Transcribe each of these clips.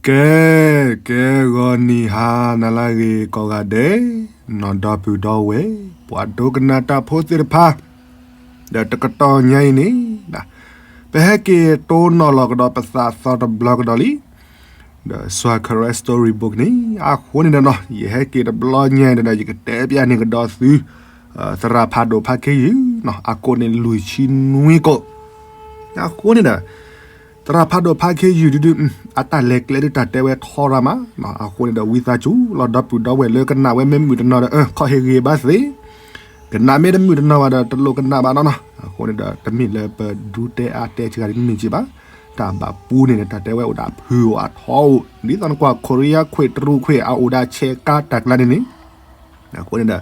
ကဲ ကဲ ဂီၤနံၤဟါနၤလၢအဂ့ၤကိးဂၤဒဲး, နီၢ်ဒီပုၢ်ဒီဝဲၢ် ပှၤဒိကနၣ်တၢ်ဖိသ့ၣ်တဖၣ်, ဒီးတကတီၢ်ညါအံၤန့ၣ် ပဟဲက့ၤတိၢ်နီၣ်လီၤကဒီးပသးသီတဘျီကဒီးလံ, ဒီး Sawkere Storybook န့ၣ် အဃိန့ၣ်ဒီးနီၤ ယဟဲက့ၤတဘျီညါအံၤဒီး ယကတဲပျးန့ၢ်ကဒီးသု သရၣ်ဖးဒိၣ်ဖးခ့ယုၢ် အကိးန့ၣ်လွံၢ်ဆံနွံကိး, အဃိန့ၣ်ဒီး သရၣ်ဖးဒိၣ်ဖးခ့ယုၢ်ဒုဒု အတၢ်လဲၤကျဲဒုတၢ်တဲဝဲထီရၤမး, အဃိန့ၣ်ဒီး ဝံသးစူၤလီၤ ဒီပုၢ်ဒီဝဲၢ်လၢကနၣ်ဝဲမ့ၢ်မုာ်တနီၤဒီး ခီဟ့ၣ်ဂ့ၤဘၣ်သ့, ကနၣ်မ့ၢ်တမုာ်တနီၤဘၣ်ဒီး တလိၣ်ကနၣ်ဘၣ်နီၤနီၤ, အဃိန့ၣ်ဒီး တမ့ၢ်လၢပဒူတဲအါတဲစှၤဒ်မ့ၢ်က့ဘၣ်, တၢ်ဘၣ်ပူန့ၣ်ဒီး တၢ်တဲဝဲအိၣ်ဒၣ်ဖုၣ်အိၣ်အထီအိၣ် ဒ်သိးနကွၢ် ခိရံယါခွံၣ်တရူးခွံၣ် အအိၣ်ဒၣ်ဆဲးကါတၢ်ကျါန့ၣ်န့ၣ်, အဃိန့ၣ်ဒီး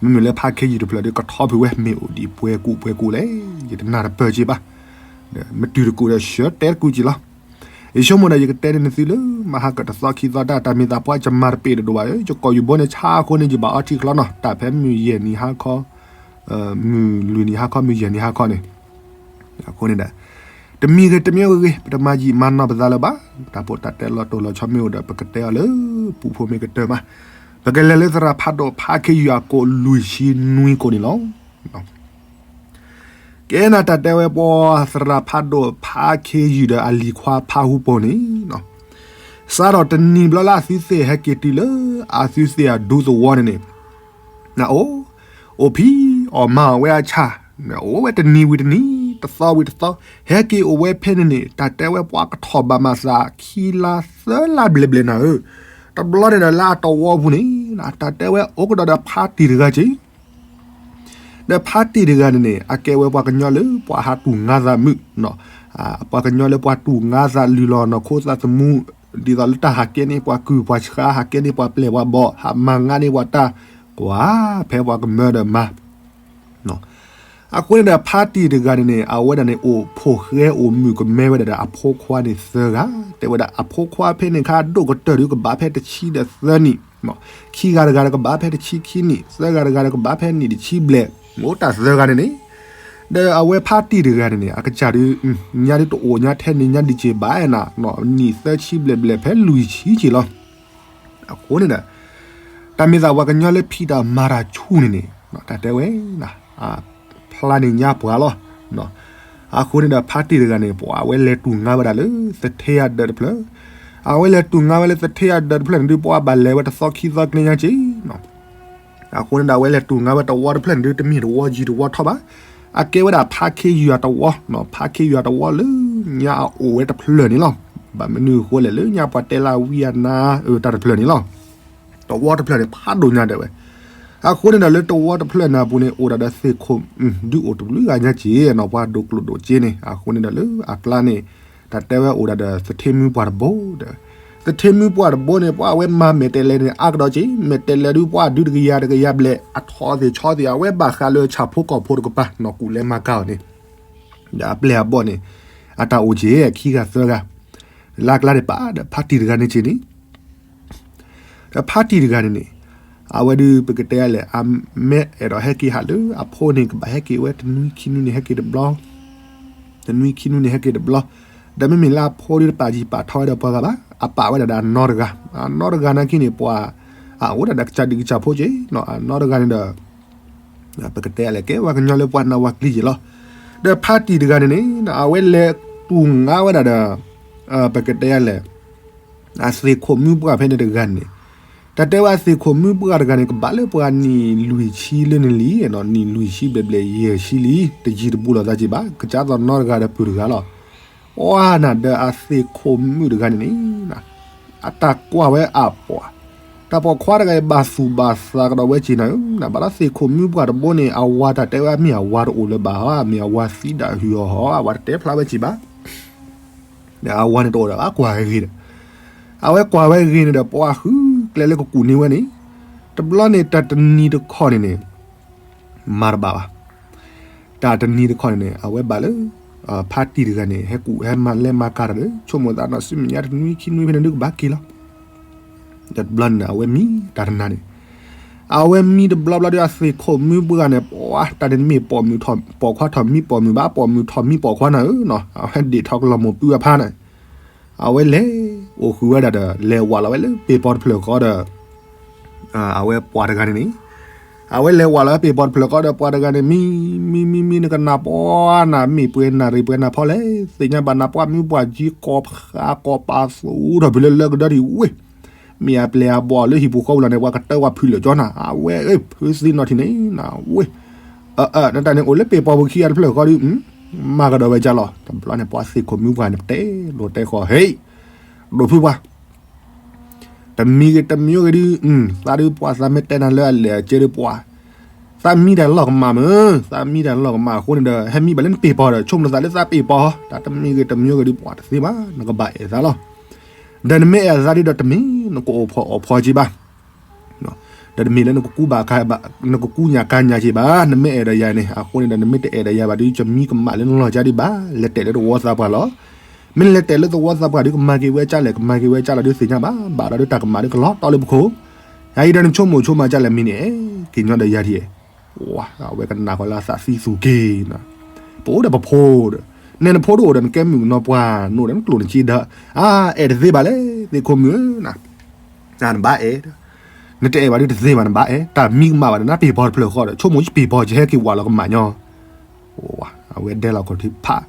မ့မ့ၢ်လၢဖးခ့ယုၢ်တဖျၢၣ်ဒီး ကထီဖုၣ်ဝဲမ့ၢ်အိၣ်ဒံးပှဲၤကူာ်ပှဲၤကူာ်လဲၣ်, ယတနၢ်တပၢၢ်က့ဘၣ်, ဒီးမ့ၢ်တုၤတကူာ်ဒီး ဆှၢတဲတကူာ်က့လီၤ. ယဆိကမိၣ်ဒီးယကတဲန့ၢ်သုလၢ မဟါကတသီခံသီတၢ် တၢ်မ့ၢ်သးပှၢ်ကမၤတပ့ၢ်တဒိၣ်ဘၣ်, ယကိာ်ယူၢ်ဘိန့ၣ်ဆါအဃိန့ၣ် ယဘၣ်အီထံချီနီၤ, တၢ်ဖဲမုၢ်ယဲၢ်နံၤဟါခီ မုၢ်လွံၢ်နံၤဟါခီ မုၢ်ယဲၢ်နံၤဟါခီန့ၣ်, အဃိန့ၣ်ဒီး တမံၤဂ့ၤတမံၤဂ့ၤ ပတမၤယံာ်မၤနီၢ်ပသးလၢၤဘၣ်, တၢ်ဖိတၢ်တဲလီၤတိၢ်လီၤဆီမ့ၢ်အိၣ်ဒီး ပကတဲအီၤလၢ ပူဖိမ့ၢ်ကတၢၢ်မး, ပကလဲၤလၢသရၣ်ဖးဒိၣ်ဖးခ့ယုၢ်အကိးလွံၢ်ဆံနွံကိးန့ၣ်လီၤ. ကဲနၤ တၢ်တဲဝဲပှၤသရၣ်ဖးဒိၣ်ဖးခ့ယုၢ်ဒီးအလံၤခွါဖးဟူပိၤန့ၣ်, စးထီၣ်တနံၤဘျီလၢအသုသ့ၣ်ဟဲက့ၤတုၤလၢ အသုသ့ၣ်အဒူသဝီန့ၣ်န့ၣ် နအိၣ်, အိၣ်ဖံးအီၣ်မၤအီၣ်ဝဲအဆၣ်, အိၣ်ဝဲတနံၤဝံၤတနံၤ, တသီဝံၤတသီ, ဟဲက့ၤအိၣ်ဝဲဖဲန့ၣ်န့ၣ် တၢ်တဲဝဲပှၤကထီၣ်ဘၣ်မးသးခံလါသၢလါဘျဲၣ်ဘျဲၣ်နၤဧၢ, တဘျီန့ၣ်ဒီးလၢအတဝီပူၤန့ၣ် တၢ်တဲဝဲအိၣ်ကဒီးဒီးဖါတံၢ်တဂၤက့ၤ ဒီးဖါတံၢ်တဂၤန့ၣ်န့ၣ် အကဲဝဲပှၤကညီလၢပှၤဟးတူၢ်ငါသးမုာ်, ပှၤကညီလၢပှၤတူၢ်ငါသးလုၢ်လီၤနီၢ်ခိသးသမူ, ဒ်သိးလၢတၢ်ဟးကဲန့ၢ်ပှၤကုၢ်ပှၤဆှါ ဟးကဲန့ၢ်ပှၤပျဲၢ်ပှၤဘီၣ် ဟးမၤငါန့ၢ်ပှၤတၢ်ကွၢ်ဖဲပှၤကမၢဒီးမၤ အဃိန့ၣ်ဒီးဖါတံၢ်တဂၤန့ၣ်န့ၣ် အဝဲဒၣ်န့ၣ် အိၣ်ဖိၣ်ဃဲအိၣ်မုာ်ကမဲဝဲဒၣ်ဒီးအဖိခွါန့ၣ်သၢဂၤ, တဲဝဲဒၣ်အဖိခွါဖဲန့ၣ်ခါဒိၣ်ကတၢၢ်ဒုကဘၣ်ဖဲတဆံဒီးသၢနံၣ်, ခံဂၤတဂၤဒီးကဘၣ်ဖဲတဆံခံနံၣ်, သၢဂၤတဂၤဒီးကဘၣ်ဖဲနံၣ်တဆံဘျဲၣ်, အိၣ်တၢ်သၢဂၤန့ၣ်န့ၣ်, ဒီးအဝဲဖါတံၢ်တဂၤန့ၣ်န့ၣ် အကစၢ်ဒု ညါဒုတအိၣ်ညါထဲန့ၣ်ညါဒံးက့ၤဘၣ်နၤ, နံၣ်သၢဆံဘျဲၣ်ဘျဲၣ်ဖဲလွံၢ်ဆံက့ၤလီၤ. အဃိန့ၣ်ဒီး တၢ်မ့ၢ်သးပှၤကညီလၢဖံးတၢ်မၤတၢ်ဆူၣ်န့ၣ်န့ၣ် တၢ်တဲဝဲ ဖျါန့ၢ်ညါပှၤလီၤ. အဃိန့ၣ်ဒီးဖါတံၢ်တဂၤန့ၣ် ပှၤအဝဲလဲၤတူၢ်ငါဝဲဒၣ်လၢသထ့အဒၢးတဖျၢၣ်, အဝဲလဲၤတူၢ်ငါဝဲလၢသထ့အဒၢးတဖျၢၣ်န့ၣ်ဒုး ပှၤဘၣ်လဲၤဝဲတသီခံသီကျဲညါက့ၤ အဃိန့ၣ်ဒီး အဝဲလဲၤတူၢ်ငါဝဲတဝီတဖျၢၣ်န့ၣ်ဒုး တမ့ၢ်တဝီယံၤတဝီထီဘၣ်, အကဲဝဲဒၣ်ဖါခ့ယုၢ်အတဝီ, ဖါခ့ယုၢ်အတဝီလၢညါအအိၣ်ဝဲတဖျၢၣ်န့ၣ်လီၤ. ဘၣ်မနုၤအဃိလဲၣ် လၢညါပှၤတဲလၢဝံအနါ တၢ်တဖျၢၣ်န့ၣ်လီၤ. တဝီတဖျၢၣ်န့ၣ် ဖးဒိၣ်ညါဒၣ်ဝဲ. အဃိန့ၣ်ဒီး လၢတဝီတဖျၢၣ်န့ၣ်အပူၤန့ၣ် အိၣ်ဒၣ်ဒီးသ့ၣ်ခိၣ် ဒုးအိၣ်တဘျုးဂၤညါက့ၤနီၤ ပှၤဒိၣ်ကျိၣ်ဒိၣ်စ့န့ၣ် အဃိန့ၣ်ဒီးလၢအကျါန့ၣ် တၢ်တဲဝဲအိၣ်ဒၣ်ဒီးသထ့မုၢ်ပှၢ်တဘိဒီး သထ့မုၢ်ပှၢ်တဘိန့ၣ် ပှၤအဝဲမၤမဲာ်တဲးလဲးန့ၣ် အါကဒီးက့ၤ မဲာ်တဲးလဲးဒုးပှၤဒုးတကယၤတကယၤဘျဲၣ် အထီသ့ၣ်ဆီသ့ၣ် အဝဲဘၣ်ဃးလၢဆၣ်ဖိကီၢ်ဖိတကပၤနီၤ ကူၣ်လဲၤမၤကၤအီၤန့ၣ် ဒီးအပျဲၢ်အဘီၣ်န့ၣ် အတၢ်အိၣ်က့ၤခံဂၤသၢဂၤ လၢအကျါန့ၣ်ပာ်ဒီးဖါတံၢ်တဂၤန့ၣ်က့ၤန့ၣ် ဒီးဖါတံၢ်တဂၤန့ၣ်န့ၣ် အဝဲဒုးပကတဲလဲၣ် အမ့ၢ်အဲၣ်ဒိးဟဲက့ၤဟးလၢအဖိန့ၣ် ကဘၣ်ဟဲက့ၤဝဲတနွံခံနွံန့ၣ် ဟဲက့ၤတဘျီ တနွံခံနွံန့ၣ် ဟဲက့ၤတဘျီ ဒီးမ့မ့ၢ်လၢအဖိဒုးတပာ်ကံၢ်ပာ်ထီဝဲဒီးပှၤဂၤဘၣ် အပာ်ဝဲဒၣ်ဒီးအနီတဂၤ အနီတဂၤနာ်က့န့ၣ် ပှၤအအိၣ်ဒၣ်ဒီးကစၢ်ဒံးကစၢ်ဖိက့ၤနီၤ အနီတဂၤန့ၣ်ဒီး ပကတဲလဲၣ် ကဲပှၤကညီလၢပှၤနးဝၤကျံက့ၤလီၤ. ဒီးဖါတံၢ်တဂၤန့ၣ်န့ၣ် အဝဲလဲၤတူၢ်ငါဝဲဒၣ်ဒီး ပကတဲလဲၣ် အသ့ၣ်ခိၣ်မုၢ်ပှၢ်ဖဲန့ၣ်တဂၤန့ၣ် တၢ်တဲဝဲအသ့ၣ်ခိၣ်မုၢ်ပှၢ်တဂၤန့ၣ် ကဘၣ်လၢပှၤနံၣ်လွံၢ်ဆံလၢနလံ နံၣ်လွံၢ်ဆံဘျဲၣ်ဘျဲၣ်ယဲၢ်ဆံလံ တယံာ်တဘူးလိာ်သးက့ၤဘၣ် ကစၢ်သိးနီတဂၤဒီးပုၢ်တဂၤလီၤ. ပှၤနၤဒီးအသ့ၣ်ခိၣ်မုၣ်တဂၤန့ၣ်န့ၣ် အတၢ်ကွၢ်ဝဲအပိာ် တၢ်ပိာ်ခွါတဂၤအံၤ ဘၣ်သူၣ်ဘၣ်သးကဒီးဝဲက့ၤနၤဧၢ, နဘၣ်လၢသ့ၣ်ခိၣ်မုၣ်ပှၢ်တဘိန့ၣ် အဝၤတၢ်တဲဝဲအမ့ၢ်အဝၤတအိၣ်လၢၤဘၣ်ဧါ, အမ့ၢ်အဝၤသံဒၣ်ဟုၣ်အီၤဟီ, အဝၤတတဲဖျါဝဲက့ၤဘၣ်. ဒီးအဝၤန့ၣ်တအိၣ်ဒီးဘၣ်ကွၢ်ဝဲဂ့ၤဒီး အဝဲကွၢ်ဝဲဂ့ၤန့ၣ်ဒီး ပှၤဃုကျဲလၢကကူၣ်န့ၢ်ဝဲန့ၣ်, တဘျီန့ၣ် တၢ်တနံၤတခီန့ၣ်န့ၣ် မၤတဘၣ်ဘၣ်. တၢ်တနံၤတခီန့ၣ်န့ၣ် အဝဲဘၣ်လၢ ဖါတံၢ်တဂၤန့ၣ် ဟဲကူၣ်ဟဲမၤလဲၤမၤကၤတၢ်ဒီး ဆိကမိၣ်သးနီၤ ဆူမဲာ်ညါတနွံခံနွံဖဲန့ၣ်ဒုးကဘၣ်က့ၤလီၤ. ဒီးတဘျီန့ၣ် အဝဲမံတၢ်တနၤန့ၣ်, အဝဲမံတဘျီဘျီဒီး အသ့ၣ်ခိၣ်မုၣ်ပှၢ်န့ၣ် ပှၤတၢ်န့ၣ်တမ့ၢ်ပိာ်မုၣ်ထီၣ်ပိာ်ခွါထီၣ်မံပိာ်မုၣ်ဘၣ်, ပိာ်မုၣ်ထီၣ်မံပိာ်ခွါနၤဧၢနီၤ, အဝဲဒ့ၣ်ထီၣ်ကလီၤမိၢ်ပုအဖါန့ၣ်, အဝဲလဲၤ အိၣ်ဃုာ်ဝဲဒၣ်ဒီး လဲၤဝးလီၤဝဲလၢပ့ၤပီၤတဖျၢၣ်ဃီဒီး အဝဲပှၤတဂၤန့ၣ်န့ၣ် အဝဲလဲၤဝးလီၤဝဲပ့ၤပီၤတဖျၢၣ်ဃီဒီးပှၤတဂၤန့ၣ် မံ မံ မံ မံ နကနၢ်ပှၢ်နၤ မ့ၢ်ပှဲၤနၢ်ရံၣ်ပှဲၤနၢ်ဖီလဲၣ် သ့ၣ်ညါဘၣ်နၢ်ပှၢ်မံပှၤကၠံ ကိးဖးကိးပာ်သူထီၣ်ဖုးလၢလၢကဒၢဒံးဝ့ၢ် မ့ၢ်အပျဲၢ်အဘီၣ်လၢဟံၣ်ပူၤဃီပူၤလီၤန့ၣ် ပှၤကတၢၢ်ဝဲဖုးလၢာ်ကၠီနၤ အဝဲ ဖုးသံနီၢ်ထံၣ်န့ၣ် နဝ့ၢ် အၢ နတၢ်န့ၣ်အိၣ်လၢပ့ၤပီၤပူၤခံဂၤတဖျၢၣ်ဃီဒီး မၤကဒီးဝဲကၢ်လီၤ တဘျီန့ၣ် ပှၤသ့ၣ်ခိၣ်မံပှၤန့ၣ် ပတဲလိာ်တဲဃီ ဟ့ၣ် ဒိၣ်ဖုပှၤ တမံၤဂ့ၤတမံၤဂ့ၤဒုး သးဒုးပှၤသးမ့ၢ်တဲနၤလၢအလဲၢ်အကဲဒုးပှၤ သးမံတၢ်လီၢ်ကမၣ်မ့ၢ် သးမံတၢ်လီၢ်ကမၣ်အဃိန့ၣ်ဒီး ဟဲမံဘၣ်လၢနပ့ၤပီၤဒီး ဆိကမိၣ်သးလၢသးပ့ၤပီၤ တၢ်တမံၤဂ့ၤတမံၤဂ့ၤဒုးပှၤတသ့ဘၣ် နကဘၣ်အဲၣ်သးလီၤ ဒီးနမ့ၢ်အဲၣ်သးဒုးဒီးတမ့ၢ်နကအိၣ်ဖှီၣ်အီၣ်ဖှီၣ်က့ဘၣ် ဒီးတမ့ၢ်လၢနကကူဘၣ် နကကူညၣ်ကါညၣ်က့ဘၣ် နမ့ၢ်အဲၣ်ဒီးယၤန့ၣ် အဃိန့ၣ်ဒီး နမ့ၢ်တအဲၣ်ဒီးယၤဘၣ်ဒုး ကမံကမၣ်လၢနလီၢ်ကါဒံးဘၣ် လဲၤတဲာ်လၢသဝီသးပှၢ်လီၤ. မ့ၢ်နလဲၤတဲာ်လၢသဝီသးပှၢ်ဒုး ကမၤက့ၤဝဲကၢ်လဲၣ် ကမၤက့ၤဝဲကၢ်လီၤဒုးသ့ၣ်ညါဘၣ် ဘၣ်ဒီးဒုးတၢ်ကမၣ်ဒုးကလီၤတီလၢပခိၣ် ယအံၤဒီးနဆိကမိၣ်ဆိကမးကၢ်လဲၣ်မံၤန့ၣ် က့ၤညီဒီးယၤဒံး ဝဲကနၣ်ဃီလၢအသးသံသူၣ်က့ၤ ပအိၣ်ဒီးပဖိဒီး နဲနဖိတအိၣ်ဒီးနကဲမုၣ်ကနီၤပှၢ် နအိၣ်ဒီးနကျိၣ်နစ့ဒီး အါ အဲၣ်တသ့ဘၣ်လဲၣ် သ့ၣ်ခိၣ်မုၣ်ဧၢ နဘၣ်အဲၣ် နတအဲၣ်ဘၣ်ဒုးတသ့ဘၣ် နဘၣ်အဲၣ် တၢ်မံကမၣ်ဘၣ်ဒီး နပ့ၤပီၤတဖျၢၣ်ဃီဒီး ဆိကမိၣ်ယပ့ၤပီၤ ယဟဲက့ၤဝးလီၤကမၣ်ညီ အဝဲဒဲလီၤခီၣ်ထံးဖး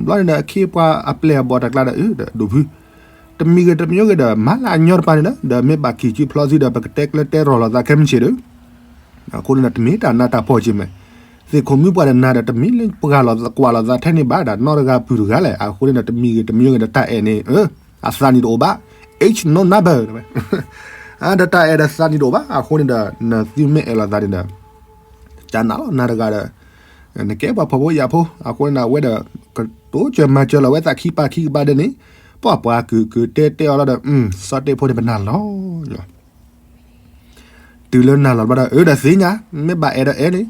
ဘျီန့ၣ်ဒီး အခ့အပှၤအပျဲၢ်အဘီၣ်တၢ်ကျါဒီး အၢ ဒီးဒိၣ်ဖု တမံၤဂ့ၤတမံၤဂ့ၤဒီး မၤလၢအညီတပၤန့ၣ်လီၤ ဒီးမ့ၢ်ဘၣ်ကံၢ်စုဖျီသံဒီး ပကတဲကျၢၤတဲရီၤလီၤသးခဲမုၢ်ဆ့ၣ်ဒီး အဃိန့ၣ်ဒီး တမ့ၢ်တၢ်နးတၢ်ဖှီၣ်က့ၤမး သ့ၣ်ခိၣ်မုၣ်ပှၤဒီးနၤဒီး တမ့ၢ်လၢပှၤလီၤကွၢ်လီၤသးထဲန့ၣ်ဘၣ်ဒီး နီတဂၤပူၤတဂၤလဲၣ် အဃိန့ၣ်ဒီး တမံၤဂ့ၤတမံၤဂ့ၤဒီး တၢ်အဲၣ်န့ၣ် အသးနံၣ်တအိၣ်ဘၣ် H no number ဒီးတၢ်အဲၣ်ဒီးသးနံၣ်တအိၣ်ဘၣ် အဃိန့ၣ်ဒီး နသုမ့ၢ်အဲၣ်လီၤသးန့ၣ်ဒီး ကနၣ်လီၤနၤတဂၤဒီး နကဲပှၤဖှီၣ်ဖိယာ်ဖိ အဃိန့ၣ်ဒီး အဝဲဒီး ကတိၤစၢၤမၤစၢၤလီၤဝဲသးခံပာ်ခံကပၤဒဲးန့ၣ် ပှၤပှၤကုာ်ကုာ်တဲတဲအီၤလီၤဒီး စီၤတ့ၢ်ဖိန့ၣ်ပနၢ်လီၤ တုၤလၢနၢ်လီၤဘျီဒီး အၢ ဒီးသ့ၣ်ညါ မ့ၢ်ဘၣ်အဲၣ်ဒီးအဲၣ်န့ၣ်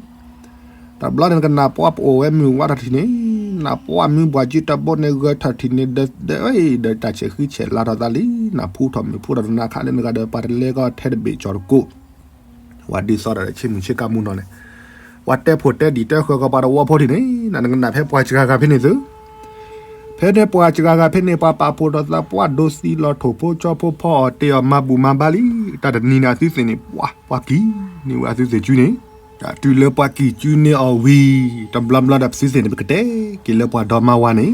တဘျီန့ၣ် နကနၢ်ပှၢ်ပအိၣ်ဝဲမုၢ်ဝါထီၣ်ထံးန့ၣ် နၢ်ပှၢ်မုၢ်ပှၤကၠံတဘိန့ၣ် ဂၢၤထီၣ်ထံးန့ၣ် ဒီး ဒီး ဒီးတၢ်ဆဲးဃံဆဲးလၤထီၣ်သးလံ နၢ်ဖူထီၣ်မုၢ်ဖူထီၣ်တနၤခါလၢနဂၤဒီး ပှၤတလဲကီထဲတဘ့ၣ်ကၠီတကိး ပှၤဒ်သိးဒီးဆ့မုၢ်ဆ့ကၤမူနီၤန့ၣ် ပှၤတဲဖိတဲဒံၣ်တဲဃၢၤကီးပှၤတဝီဖိထံးန့ၣ် နကနၣ်ဖဲပှၤစှၤဂၤဖဲန့ၣ်သု ဖဲန့ၣ်ပှၤစှၤဂၤဖဲန့ၣ် ပှၤပာ်ဖှိၣ်ထီၣ်သးပှၢ်ဒိးသံလီၤထိၣ်ဖိကၠီဖိဖီအီၣ်တ့ၢ်အီၣ်မၤဘူၣ်မၤဘါလံ တၢ်တနံၤန့ၣ်အသုသ့ၣ်န့ၣ် ပှၤ ပှၤကံၣ်န့ၢ်ဝဲအသုသ့ၣ်စုန့ၣ် တုၤလၢပှၤကံၣ်စုန့ၢ်အီၤဝံၤ တဘျီဘျီဒီး ပသုသ့ၣ်န့ၣ် ပကတဲက့ၤလၢပှၤဒီမါဝၤန့ၣ်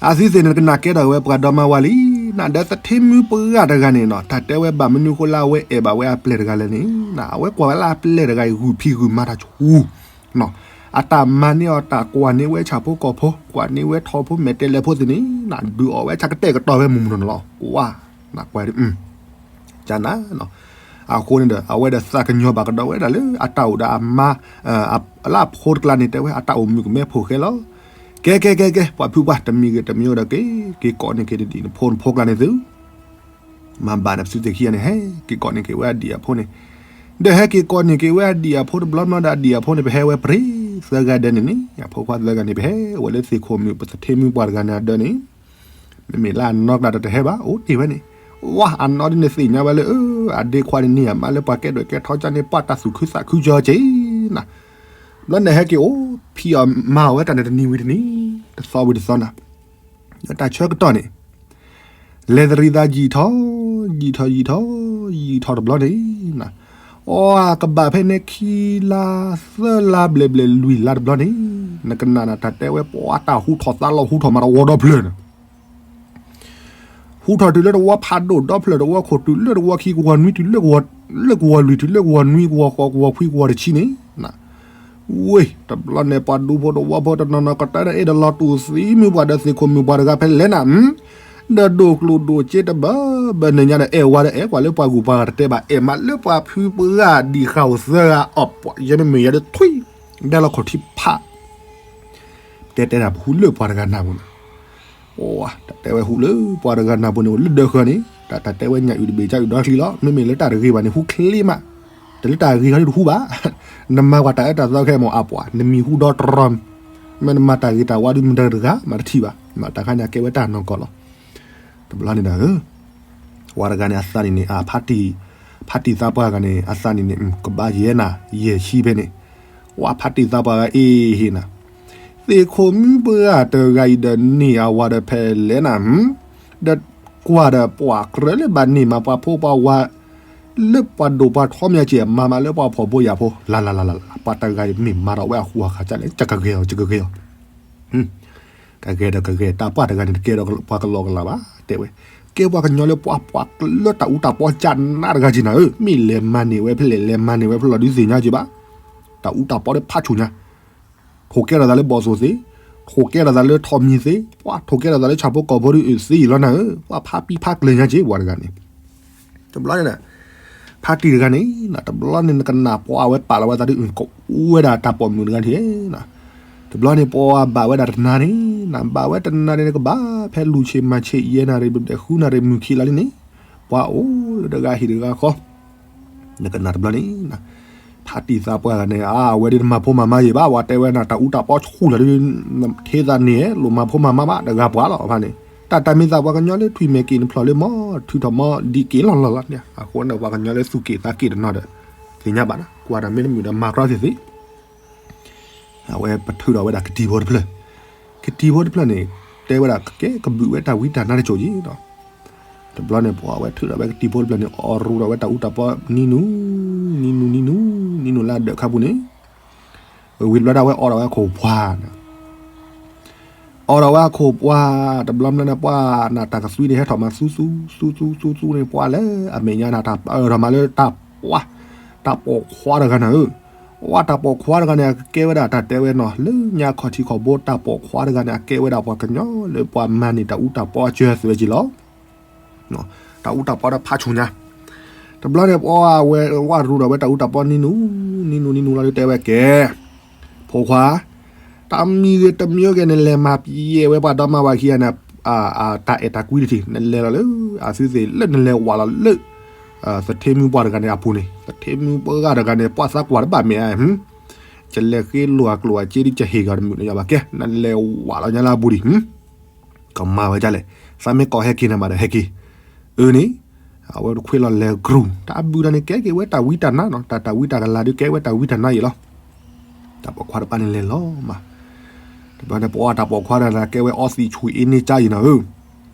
အသုသ့ၣ်န့ၣ် ကနၣ်ကဲထီၣ်ဝဲပှၤဒီမါဝၤလံ နဒီးသထ့မုၢ်ပှၢ်တဂၤန့ၣ်နီၤ တၢ်တဲဝဲဘၣ်မနုၤဃိလၢအဝဲအဲၣ်ဘၣ်ဝဲအပျဲၢ်တဂၤလဲၣ်န့ၣ် အဝဲကွၢ်ဝဲလၢအပျဲၢ်တဂၤအံၤ ဂုာ်ဖံးဂုာ်မၤတၢ်ဆူ အတၢ်မၤန့ၢ်အီၤတၢ်ကွၢ်န့ၢ်ဝဲဆၣ်ဖိကီၢ်ဖိ ကွၢ်န့ၢ်ဝဲထီဖိမဲာ်တဲလဲၤဖိသ့ၣ်န့ၣ် နဒုးအီၣ်ဝဲဆၣ်ကတဲာ်ကတီၤဝဲမုၢ်မုၢ်နီၤနီၤလီၤ ကွၢ် နကွၢ် ကနၣ် အဃိန့ၣ်ဒီး အဝဲဒီးသးကညီၤဘၣ်ကဒီးဝဲဒၣ်လၢအတၢ်အိၣ်ဒီးအမါ လၢအဖိတကျါန့ၣ် တဲဝဲ အတၢ်အိၣ်မုာ်ကမဲဖိၣ်ဃဲလီၤ. ကဲ ကဲ ကဲ ကဲ ပှၤဖုပှၢ် တမံၤဂ့ၤတမံၤဂ့ၤဒီး က့ၤ က့ၤကိးန့ၢ်က့ၤတဒံၣ်နဖိနဖိကျါန့ၣ်သု မၤဘၣ်န့ၣ် ပသုသ့ၣ်ခံဂၤန့ၣ် ဟဲက့ၤကိးန့ၢ်က့ၤဝဲအဒံၣ်အဖိန့ၣ် ဒီးဟဲက့ၤကိးန့ၢ်က့ၤဝဲအဒံၣ်အဖိတဘျီဘျီဒီး အဒံၣ်အဖိန့ၣ် ပဟဲဝဲပြ့သၢဂၤဒဲးန့ၣ်န့ၣ် အဖိခွါသၢဂၤန့ၣ် ပဟဲဝဲလၢသ့ၣ်ခိၣ်မုၣ် ပသထ့မုၢ်ပှၢ်တဂၤန့ၣ်အဒၢးန့ၣ် မ့မ့ၢ်လၢအနီၢ်ကျါဒီးတဟဲဘၣ် အိၣ်တ့ၢ်ဝဲန့ၣ် ဝါ အနီၢ်ဒ်န့ၣ်သ့ၣ်ညါဝဲလၢ အဒ့ခွါန့ၣ်န့ၢ်အမါလၢပှၤကဲဒိၣ်ကဲထီကၢ်န့ၣ် ပှၤတၢ်သူၣ်ခုသးခုကၢက့ၤနၤ ဘျီန့ၣ်ဟဲက့ၤအိၣ်ဖံးအီၣ်မၤအီၣ်ဝဲတၢ်န့ၣ်တနံၤဝံၤတနံၤ တသီဝံၤတသီနၤ ဒီးတၢ်ဆၢကတီၢ်န့ၣ် လဲၤတရံးသးယံာ်ထီၣ် ယံာ်ထီၣ်ယံာ်ထီၣ် ယံာ်ထီၣ်တဘျီန့ၣ် အီ ကဘၣ်ဖဲန့ၣ်ခံလါ သၢလါဘျဲၣ်ဘျဲၣ်လွံၢ်လါတဘျီန့ၣ် နကနၣ်နၤတၢ်တဲဝဲ ပှၤတၢ်ဟူထီၣ်သါလီၤဟူထီၣ်မၤတဝီဒီဖျၢၣ်န့ၣ် ဟူထီၣ်တုၤလၢတဝီဖးဒိၣ်ဒီဖျၢၣ် တဝီခိၣ်တုၤလၢတဝီခံ ကဝီၤနွံတုၤလၢကဝီၤ လၢကဝီၤလွံၢ်တုၤလၢကဝီၤနွံ ကဝီၤဃိး ကဝီၤခွံ ကဝီၤတဆံန့ၣ် ဝ့ၢ် တဘျီန့ၣ် ပှၤဒူဖိတဝီဖိတနီၤနီၤ ကတၢၢ်ဒီးအ့ၣ်ဒီးလီၤတူာ်သံမုၢ်ပှၢ်ဒီးသ့ၣ်ခိၣ်မုၢ်ပှၢ်တဂၤဖဲလဲၣ်နၤ ဒီးဒိၣ်ကျိၣ်ဒိၣ်စ့တဘၢဘၢ နညါဒီး အဲၣ်ဝဲဒီးအဲၣ်ကွၢ်လၢပှၤဂုၤပှၤဂၤတတဲဘၣ် အဲၣ်မးလၢပှၤဖုပှၢ်ဒံၣ်ဃာ်အိၣ်သၢဂၤအီၣ်ပှၤ ယဲမ့မ့ၢ်ယဲဒၣ်ထွံၣ် ဒဲလီၤခီၣ်ထံဖး တဲတဲဒၣ်ပဟူလၢပှၤတဂၤနၢ်ပူၤန့ၣ် တဲဝဲဟူလၢပှၤတဂၤနၢ်ပူၤန့ၣ် အိၣ်လၢဒၢးဃၢၤန့ၣ် တၢ်တဲဝဲညၣ်အုၣ်တဘ့ၣ် ကၢ်အုၣ်ဒီချံလီၤ မ့မ့ၢ်လၢတၢ်တဂ့ၤဘၣ်န့ၣ် ဟူချ့မး တလၢတၢ်ဂ့ၤခီဒ်တဟူဘၣ် နမၤကွၢ်တၢ်အၢတၢ်သီခဲမ့ၢ်အပှၤ နမံၤဟူဒီတြီ မ့ၢ်နမၤတၢ်ဂ့ၤတၢ်ဝါဒုးမတၤတဂၤ မၤတထံၣ်ဘၣ် မၤတၢ်ခါညါကဲဝဲတၢ်နီၢ်ကီၢ်လီၤ တဘျီန့ၣ်ဒီး ဝၤတဂၤန့ၣ် အသးနံၣ်န့ၣ် အဖါတံၢ် ဖါတံၢ်သးပှၢ်တဂၤန့ၣ် အသးနံၣ်န့ၣ် ကဘၣ်ယဲၢ်နၤ ယဲၢ်ဆံဖဲန့ၣ် ဝၤဖါတံၢ်သးပှၢ်တဂၤအ့ၣ်ဟ့ၣ်နၤ သ့ၣ်ခိၣ်မုၢ်ပှၢ်တဂၤအံၤဒီးန့ၢ်အဝၤဒီးဖဲလဲၣ်နၤ ဒီး ကွၢ်ဒီးပှၤကြၢးလၢဘၣ်န့ၢ်မးပှၤဖိပှၤဝၤ လၢပှၤဒိၣ်ပှၤထီမ့ၢ်က့ၤ မၤမးလၢပှၤဖှီၣ်ဖိယာ်ဖိ လၢ်လၢ်လၢ်လၢ် ပှၤတဂၤအံၤမ့ၢ်မၤဒီးဝဲအဃူအခါကလဲၣ် ယကဂ့ၤအီၤ ယကဂ့ၤအီၤ ကဂဲၤဒီးကဂဲၤ တၢ်ပှၢ်တဂၤန့ၣ် တကဲဒီးပှၤကလီကလီဘၣ် တဲဝဲ, ကဲပှၤကညီလၢပှၤပှၤလၢတၢ်အူတၢ်ပီကနးတဂၤက့ၤနၤဧၢ, မ့ၢ်လဲၤမၤန့ၢ်ဝဲဖဲလဲၣ် လဲၤမၤန့ၢ်ဝဲဖဲလဲၣ်ဒုးသ့ၣ်ညါက့ၤဘၣ်, တၢ်အူတၢ်ပီဒီးဖးဆူၣ်ညါ, ထိၣ်ကဲထီၣ်သးလၢဘီၣ်သိၣ်သ့, ထိၣ်ကဲထီၣ်သးလၢထိးမံၤသ့, ပှၤထိၣ်ကဲထီၣ်သးလၢဆၣ်ဖိကီၢ်ဖိဒုးအုၣ်သ့အံၤလီၤနၤဧၢ, ပှၤဖးပံဖးကျၢၤညါက့ၤ ပှၤတဂၤန့ၣ် တဘျီန့ၣ် ဖါတံၢ်တဂၤန့ၣ် တဘျီန့ၣ်နကနၣ်ပှၤအဝဲပာ်လီၤဝဲသးဒ်အုၣ်ကအိၣ်ဝဲဒၣ်တၢ်ပိာ်မုၣ်တဂၤန့ၣ်, တဘျီန့ၣ်ပှၤဘၣ်ဝဲဒၣ်တနၤန့ၣ် နဘၣ်ဝဲတနၤန့ၣ် နကဘၣ်ဖဲလူၤဆ့ၣ်မၤဆ့ၣ်ယဲၢ်နၣ်ရံၣ်ဘျဲၣ်ဘျဲၣ်ဃုနၣ်ရံၣ်မုၢ်ခံလီၤလံန့ၣ်, ပှၤအိၣ်လၢတဂၤဟံၣ်တဂၤဃီ နကနၣ်တဘျီန့ၣ် ဖါတံၢ်သးပှၢ်ဂၤန့ၣ် အဝဲဒၣ်တမၤဖိမၤမါယံၤဘၣ် ပှၤတဲဝဲနၤ တၢ်အူတၢ်ပီဆူၣ်လီၤဒုး ထဲသးန့ၣ် လိၣ်မၤဖိမၤမါဘၣ် တဂၤပှၤလီၤဖဲန့ၣ်, တၢ်တၢ်မ့ၢ်သးပှၤကညီလၢထွံၣ်မဲာ်က့ၤနဖျိးလၢမီၢ် ထုးထီၣ်မီၢ်ဒံးက့ၤလီၤလီၤလီၤန့ၣ် အဃိန့ၣ် ပှၤကညီလၢသူၣ်က့ၣ်သးက့ၣ်တနီၤဒီး သ့ၣ်ညါဘၣ်နၤ ကွၢ်တၢ်မ့ၢ်တမုာ်ဒီးမၤကြီသ့ၣ်သ့ၣ် အဝဲပထုးထီၣ်ဝဲဒၣ်ကတံၤဖိတဖျၢၣ်, ကတံၤဖိတဖျၢၣ်န့ၣ် တဲဝဲဒၣ်ကကဲကဘုးဝဲတၢ်ဝံတၢ်နါတစိၤက့ၤဒီး, တဘျီန့ၣ် ပှၤအဝဲထုးထီၣ်ဝဲကတံၤဖိတဖျၢၣ်န့ၣ် အိးရူထီၣ်ဝဲတၢ်အူတၢ်ပီနံၤနူၤ, နံၤနူၤ နံၤနူၤ နံၤနူၤလၢအဒၢးခါပူၤန့ၣ်, ဝံၤတဘျီဒၣ်ဝဲအိးထီၣ်ဝဲအခိၣ်ပှၢ် အိးထီၣ်ဝဲအခိၣ်ပှၢ် တဘျီမနုၤန့ၣ် ပှၤနတၢ်ကသွံန့ၣ် ဟဲထီၣ်မၤသူသူသူသူသူသူန့ၣ် ပှၤလၢအမဲာ်ညါနၤ တၢ်အၢထီၣ်မးလၢတၢ်ပှၢ်, တၢ်ပိာ်ခွါတဂၤနၤဧၢ, ပှၤတၢ်ပိာ်ခွါတဂၤန့ၣ် အကကဲဝဲဒၣ်တၢ်တဲဝဲနီၤ လၢညါခီၣ်ထံးခီၣ်ဘိ တၢ်ပိာ်ခွါတဂၤန့ၣ် အကဲဝဲဒၣ်ပှၤကညီလၢပှၤမၤန့ၢ်တၢ်အူတၢ်ပီအစၢၤအသွဲၣ်က့ၤလီၤ. တၢ်အူတၢ်ပီဒီးဖးဆူၣ်ညါ, တဘျီန့ၣ် ပှၤဝဲအိးရူထီၣ်ဝဲတၢ်အူတၢ်ပီနံၤနူၤ, နံၤနူၤ နံၤနူၤလီၤဒုးတဲဝဲကဲ, ဖိခွါ, တၢ်မံၤဂ့ၤတမံၤဂ့ၤ နလဲၤမၤပယဲဝဲပှၤဒီမါဝၤခံဂၤန့ၣ် တၢ်အဲၣ်တၢ်ကွံတထံၣ် နလဲၤလီၤလၢ အသုသ့ၣ်လၢနလဲၤဝးလီၤလၢ သထ့မုၢ်ပှၢ်တဂၤန့ၣ်အပူၤန့ၣ် သထ့မုၢ်ပှၢ်တဂၤန့ၣ် ပှၤသးကွၢ်တဘၣ်မဲာ်ဧါ, ကလဲၤဃ့လိာ်အကျိာ်အစ့ဒ်ကဟ့ၣ်ဂီၤတမုာ်န့ၣ်ယဘၣ်ကဲ နလဲၤဝးလီၤညါလၢအပူၤဒံး ကမၤဝဲဒ်လဲၣ်, သးမ့ၢ်ကိးဟဲက့ၤနၤမးဒီးဟဲက့ၤ, အၢန့ၣ်, အဝဲတခွ့လီၤလဲၤကရူၢ် တၢ်အဘုဒၣ်န့ၣ် ကဲက့ၤဝဲတၢ်ဝံတၢ်နါနီၤ တၢ်တၢ်ဝံတၢ်ကလၤဒုးကဲဝဲတၢ်ဝံတၢ်နါအံၤလီၤ. တၢ်ပိာ်ခွါတဖၣ်န့ၣ်လဲၤလီၤမး, တဘျီန့ၣ် ပှၤတၢ်ပိာ်ခွါတဂၤန့ၣ် ကဲဝဲအီသံးဆူၣ်အ့န့ကါအံၤနီၤဧၢ,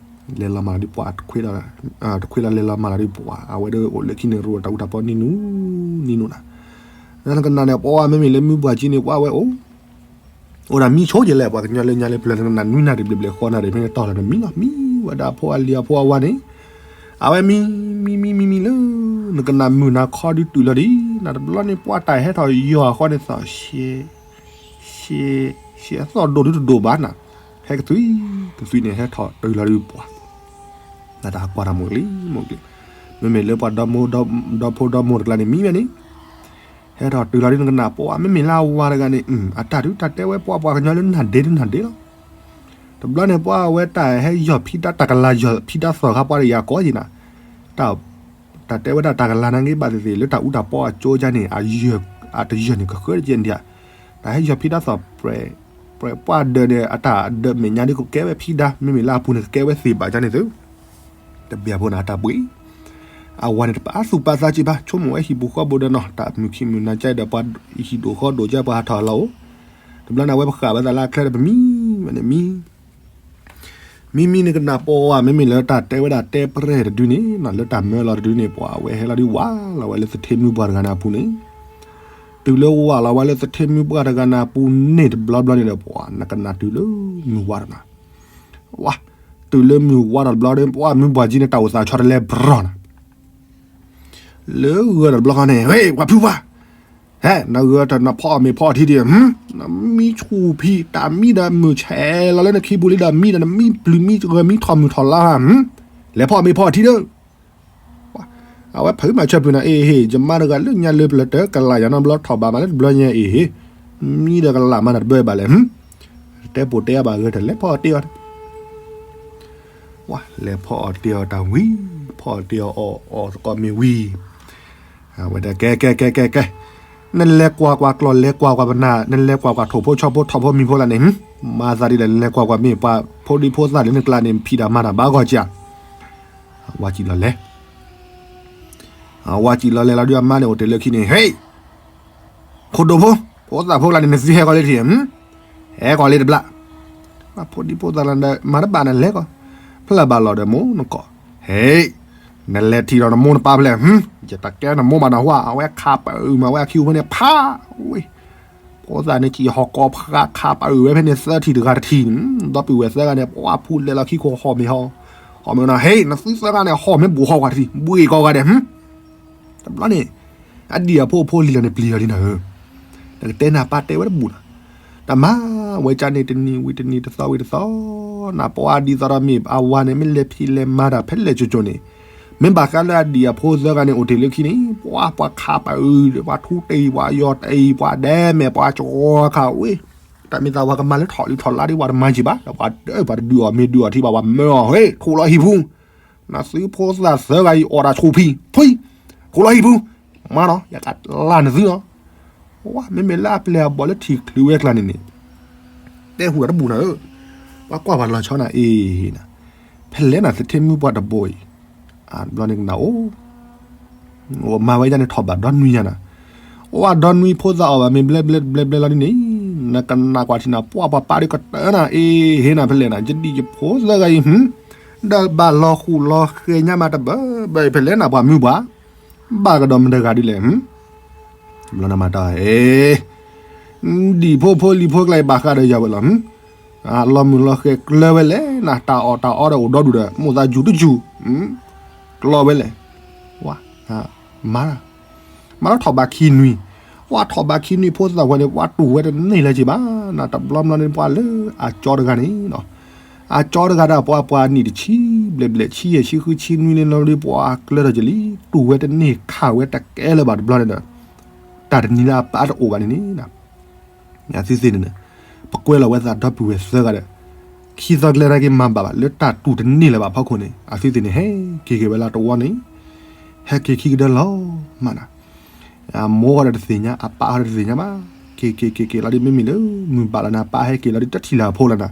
လဲၤလီၤမးဒ်ပှၤ တခွ့လီၤလဲၤလီၤမးလီၤဒ်ပှၤ အဝဲဒၣ်အိၣ်လၢခံန့ၣ် ရူၢ်တၢ်အူတၢ်ပီနံၤနူၤ, နံၤနူၤနၤ, နကနၣ်န့ၣ် ပှၤမ့မ့ၢ်လၢမုၢ်ပှၢ်ကံန့ၣ် ပှၤဝဲအိၣ် အိၣ်ဒၣ်မံဆိကလဲၣ် ပှၤကညီလၢညါလၢပျၢၤနကနၣ်နွံနၣ်ရံၣ်ဘျဲၣ်ဘျဲၣ်ဃီနၣ်ရံၣ်ဖဲန့ၣ်တီၢ်လီၤဒီးမံလီၤ မံဝဲဒၣ်အဖိအလံၤအဖိအဝၤန့ၣ်, အဝဲမံ, မံ မံ မံ မံလၢ နကနၣ်မုၢ်နၤခီဒုးတုၤလီၤဒံး နတဘျီန့ၣ် ပှၤတၢ်ဟဲထီၣ်ယီၤအဃီန့ၣ်သီၣ် ရှဲ, ရှဲ, ရှဲအသီၣ်ဒိၣ်ဒုးတဒိၣ်ဘၣ်နၤ, ဟဲကသွံ, ကသွံန့ၣ် ဟဲထီၣ်တုၤလီၤဒုးပှၤ နတၢ်ကွၢ်တၢ်မိၢ်ကလံၤ, မိၢ်ကလံၤ, မ့မ့ၢ်လၢပှၤဒီဖိဒီမိၢ်တကျါန့ၣ် မံဝဲန့ၣ် ဟဲထီၣ်တုၤလီၤဒ်နကနၣ်ပှၤ မ့မ့ၢ်လၢအဝၤတဂၤန့ၣ် အတၢ်ဒုးတၢ်တဲဝဲပှၤပှၤကညီလၢနၢ်ဒ့ဒုးနၢ်ဒ့လီၤ. တဘျီန့ၣ် ပှၤဝဲတၢ်ဟဲယီၤဖံးတၢ်တၢ်ကလၤယီၤဖံးတၢ်သီၣ်ခါပှၤတယာ်ကိးက့ၤနၤ, တၢ်တဲဝဲဒၣ်တၢ်ကလၤနာ်က့ဘၣ်သ့ၣ်သ့ၣ် လၢတၢ်အူတၢ်ပီအကၠိကါန့ၣ် အတယီၤန့ၣ်ကဃၢတကဲဒံးဧါ, တၢ်ဟဲယီၤဖံးတၢ်သီၣ် ပြဲးပှၢ်ဒၢးန့ၣ် အတၢ်ဒၢးမဲာ်ညါဒ်ကကဲဝဲဖံးဒါ မ့မ့ၢ်လၢအပူၤန့ၣ် ကကဲဝဲသ့ၣ်ဘၣ်ကါန့ၣ်သု တဘၣ်ဖိန့ၣ် အတၢ်ပှ့ၤ, အဝၤန့ၣ်တပာ်သူၣ်ပာ်သးက့ၤဘၣ် ဆိကမိၣ်ဝဲဟံၣ်ပူၤဃီပူၤဒီးနီၤ တၢ်မုာ်ခံမုာ်နၤကါဒီးပှၤဟံၣ်ဒိၣ်ဃီဒိၣ်ကါပှၤဟးထီၣ်လီၤအိၣ်, တဘျီန့ၣ်အဝဲပဃာ်ဝဲသးလၢအချၢဒီးပမံဝဲန့ၣ်မံ မံမံန့ၣ်ကနၣ်ပှၤ မ့မ့ၢ်လၢတၢ်တဲဝဲဒၣ်တဲပြဲၢ်တဒုန့ၣ်နီၤ လၢတၢ်မၢလီၤတဒုန့ၣ် ပှၤဝဲဟဲလီၤဒုးဝးလီၤဝဲလၢသထ့မုၢ်ပှၢ်တဂၤန့ၣ်အပူၤန့ၣ်, တုၤလၢဝးလီၤဝဲလၢသထ့မုၢ်ပှၢ်တဂၤန့ၣ်အပူၤန့ၣ်တဘျီဘျီန့ၣ်ဒီး ပှၤနကနၣ်တုၤလၢမုၢ်ဝါထီၣ်နၤ, ဝါ, တုၤလၢမုၢ်ဝါထီၣ်တဘျီဒီး ပှၤမုၢ်ပှၢ်ကံန့ၣ် တၢ်အိၣ်သးဆီတလဲဘြီၤနၤ လၢဂၢၢ်တဘျီဃီန့ၣ် ဟ့ၣ် ပှၤဖုပှၢ်, ဟဲ နဂၢၢ်တၢ်နဖီအီၣ်မ့ၤဖီအီထံဒံး, နမံဆူၣ်ဖံး တၢ်မံဒီးမုၢ်ဆဲးလီၤလၢနခံပူၤလံဒီးမံဒီးနမံပျုၤမံဂၢၢ်မံထီၣ်မုၢ်ထီၣ်လါ, လဲၤဖီအီၣ်မ့ၤဖီအီထံဒီး, အဝဲဖုးမၤဆၢပူၤနၤ အ့ဟ့ၣ် ယမါတဂၤလၢညါလၢပျၢၤတကလးယၤနီတဘျီထီၣ်ဘးမးလၢတဘျီညါအ့ဟ့ၣ်, မံဒီးကလးမးနၤတဘၢဘၣ်လဲၣ်, တဲပိာ်တဲအဘၣ်ဂၢၢ်တၢ်လဲၤဖီအီၣ်တ့ၢ်အီၤ ဝါ လဲၤဖီအီၣ်တ့ၢ်အီၤတၢ်ဝံၤ, ဖီအီၣ်တ့ၢ်အီၤအီၣ်အီၣ်သကိးမ့ၢ်ဝံၤ, အဝဲတဲ ကဲ ကဲ ကဲ ကဲ ကဲ, နလဲၤကွၢ်ကွၢ်ကျီၢ်လဲၤကွၢ်ကွၢ်ပနၢ် နလဲၤကွၢ်ကွၢ်ထိၣ်ဖိဆီဖိထီၣ်ဖိမံၤဖိလၢန့ၣ်, မၤသးဒ်လဲၣ် နလဲၤကွၢ်ကွၢ်မ့ၢ်ပှၤဖိဒံဖိသၣ်လၢနကျါန့ၣ် ဖံးတၢ်မၤတၢ်ဘၣ်ဂီၢ်ကၢ်, ဝါစံၣ်လီၤလဲၤ ဝါစံၣ်လီၤလဲၤလီၤဒုး အမါန့ၣ်အိၣ်တ့ၢ်လၢခံန့ၣ် ဟ့ၣ် ခိၣ်ဒိၣ်ဖိ, ဖိသၣ်ဖိကျါန့ၣ် နသုဟဲကီးလၢထံၣ်, ဟဲကီးလၢတဘျီ, ဖိဒံဖိသၣ်လၢမၤတဘၣ်နလဲၤကီး, ဖျၢၣ်ဘၣ်လီၤဒီးမိၢ်နကီၢ်, ဟဲ, နလဲၤထံၣ်ဒီးနမိၢ်နပၢ်ဖဲလဲၣ်, ယတကဲနမိၢ်ဘၣ်နဟူဧါ, အဝဲခးပၢ်အုၣ်မးဝဲအခံဖဲန့ၣ် ဖးဝ့ၢ်, ဖိသၣ်န့ၣ်စံၣ်ဟီၣ်ကီၢ်ဖး ခးပၢ်အုၣ်ဝဲဖဲန့ၣ် သၢထံၣ်တဂၤတထံၣ်, ဒီပုၢ်ဝဲၢ်သၢဂၤန့ၣ် ပှၤဖူးလဲၤလီၤခံခိၣ်ဟီၣ်မ့ၢ်ဟီၣ်, ဟီၣ်မ့ၢ်နီၤ, ဟဲ, နသုသၢဂၤန့ၣ် ဟီၣ်မ့ၢ်ဘူးဟီၣ်ကွၢ်တထံၣ် ဘူးကီၢ်ဂၤဒဲး, တဘျီန့ၣ် အဒံၣ်အဖိအဖိလံၤလီၤန့ၣ် ပျံၤလီၤလံနၤဧၢ, နကတဲနၤပၢ်တဲဝဲတဘူးနီၤ, တၢ်မၤဝဲကၢ်န့ၣ် တနံၤဝံၤတနံၤ တသီဝံၤတသီ, နပှၤဒ်သိးဒီးမ့ၢ်အဝၤန့ၣ် မ့ၢ်လဲၤဖံးလဲၤမၤတၢ်ဖဲလဲၣ်ကၠိကၠိန့ၣ်, မ့ၢ်ဘၣ်ဃးလၢအဒံၣ်အဖိသၢဂၤန့ၣ် အိၣ်တ့ၢ်လၢခံန့ၣ် ပှၤပှၤခးပၢ်အုၣ် ပှၤထူတ့ၢ် ပှၤယီၢ်တ့ၢ် ပှၤဒဲမဲာ် ပှၤကဝီၤခးဝ့ၢ်, တၢ်မ့ၢ်သးပှၤကမၤလၢထီၣ်လံထီၣ်လါဒ်ပှၤတမၤက့ၤဘၣ်, ပှၤဒၢပှၤတဒုးအီၣ်မ့ၢ်ဒုးအီၣ်ထံဘၣ် ပှၤမၢအီၤ ဟဲ ထိၣ်လီၤဟံၣ်ပူၤ, နသုဖိသၣ်သၢဂၤအံၤအီၣ်တၢ်ဆူၣ်ဖံး ဖှံ, ထိၣ်လီၤဟံၣ်ပူၤ, မၤနီၤ ယကလၢ်နသုနီၤ, ဝဲမ့မ့ၢ်လၢအပျဲၢ်အဘီၣ်လၢထံၣ်ချုးဝဲအကျါန့ၣ်န့ၣ်, တဲဟူးဒီးတဘူးနၤဧၢ, ပှၤကွၢ်ပှၤလီၤဆီနၤအ့ၣ်နၤ, ဖဲလဲၣ်နၤသထ့ၣ်မုၢ်ပှၢ်တဘိအံၤ, တဘျီန့ၣ်ကနၣ်အိၣ် မၤဝဲဒ်န့ၣ်ထီၣ်ဘးဒီနွံညါနၤ, အိၣ်ဝဲဒီနွံဖိသၣ်အီၣ်ဘၣ်မ့ၢ်ဘျဲဘျဲဘျဲဘျဲလီၤဒ်န့ၣ်, နကနၣ်ကွၢ်ထံၣ်နၤ ပှၢ်ပှၤပၢ်ဒ်ကတၢၢ်နၤ အ့ၣ်ဟ့နၤဖဲလဲၣ်နၤ ယဒံၣ်ယဖိသၢဂၤအံၤ ဒီးဘၣ်လီၤဃူလီၤဃဲညါမးတဘၣ်ဘၣ်အံၤ ဖဲလဲၣ်နၤပှၤမုၢ်ပှၢ်, ဘၣ်ကဒီးမတၤတဂၤဒ်လဲၣ်, ဘျီနမၤတၢ်အ့ၣ် ဒံၣ်ဖိဖိလံၤဖိကျါအံၤဘၣ်ဃးဒီးယၤဝဲလီၤ, လီၤမုၢ်လီၤဃဲကျၢၤဝဲလဲၣ်နၤ တၢ်အီၣ်တၢ်အီဒီးအိၣ်ဒီဒူၣ်ဒီး မိၢ်သးယူၤတယူၤ, ကျီဝဲလဲၣ်, ဝါ, မၤ, မၤလီၤထီၣ်ဘးခံနွံ, ဝါထီၣ်ဘးခံနွံဖိသၣ်ဝဲန့ၣ် ပှၤတူၢ်ဝဲတန့ၢ်လၢၤက့ၤဘၣ်, နတဘျီဘျီန့ၣ်ပှၤလၢအကၠီတဂၤန့ၣ်, အကၠီတဂၤဒီးပှၤပှၤနံၣ်တဆံ, ဘျဲၣ်ဘျဲၣ်ဆံယဲၢ်ဆံဃုဆံနွံန့ၣ်လီၤဒီးပှၤကျၢၤထီၣ်ကလံ, တူၢ်ဝဲတန့ၢ်ခးဝဲတကဲလၢၤဘၣ်တဘျီန့ၣ်ဒီး, တၢ်တနံၤလၢအပၢ်တအိၣ်ဘၣ်န့ၣ်န့ၣ် အသုသ့ၣ်န့ၣ်, ပကွဲလီၤဝဲသးဒီပုၢ်ဝဲၢ်သၢဂၤဒီး, ခံသီကျဲတၢ်က့ၤမၤဘၣ်ဘၣ် လၢတၢ်တူၢ်တန့ၢ်လၢၤဘၣ်ဖီခိၣ်န့ၣ် အသုသ့ၣ်န့ၣ် ဟဲက့ၤက့ၤဝဲလၢတဝီန့ၣ်, ဟဲက့ၤခံကဒၢလီၤမးနၤ, အမိၢ်ဃီဒီးတသ့ၣ်ညါ အပၢ်ဃီဒီးတသ့ၣ်ညါဘၣ်, က့ၤက့ၤက့ၤက့ၤလီၤဒ်မ့မ့ၢ်လၢ မုၢ်ဘၣ်လီၤန့ၣ် အပၢ်ဟဲက့ၤလီၤဒ်တထံၣ်လၢအဖိလီၤနၤ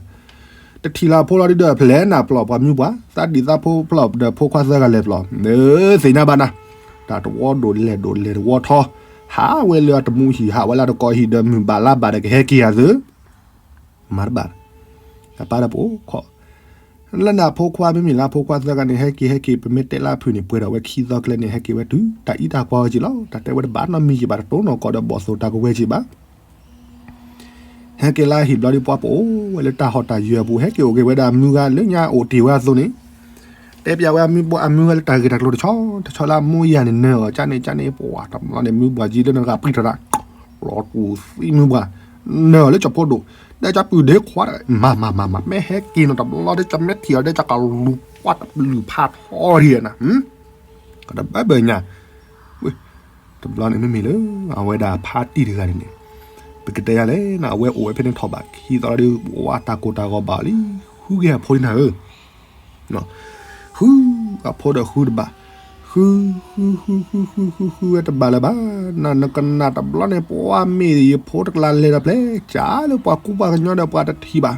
တထံၣ်လၢအဖိလီၤဒ်ဒီး ဖဲလဲၣ်နၤပျီၢ်ပှၤမုၢ်ပှၢ် သးဒံၣ်သးဖိဖျီၣ်ဒီးဖိခွါသၢဂၤလဲၤပျီၢ်, သ့ၣ်ညါဘၣ်နၤ, တၢ်တဝီဒိၣ်လဲၢ်ဒိၣ်လဲၢ်တဝီထီ, ဟးဝဲလၢအတမူဟံၣ် ဟးဝဲလၢအတကိးဟံၣ်ဒီး မုၢ်ဘၣ်လါဘၣ်ဒီးကဟဲက့ၤယၤသု, မၤတဘၣ်, အပၢ်ဒီးပအိၣ်ခိး, လၢနၤဖိခွါမ့မ့ၢ်လၢဖိခွါသၢဂၤန့ၣ် ဟဲက့ၤဟဲက့ၤ ပမ့ၢ်တဲလၢအဖုၣ်န့ၣ် ပှဲၤဒီးဝဲခံသီကျဲန့ၣ် ဟဲက့ၤဝဲတုၤ တၢ်အံးတၢ်ကွၢ်ဝဲက့ၤလီၤ, တၢ်တဲဝဲတဘၣ်နီတမံၤက့ၤဘၣ် တတိၢ်နီၢ်ကီၢ်ဒီးဘီၣ်သိၣ်တၢ်ကဝဲၤက့ၤဘၣ် ဟဲက့ၤလၢအဟံၣ်ဘျီဒ်ပှၤပအိၣ်ဝဲလၢတၢ်ဟီၣ်တၢ်ယၢၤအပူၤ ဟဲက့ၤအိၣ်က့ၤဝဲဒၣ်မုၢ်ဂၤလၢညါအိၣ်တ့ၢ်ဝဲအသိးန့ၣ်, တဲပျးဝဲအမုၢ်ပှၢ်အမုၢ်ဂၤလၢတၢ်ဂ့ၢ်တၢ်ကျိၤတဆီတဆီလၢအမိၢ်ယၤန့ၣ် နၢၤအီၤကၢ်န့ၣ်ကၢ်န့ၣ် ပှၤတဘျီန့ၣ် မုၢ်ပှၢ်ကံလၢနဂၤပှံၢ်ထီၣ်တၢ် လီၤတူၢ်သံမုၢ်ပှၢ်, နၢၤအီၤလၢကၠီဖိဒိၣ်, ဒီးကၠီပုၢ်ဒ့ခွါဒီး မၤမၤမၤမၤ မ့ၢ်ဟဲက့ၤနီၤတဘျီဒီး ကၠီမ့ၢ်ထံၣ်အီၤဒီး ကၠီကလူၤပှၢ်တပလုၢ်ဖးထီဒံးနၤ ကတဘၢဘၢညါ, တဘျီန့ၣ်မ့မ့ၢ်လၢ အဝဲဒၣ်ဖါတံၢ်တဂၤန့ၣ်န့ၣ်, ပကတဲယၤလဲၣ်နၤ အဝဲအိၣ်ဝဲဖဲန့ၣ်ထီၣ်ဘးခံသီဒီး ဝဲတၢ်ကိၢ်တၢ်ဂီၤဘၣ်လံ, ဃုက့ၤအဖိလံနၤဧၢ, ဃုအဖိဒီးဃုတဘၣ်, ဃု, ဃုဃုဃုဃုဃုဃုဃုဝဲတဘၣ်လၢၤဘၣ်, နနကနၣ်တဘျီန့ၣ် ပှၤမ့ၢ်ယဖိတကလးလဲၤဒီးဖျဲၣ် ကၢ်လၢပှၤကူပှၤကညီဒီးပှၤတထံၣ်ဘၣ်,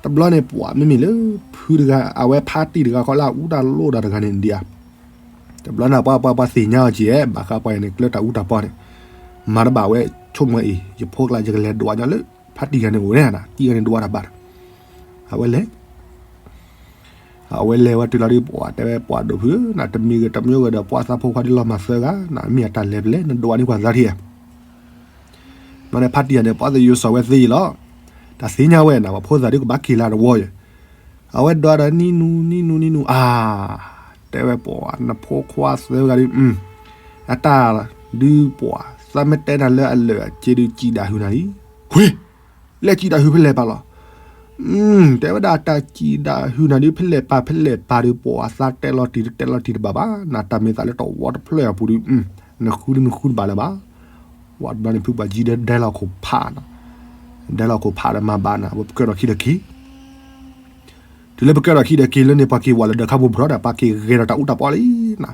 တဘျီန့ၣ် ပှၤမ့မ့ၢ်လၢ ဖုတဂၤ အဝဲဖါတံၢ်တဂၤခီလၢအအူတၢ်လိၣ်တၢ်တဂၤန့ၣ်ဒံးဧါ, တဘျီန့ၣ် ပှၤပှၤပှၤသ့ၣ်ညါအီၤက့ၤ ဘၣ်ဃးပှၤအံၤန့ၣ် ကျၢၤတၢ်အူတၢ်ပီန့ၣ်, မၤတဘၣ်ဝဲ ဆိကမိၣ်အံၤ ယဖိကျါ ယကလဲၤဒိးညီလၢ ဖါတံၢ်ဂၤန့ၣ်အိၣ်န့ၣ် တံၢ်ဂၤန့ၣ်ဒိးတၢ်ဘၣ်ဒီး, အဝဲလဲၤ အဝဲလဲၤဝဲတုၤလီၤဒ်ပှၤတဲဝဲပှၤဒိၣ်ဖုဧၢ, နတမံၤဂ့ၤတမံၤဂ့ၤဒီး ပှၤသးဖိခွါဒ်လီၤမၢ်သၢဂၤ နမ့ၢ်အတၢ်လဲၤဖဲလဲၣ် နဒိးဝဲန့ၢ်ပှၤသးထံဧါ, ဘျီန့ၣ်ဖါတံၢ်ဂၤန့ၣ် ပှၤသယိၤစီၤဝဲသ့ယံၤလီၤ, တၢ်သ့ၣ်ညါဝဲနၤ ပှၤဖိသၣ်ဒ်ကဘၣ်က့ၤလၢတဝီယံၤ, အဝဲဒိးဒီးနံၣ်နူနံၣ်နူနံၣ်နူ အါ တဲဝဲပှၤ နဖိခွါသၢဂၤဒ် အတၢ်ဒုးပှၤ သးမ့ၢ်တဲနၤလၢအလၢာ်အစ့ဒုး စံးဒၣ်ဟုၣ်နၤလံ, ဝ့ၢ် လဲၤစံးဒၣ်ဟုၣ်ဖဲလဲၣ်ပၢ်လီၤ, တဲဝဲဒၣ်တၢ်စံးဒၣ်ဟုၣ်နၤဒုး ဖဲလဲၣ်ပၢ်ဖဲလဲၣ်ပၢ်ဒုး ပှၤသးတဲလီၤတံၢ်တတဲလီၤတံၢ်တဘၣ်ဘၣ်, နတၢ်မ့ၢ်သးလၢတဝီတဖျၢၣ်အပူၤဒုး နဃုဒုးနဃုတဘၣ်လၢၤဘၣ်, ဝဲတဘျီန့ၣ် ဖုပှၤကံဒဲဒဲလီၤခိၣ်ဖးနီၤ, ဒဲလီၤခိၣ်ဖးဒီးမၤဘၣ်နၤ ပကဲထီၣ်ခံဒီးက့ၤ တုၤလၢပကဲထီၣ်ခံဒီးက့ၤလၢန့ၣ် ပှၤက့ၤဝဲလၢဒၢးခါပူၤဘျီဒီး ပှၤက့ၤဂဲၤဒီးတၢ်အူတၢ်ပီလံနၤ,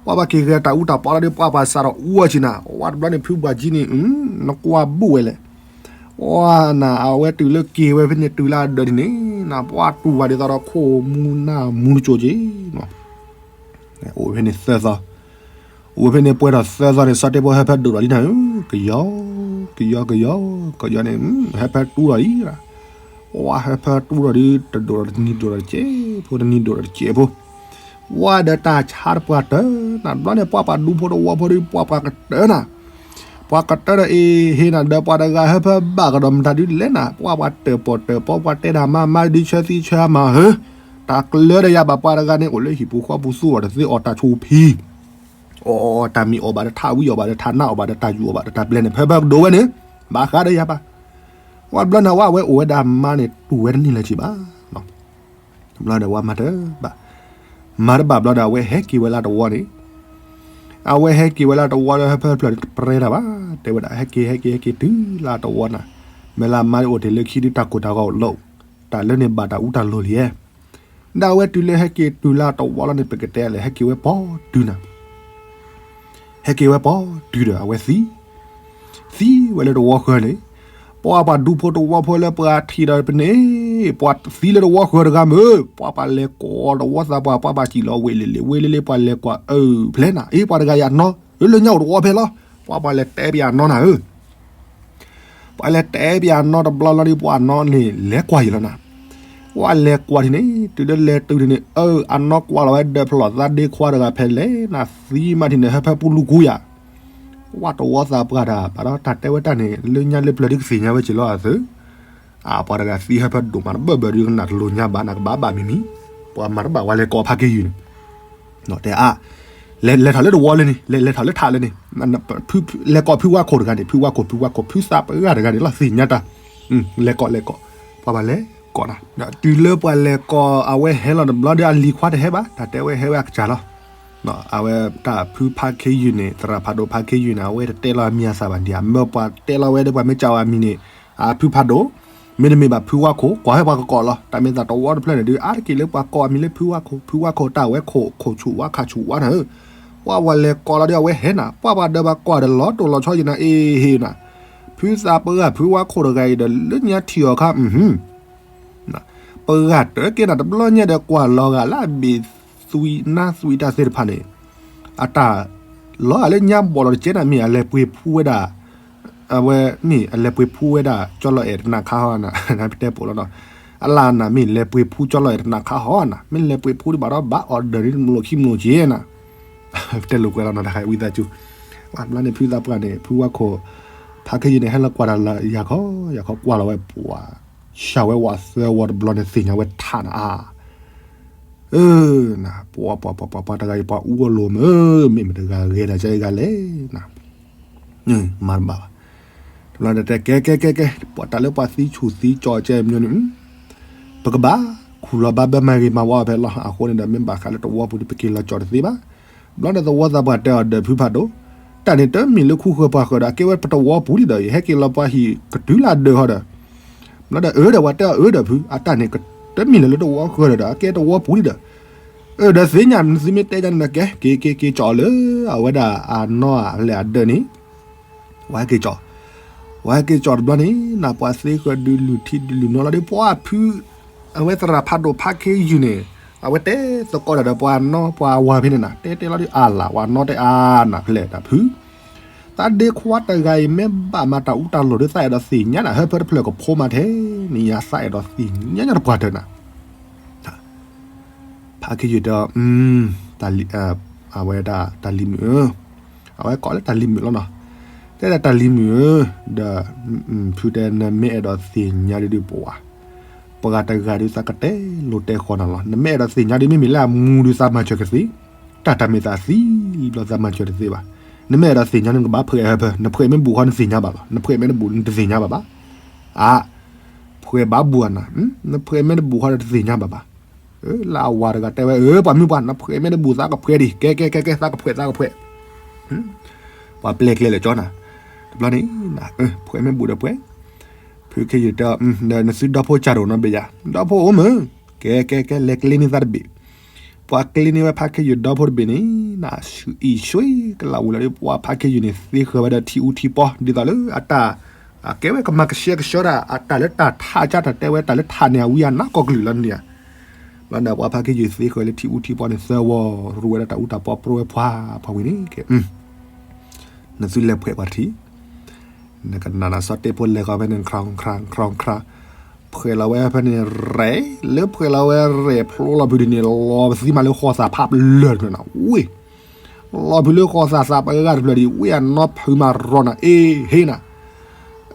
ပှၤပှၤက့ၤဂဲၤတၢ်အူတၢ်ပီလီၤဒီး ပှၤပှၤစးထီၣ်အူအီၤက့ၤနၤ, ဝဲတဘျီန့ၣ် ဖုပှၤကံန့ၣ် နကွၢ်ဘူးဝဲလဲၣ်, ဝဲနၤ အဝဲတုၤလၢက့ၤဝဲဖဲန့ၣ် တုၤလၢအဒၢးဒ်န့ၣ်နၤ ပှၤတူၢ်ဘၣ်ဒ်သိးဒီးခိၣ်မူနၢ်မူတစိၤက့ၤ အိၣ်ဖဲန့ၣ်သၢသီ, အိၣ်ဖဲန့ၣ်ပှဲၤထီၣ်သၢသီန့ၣ် စီၤတဲဖိဟၢဖၢဒိၣ်ထီၣ်လံနၤဧၢ, ကယီ, ကယီကယီ, ကယီန့ၣ် ဟၢဖၢတူၢ်ထီၣ်လံ, ပှၤဟၢဖၢတူၢ်ထီၣ်ဒီး တဒိၣ်ဒီးတနံၤဒိၣ်ဒီးတစဲးဖိ တနံၤဒိၣ်ဒီးတစဲးဖိ, ပ ဝဲဒီးတၢ်ဆါတပှၢ်တၢၢ်နၤ ဘျီန့ၣ် ပှၤပှၤဒူဖိတဝီဖိဒီး ပှၤပှၤကတၢၢ်နၤ, ပှၤကတၢၢ်ဒီးအ့ဟ့နၤ ဒီးပှၤတဂၤဟၢဖၢဘၣ်ကဒီးမတၤဒုလဲၣ်နၤ, ပှၤပှၤတၢၣ်ပီၣ်တၢၣ်ပီ ပှၤတဲဒၣ်မါမါဒုဆၢသံဆၢမၤဟၢ, တၢ်ကျၢၤဒီးယၤဘၣ် ပှၤတဂၤန့ၣ် အိၣ်လၢဟံၣ်ပူၤဃီပူၤသူအီၤတသ့အီၣ်တၢ်ဆူၣ်ဖံ အီၣ်အီၣ်တၢ်မံၤအီၣ်ဘၣ်ဒီးထးဝံအီၣ်ဘၣ်ဒီး ထးနးအီၣ်ဘၣ်ဒီး တၢ်ယူၣ်အီၣ်ဘၣ်ဒီး တၢ်ပျဲန့ၣ် ဖၢဖၢကဒိၣ်ဝဲန့ၣ်, ဘၣ်ဃးဒီးယၤဘၣ်. ဝဲဘျီန့ၣ် ဝဲအဝဲအိၣ်ဝဲဒၣ်မါန့ၣ် တူၢ်ဝဲတန့ၢ်လၢၤက့ဘၣ်. ဘျီဒီးဝဲမၤတဘၣ်, မၤတဘၣ်ဘျီဒီး အဝဲဟဲက့ၤဝဲလၢတဝီန့ၣ်, အဝဲဟဲက့ၤဝဲလၢတဝီလၢဟၢဖၢတဖျၢၣ်န့ၣ် တပြဲတၢ်ဘၣ်, တဲဝဲဒၣ် ဟဲက့ၤ ဟဲက့ၤ ဟဲက့ၤတုၤလၢတဝီနၤ, မ့ၢ်လၢမါအိၣ်တ့ၢ်လၢခံဒုတၢ်ကိၢ်တၢ်ဂီၤအိၣ်လီၤ, တၢ်လၢန့ၣ်ဘၣ်တၢ်အူတၢ်လိၤလံဧါ. ဒီးအဝဲတုၤလၢဟဲက့ၤတုၤလၢတဝီလီၤန့ၣ် ပကတဲလဲၣ် ဟဲက့ၤဝဲပိာ်တုၤနၤ ဟဲက့ၤဝဲပိာ်တုၤဒီးအဝဲသံ, သံဝဲလၢတဝီဃၢၤန့ၣ်, ပှၤပှၤဒူဖိတဝီဖိလၢပှၤထံၣ်ဒီးပန့ၣ်, ပှၤသံလၢတဝီဃၢၤတဂၤမ့ၢ်, ပှၤပှၤလဲၤကိးတဝီသးပှၢ် ပှၤဘၣ်စံၣ်လီၤဝ့ၢ်လ့လ့ ဝ့ၢ်လ့လ့ ပှၤလဲၤကွၢ်အၢၣ်ဖျဲနၤ, အ့ ပှၤတဂၤယၤနီၢ်, လၢညါအိၣ်တဝီဖဲလီၤ, ပှၤပှၤလဲၤတဲပယၤနီၢ်နၤဧၢ ပှၤလဲၤတဲပယၤနီၢ်တဘျီလီၤဒီး ပှၤနီၢ်န့ၣ် လဲၤကွၢ်ယံၤလီၤနၤ, ပှၤလဲၤကွၢ်ထံၣ်န့ၣ် တုၤလၢလဲၤတုၤထံၣ်န့ၣ် အၢ အနီၢ်ကွၢ်လီၤဝဲဒီးဖျီၣ်သးဒ့ခွါတဂၤဖဲလဲၣ်နၤ, သံမးထံၣ်န့ၣ် ဟၢဖၢပူလူကူယၤ, ဝဲတဝီသးပှၢ်တၢ် ဘၣ်ဒီးတၢ်တဲဝဲတၢ်န့ၣ် လၢညါလၢပျၢၤဒုကသ့ၣ်ညါဝဲက့ၤလီၤအသု အပှၤတဂၤသံဟၢဖၢဒိၣ်မးတဘၢၣ်ဘၢၣ်ဒုကနၣ်တလိၤညါဘၣ်နၤ ကဘၣ်ဘၣ်မံၤမံၤ, ပှၤမၤတဘၣ်ဝဲလဲၤကိးဖါက့ယုၢ်န့ၣ်, တဲအါ, လဲၤထီၣ်လၢတဝီလၢန့ၣ် လဲၤထီၣ်လၢထးလၢန့ၣ်, လဲၤကိးဖုဝါခိၣ်တဂၤန့ၣ် ဖုဝါခိၣ် ဖုဝါခိၣ် ဖုသးပှၢ်တဂၤန့ၣ်လီၤ သ့ၣ်ညါတၢ်, လဲၤကိးလဲၤကိး, ပှၤဘၣ်လဲၤကိးနၤ, တုၤလၢပှၤလဲၤကိးအဝဲဟဲလီၤတဘျီဒီးအလံၤခွါတဟဲဘၣ် တၢ်တဲဝဲဟဲဝဲအကစၢ်လီၤ အဝဲတၢ်ဖုဖါခ့ယုၢ်န့ၣ် သရၣ်ဖးဒိၣ်ဖါခ့ယုၢ်န့ၣ် အဝဲတတဲလီၤအမံၤအသၣ်ဘၣ်ဒံးဧါ, မ့ၢ်ပှၤတဲလီၤဝဲဒီးပှၤမ့ၢ်စံးဝဲအမံၤန့ၣ်, အဖုဖးဒိၣ်, မ့တမ့ၢ်ဘၣ်ဖုဝါခိၣ် ကွၢ်ဟဲပှၤကကိးလီၤ, တၢ်မ့ၢ်သးတဝီတဖျၢၣ်န့ၣ်ဒုး အါတက့ၢ်လၢပှၤကိးအမံၤလၢဖုဝါခိၣ် ဖုဝါခိၣ်တၢ်ဝဲခိၣ် ခိၣ်ဆူၣ်ဝါခးဆူၣ်ဝါနၤဧၢ, ပှၤပှၤလဲၤကိးလီၤဒီးအဝဲဟဲနၤ ပှၤပှၤဒီးပှၤကိးဒီးလီၤတိၢ်လီၤဆီယနၤ အ့ဟ့နၤ, ဖုသးပှၢ်ဖုဝါခိၣ်တဂၤအံၤဒီး လၢညါထံၣ်အီၤခါ, ပဂၤတကဲနၤတဘျီညါဒီးကွၢ်လီၤဂာ်လၢအဘ့ၣ်သွံနါသွံတၢ်သ့ၣ်တဖၣ်န့ၣ်, အတၢ်လီၤဂာ်လၢညါဘီၣ်လီၤတကဲနၤ မ့ၢ်အလဲၤပှ့ၤဖူဝဲဒၣ်, အဝဲမ့ၢ်အလဲၤပှ့ၤဖူဝဲဒၣ် ကၠီလီၤအဲၣ်တနၤခါဟီနၤ, ပတဲပိာ်လီၤနီၤ, အလၢနၤမ့ၢ်လဲၤပှ့ၤဖူကၠီလီၤအဲၣ်တနၤခါဟီနၤ, မ့ၢ်လဲၤပှ့ၤဖူဒံးဘၣ်ဒီးဘၣ်အီၤဒၢးန့ၣ်တမလိာ်ခံမလိာ်က့နၤ တဲလိာ်ကွဲလီၤနီၤ တခါဝံသးစူၤ, ဘျီန့ၣ်ဖုသးပှၢ်န့ၣ် ဖုဝါခိၣ်, ဖါခ့ယုၢ်န့ၣ် ဟဲလီၤကွၢ်တၢ်လၢယၤခီ, ယၤခီကွၢ်လီၤဝဲပှၤ, ဆှၢဝဲဝဲသၢဝီတဘျီန့ၣ် သ့ၣ်ညါဝဲထးနၤအါ, အၢ, နၤ, ပှၤပှၤပှၤပှၤပှၤတဂၤအံၤပှၤအူအီၣ်လိာ်မ့ၢ်, မ့ၢ်မတဂၤဂဲၤတၢ်ကဲအံၤဂၤလဲၣ်, နၤ, မၤတဘၣ်ဘၣ်, တဘျီန့ၣ်တဲကဲကဲကဲကဲ, ပှၤတၢ်လၢပှၤသံဆူၣ်သံကၠီကဲမညီန့ၣ် ပကဘၣ်ခူၣ်လီၤဘၣ်ဘၢမၤဂ့ၤမၤဝါအီၤဖဲလီၤ, အဃိန့ၣ်ဒီး မ့ၢ်ဘၣ်ဃးလၢတဝီပူၤဒီး ပက့ၤလီၤကၠီတသ့ဘၣ်. ဘျီဒီးသဝီသးပှၢ်တဲအီၤဒီး ဖုဖးဒိၣ်, တၢ်န့ၣ်တမ့ၢ်လၢခူဃၢၤပှၢ်ဃၢၤဒီး အကဲဝဲပတဝီပူၤလံဒီး ယဟဲက့ၤလီၤပှၤဟံၣ်ကတုၤလၢအဒၢးဟီဒီး, ဘျီဒီးအၢဒီး ပှၤတဲအီၤအၢဒီးဖု အတၢ်န့ၣ်တမ့ၢ်လၢလၢတဝီဃၢၤဒီး အကဲတဝီပူၤလံဒီး, အၢဒီးသ့ၣ်ညါ နသုမ့ၢ်တဲယၤန့ၣ်ကဲ က့ၤက့ၤက့ၤကၠီလၢ အဝဲဒၣ်အနီၢ်လဲၣ်အဒၢးန့ၣ် ဝဲက့ၤကၠီ, ဝဲက့ၤကၠီတဘျီန့ၣ် နပှၤသ့ဃၢၤဒုးလုၢ်ထံဒုးလုၢ်နီၤလီၤဒီး ပှၤဖု, အဝဲသရၣ်ဖးဒိၣ်ဖါခ့ယုၢ်န့ၣ်, အဝဲတဲသကိးတၢ်ဒီးပှၤနီၢ်ပှၤဝၤဖဲန့ၣ်နၤ, တဲတဲလီၤဒုးအါလၢ် ပှၤနီၢ်တဲအါနၤ ဖဲလဲၣ်တၢ်ဖု, သးဒ့ခွါတဂၤအံၤ မ့ၢ်ဘၣ်မၤတၢ်အူတၢ်လိၤဒီး သးအဲၣ်ဒိးသ့ၣ်ညါနၤ ဟၢဖၢတဖျၢၣ်ကဖိမးထဲန့ၣ် ယသးအဲၣ်ဒိးသ့ၣ်ညါညါတပှၢ်တၢၢ်နၤ ဖါခ့ယုၢ်တဲအီၤ, အဝဲဒၣ်တၢ်လံၤမုၣ်ဧၢ, အဝဲကိးလၢတၢ်လံၤမုၣ်လီၤနီၤ, တဲဒၣ်တၢ်လံၤမုၣ်ဧၢ, ဒီးဖုတဲ နမ့ၢ်အဲၣ်ဒိးသ့ၣ်ညါဒုးဒုးပှၤ, ပှၤတဂၤဒုးသးကတဲလိၤတဲဃီနၤလီၤ, နမ့ၢ်အဲၣ်ဒိးသ့ၣ်ညါဒုး မ့မ့ၢ်လၢအမူဒုးသးမၤစၢၤကသ့, တၢ်တၢ်မ့ၢ်သးသံဘျီသးမၤစၢၤတသ့ဘၣ်, နမ့ၢ်အဲၣ်ဒိးသ့ၣ်ညါဒုး နကဘၣ်ဖှဲးဟၢဖၢ, နဖှဲးမ့ၢ်တဘူးဃီနသ့ၣ်ညါဘၣ်လီၤ, နဖှဲးမ့ၢ်တဘူးနတသ့ၣ်ညါဘၣ်ဘၣ်, အါ ဖှဲးဘၣ်ဘူးအနၤ, နဖှဲးမ့ၢ်တဘူးဃီဒီးတသ့ၣ်ညါဘၣ်ဘၣ်. လၢအဝၤတဂၤတဲဝဲ အၢ ပှၤမုၣ်ပှၢ် နဖှဲးမ့ၢ်တဘူးသးကဖှဲးဒံး, ကဲကဲကဲကဲ သးကဖှဲးသးကဖှဲး, ပှၤပျဲကျဲလၢာ်ကၠီနၤ, တဘျီန့ၣ် ဖှဲးမ့ၢ်ဘူးဒီးဖှဲး, ဖုခ့ယုၢ်တဲအီၤ နသုဒီဖိကၢ်ဒိၣ်နီတဘ့ၣ်ယၤ, ဒီဖိအိၣ်မုၢ်, ကဲကဲကဲ လဲၤကျ့န့ၢ်သးတဘ့ၣ်, ပှၤကျ့န့ၢ်ဝဲဖါခ့ယုၢ်ဒီဖိတဘ့ၣ်န့ၣ် နဆူအံၣ်ဆွ့ကလးဝံၤလီၤဒီး ပှၤဖါခ့ယုၢ်န့ၣ် သ့ဃၢၤဝဲဒီးထံအူထံပီ ဒ်သိးလၢအတၢ် အကဲဝဲကမၤကဆှဲကဆှီတၢ် အတၢ်လၢတၢ်ထးကၢ်တၢ်တဲဝဲတၢ်လၢထးန့ၣ် အဝံအနးကီၢ်ကလုာ်လီၤန့ၣ်ဧါ, ဘျီန့ၣ် ပှၤဖါခ့ယုၢ်သ့ဃၢၤလၢထံအူထံပီန့ၣ် သၢဝီရူဝဲဒၣ်တၢ်အူတၢ်ပီ ပြၢဝဲဖှါဖှါဝံၤန့ၣ်ကဲ, နသုလဲၤဖှဲးပှၤတထံၣ်, နကနၣ်နၤစီၤတ့ဖိလဲၤဃီဖဲန့ၣ် ခြောက်ခြောက်ခြောက်ခြောက်, ဖှဲးလီၤဝဲဖဲန့ၣ်ရဲၣ်, လၢဖှဲးလီၤဝဲရဲၣ်ဖျိလီၤဖုးဒ်န့ၣ် လီၤပသံမးလၢဃီသးဖးပလၢၢ်တဖျၢၣ်နီၤ, ဝ့ၢ်, လီၤဖုးလၢဃီသးသးပဂၤတဖျၢၣ်ဒ် ဝ့ၢ်အနီၢ်ဖုးမးရီနၤ အ့ဟ့နၤ,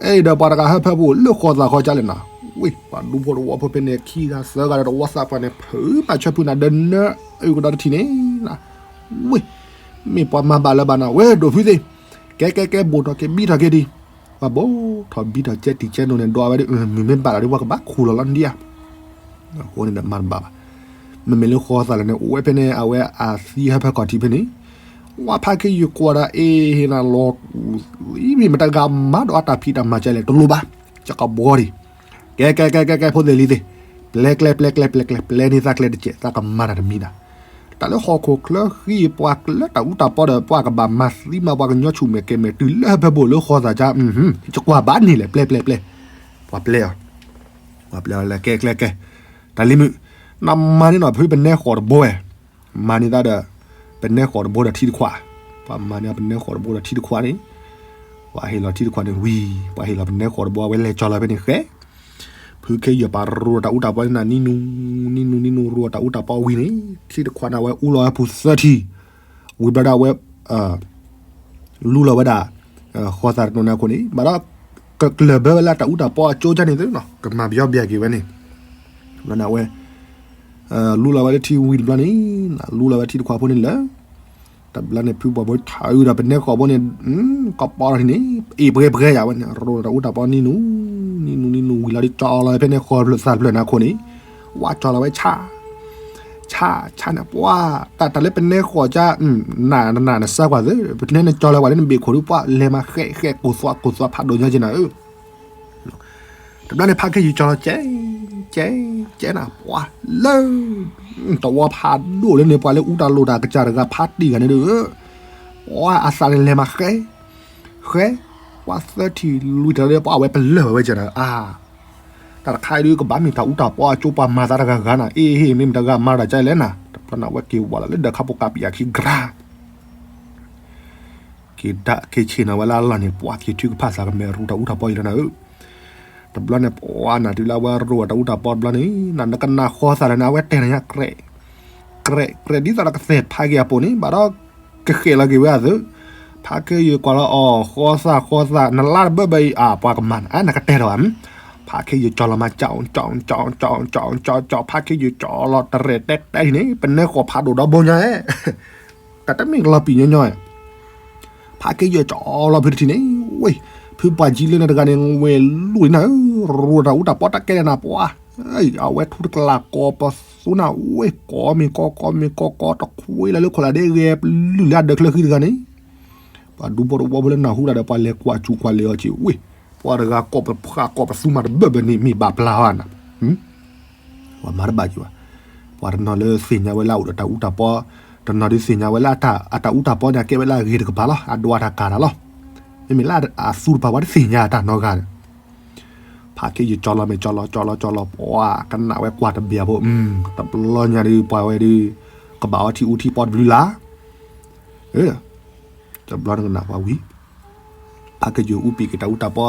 အဲၣ်ဒီးပှၤတဂၤဟၢဖၢပူၤလၢဃီသးဃီကၢ်လဲၣ်နၤ, ဝ့ၢ်, ပှၤဒူဖိတဝီဖိဖဲန့ၣ် ခံဂၤသၢဂၤဒီးတဝီသးပှၢ်န့ၣ် ဖုးမၤဆၢဖုးနၤဒီးနၢအုၣ်ကဒီးတထံၣ်န့ၣ်နၤ, ဝ့ၢ်, မ့ၢ်ပှၤမၤဘၣ်လၢၤဘၣ်နၤ ဝဲဒိးဖုသ့ၣ်, ကဲကဲကဲ ဘိၣ်ထီၣ်က့ၤဘံထီၣ်က့ၤဒံး, ပှၤဘိၣ်ထီၣ်ဘံထီၣ်ကဲတံၢ်ကဲနိန့ၣ် ဒွးဝဲဒ် မုၢ်မ့ၢ်ဘၣ်လီၤဒ်ပှၤကဘၣ်ခူၣ်လီၤလီၤဒံးဧါ, အဃိန့ၣ်ဒီးမၤတဘၣ်ဘၣ်, မ့မ့ၢ်လၢဃီသးလၢန့ၣ် အိၣ်ဝဲဖဲန့ၣ် အဝဲအသံဟၢဖၢခီၣ်ထံးဖဲန့ၣ်, ဝဲဖးခ့ယုၢ်ကွၢ်ဒီးအ့ဟ့နၤလီၤ, မ့ၢ်မတၤတဂၤမၤဒီးအတၢ်ဖံးတၢ်မၤကဲလဲၣ် တလိၣ်ဘၣ်, ကကဘီဒံး, ကဲကဲကဲကဲကဲ ဖိသ့ၣ်လံၤသ့ၣ်, ပျဲကျဲပျဲကျဲပျဲကျဲ ပျဲန့ၢ်သးကျဲတကဲး သးကမၤတၢ်တမံၤဒၣ် တၢ်လၢဟီၣ်ခိၣ်ချၢဃံ ပှၤလၢတၢ်အူတၢ်ပီဒီး ပှၤကဘၣ်မၤသံမၤပှၤကညီဆူၣ်မဲာ်ကဲၤမဲာ်တုၤလၢဟၢဖၢဘိၣ်လၢဃီသးကၢ်, ယကွၢ်ဘၣ်န့ၣ်လဲၣ် ပျဲပျဲပျဲ, ပှၤပျဲအီၤ, ပှၤပျဲအီၤလဲၤကဲကျဲကဲ, တၢ်လံၤမုၣ်, နမၤန့ၢ်နီၤဖုပနဲဃီၤတဘိဝဲ, မၤန့ၢ်သးဒီး ပနဲဃီၤတဘိဒီးထံတခွး, ပှၤမၤန့ၢ်ပနဲဃီၤတဘိဒီးထံတခွးန့ၣ်, ပှၤဟ့ၣ်လီၤထံတခွးန့ၣ်ဝံၤ ပှၤဟ့ၣ်လီၤပနဲဃီၤတဘိ အဝဲလဲၤကၠီလီၤဖဲန့ၣ်ဃဲ ဖုခ့ယုၢ်ပာ်ရိတၢ်အူတၢ်ပီန့ၣ် နံၤနူၤ နံၤနူၤ နံၤနူၤ ရိတၢ်အူတၢ်ပီဝံၤန့ၣ် ထံတခွးန့ၣ် အဝဲအူလီၤဝဲပူၤသၢထံၣ်, ဝံၤဘျီဒီးအဝဲ လူလီၤဝဲဒၣ် ဃီသးတနီၤန့ၣ်အခိၣ်န့ၣ် ဘၣ်ဒီး ကကျၢၢ်ဘၢဝဲလၢတၢ်အူတၢ်ပီအကၠိကၢ်န့ၣ်သုနီၤ ကမၤပယီၤဘၣ်က့ၤဝဲန့ၣ်, ဘျီန့ၣ်အဝဲ လူလီၤဝဲလၢထံဝံၤတဘျီန့ၣ် လူလီၤဝဲထံတခွးဖိန့ၣ်လၢ တဘျီန့ၣ် ဖုပှၢ်ဖိထးအုးဒီးပနဲဃီၤဖိန့ၣ် ကပီၤထီၣ်ထံန့ၣ် အ့ၣ်ပှဲၤပှဲၤယၤဝဲန့ၣ် ရိတၢ်အူတၢ်ပီနံၤနူၤ နံၤနူၤ နံၤနူၤ ဝံၤလီၤဒီးကၠီလီၤဖဲန့ၣ်ဃီဖျၢၣ်သးတဖျၢၣ်န့ၣ်အခိၣ်န့ၣ် ဝဲကၠီလီၤဝဲဆၣ် ဆၣ် ဆၣ်န့ၣ် ပှၤ တၢ်တၢ်လၢပနဲဃီၤကၢ် နနနစၢ်ကွၢ်သ့ ပနဲနကၠီလီၤဝဲလၢနဘ့ၣ်ခိၣ်ဒုးပှၤလဲၤမးဃဲးဃဲးကိၢ်သွးကိၢ်သွးဖးဒိၣ်ညါက့နၤဧၢ တဘျီန့ၣ်ဖးခ့ယုၢ်ကၠီလီၤကဲ ကဲ ကဲနၤ ပှၤလၢ တဝီဖးဒိၣ်လၢန့ၣ် ပှၤလၢအူတၢ်လိၣ်တၢ်ကစၢ်တဂၤဖးတံၢ်ဂၤန့ၣ်ဒီး ပှၤအသးန့ၣ်လဲၤမးဃဲ ဃဲ ပှၤသၢထံၣ်လွံၢ်ထံၣ်လၢပှၤအဝဲပလၢၢ်ဝဲဝဲကၢ်နၤ အါ တၢ်တခါအံၤဒုးကဘၣ်မ့ၢ်တၢ်အူတၢ်ပီအကၠိပှၤမၤသးတဂၤဂၤနၤ အ့ၣ် မ့ၢ်မတၤဂၤမၤတၢ်ကၢ်လဲၣ်နၤ တဘျီန့ၣ်အဝဲက့ၤဝဲလီၤလၢဒၢးခါပိကးပယၤခံကြၢ် က့ၤဒၣ်က့ၤဆ့ၣ်နီၤဝဲလၢအလီၢ်န့ၣ် ပှၤက့ၤထုကဖၣ်သးကမဲာ်ရူတၢ်အူတၢ်ပီအံၤလီၤနၤဧၢ တဘျီန့ၣ် ပှၤနၤတုၤလၢအဝဲရိတၢ်အူတၢ်ပီတဘျီန့ၣ် နနကနၣ်ဃီသးလၢနၤ အဝဲတဲနၤညါ ကြဲး ကြဲး ကြဲး ဒ်သိးဒီးကသဲၣ်ဖးက့ၤအပိာ်န့ၣ် ဘၣ်ဒီးကဃဲးလီၤက့ၤဝဲအသိး ဖးခ့ယုၢ်ကွၢ်လီၤအီၤ ဃီသး ဃီသး နလါတဘၢဘၢအံၤ အပှၤကမၤနၤ နကတဲထီၣ်ဘၣ် ဖးခ့ယုၢ်ကၠီလီၤမး ကၠီ ကၠီ ကၠီ ကၠီ ကၠီ ကၠီ ဖးခ့ယုၢ်ကၠီလီၤတရဲၣ်တဲတဲအံၤန့ၣ် ပနဲဃီၤဖးဒိၣ်ဒီဘိညါဧဲ တၢ်တမ့ၢ်ကလီၤပံာ်ညီညီဧဲ ဖးခ့ယုၢ်ကၠီလီၤဖုတထံၣ်န့ၣ် ဝ့ၢ် ဖုပှၢ်ကၠံလၢန့ၣ်တဂၤန့ၣ် ဝဲလူၢ်လံနၤဧၢ ရိတၢ်အူတၢ်ပီတၢ်ကဲလၢနၤပှၤ အဝဲထူတကလးကိးပသူနၤ ဝ့ၢ် ကိးမ့ၢ်ကိး ကိးမ့ၢ်ကိး ကိးတခွ့လၢလၢခိၣ်လၢဒဲဂဲၤပလုၢ်လၢအဒၢးချၢဃံတဂၤန့ၣ် ပှၤဒူဖိတဝီဖိလၢနၢ်ဟူဒၣ်ဒီး ပှၤလဲၤကွၢ်စူၣ်ကွၢ်လဲၤအီၤက့ၤ ဝ့ၢ် ပှၤတဂၤကိးပဖှၣ်ကိးပသူမးတဘၢၣ်ဘၢၣ်န့ၣ် မ့ၢ်ဘၣ်ပျၢ်ဟီနၤ ပှၤမၤတဘၣ်က့ၤဘၣ် ပှၤတနီၤလၢသ့ၣ်ညါဝဲလၢအအိၣ်ဒီးတၢ်အူတၢ်ပီ တနီၤဒုးသ့ၣ်ညါဝဲလၢအတၢ်အူတၢ်ပီန့ၣ် အကဲဝဲလၢအဂ့ၤတကပၤလီၤ အဒိအတၢ်ကၤတၢ်လီၤ မ့မ့ၢ်လၢအသူတပၤ ပှၤတသ့ၣ်ညါတၢ်နီတဂၤန့ၣ် ဖးခ့ယုၢ်ကၠီလီၤမ့ၢ်ကၠီလီၤကၠီလီၤကၠီလီၤ ပှၤကနၣ်ဝဲကွၢ်တဘ့ၣ်ဖိ တဘျီညါဒုး ပှၤဝဲဒုး ကဘၣ်အီထံအူထံပီတဘျုးလါ တဘျီန့ၣ်ကနၣ်ပှၤဝံၤ ဖးခ့ယုၢ်အူပံာ်က့ၤတၢ်အူတၢ်ပီ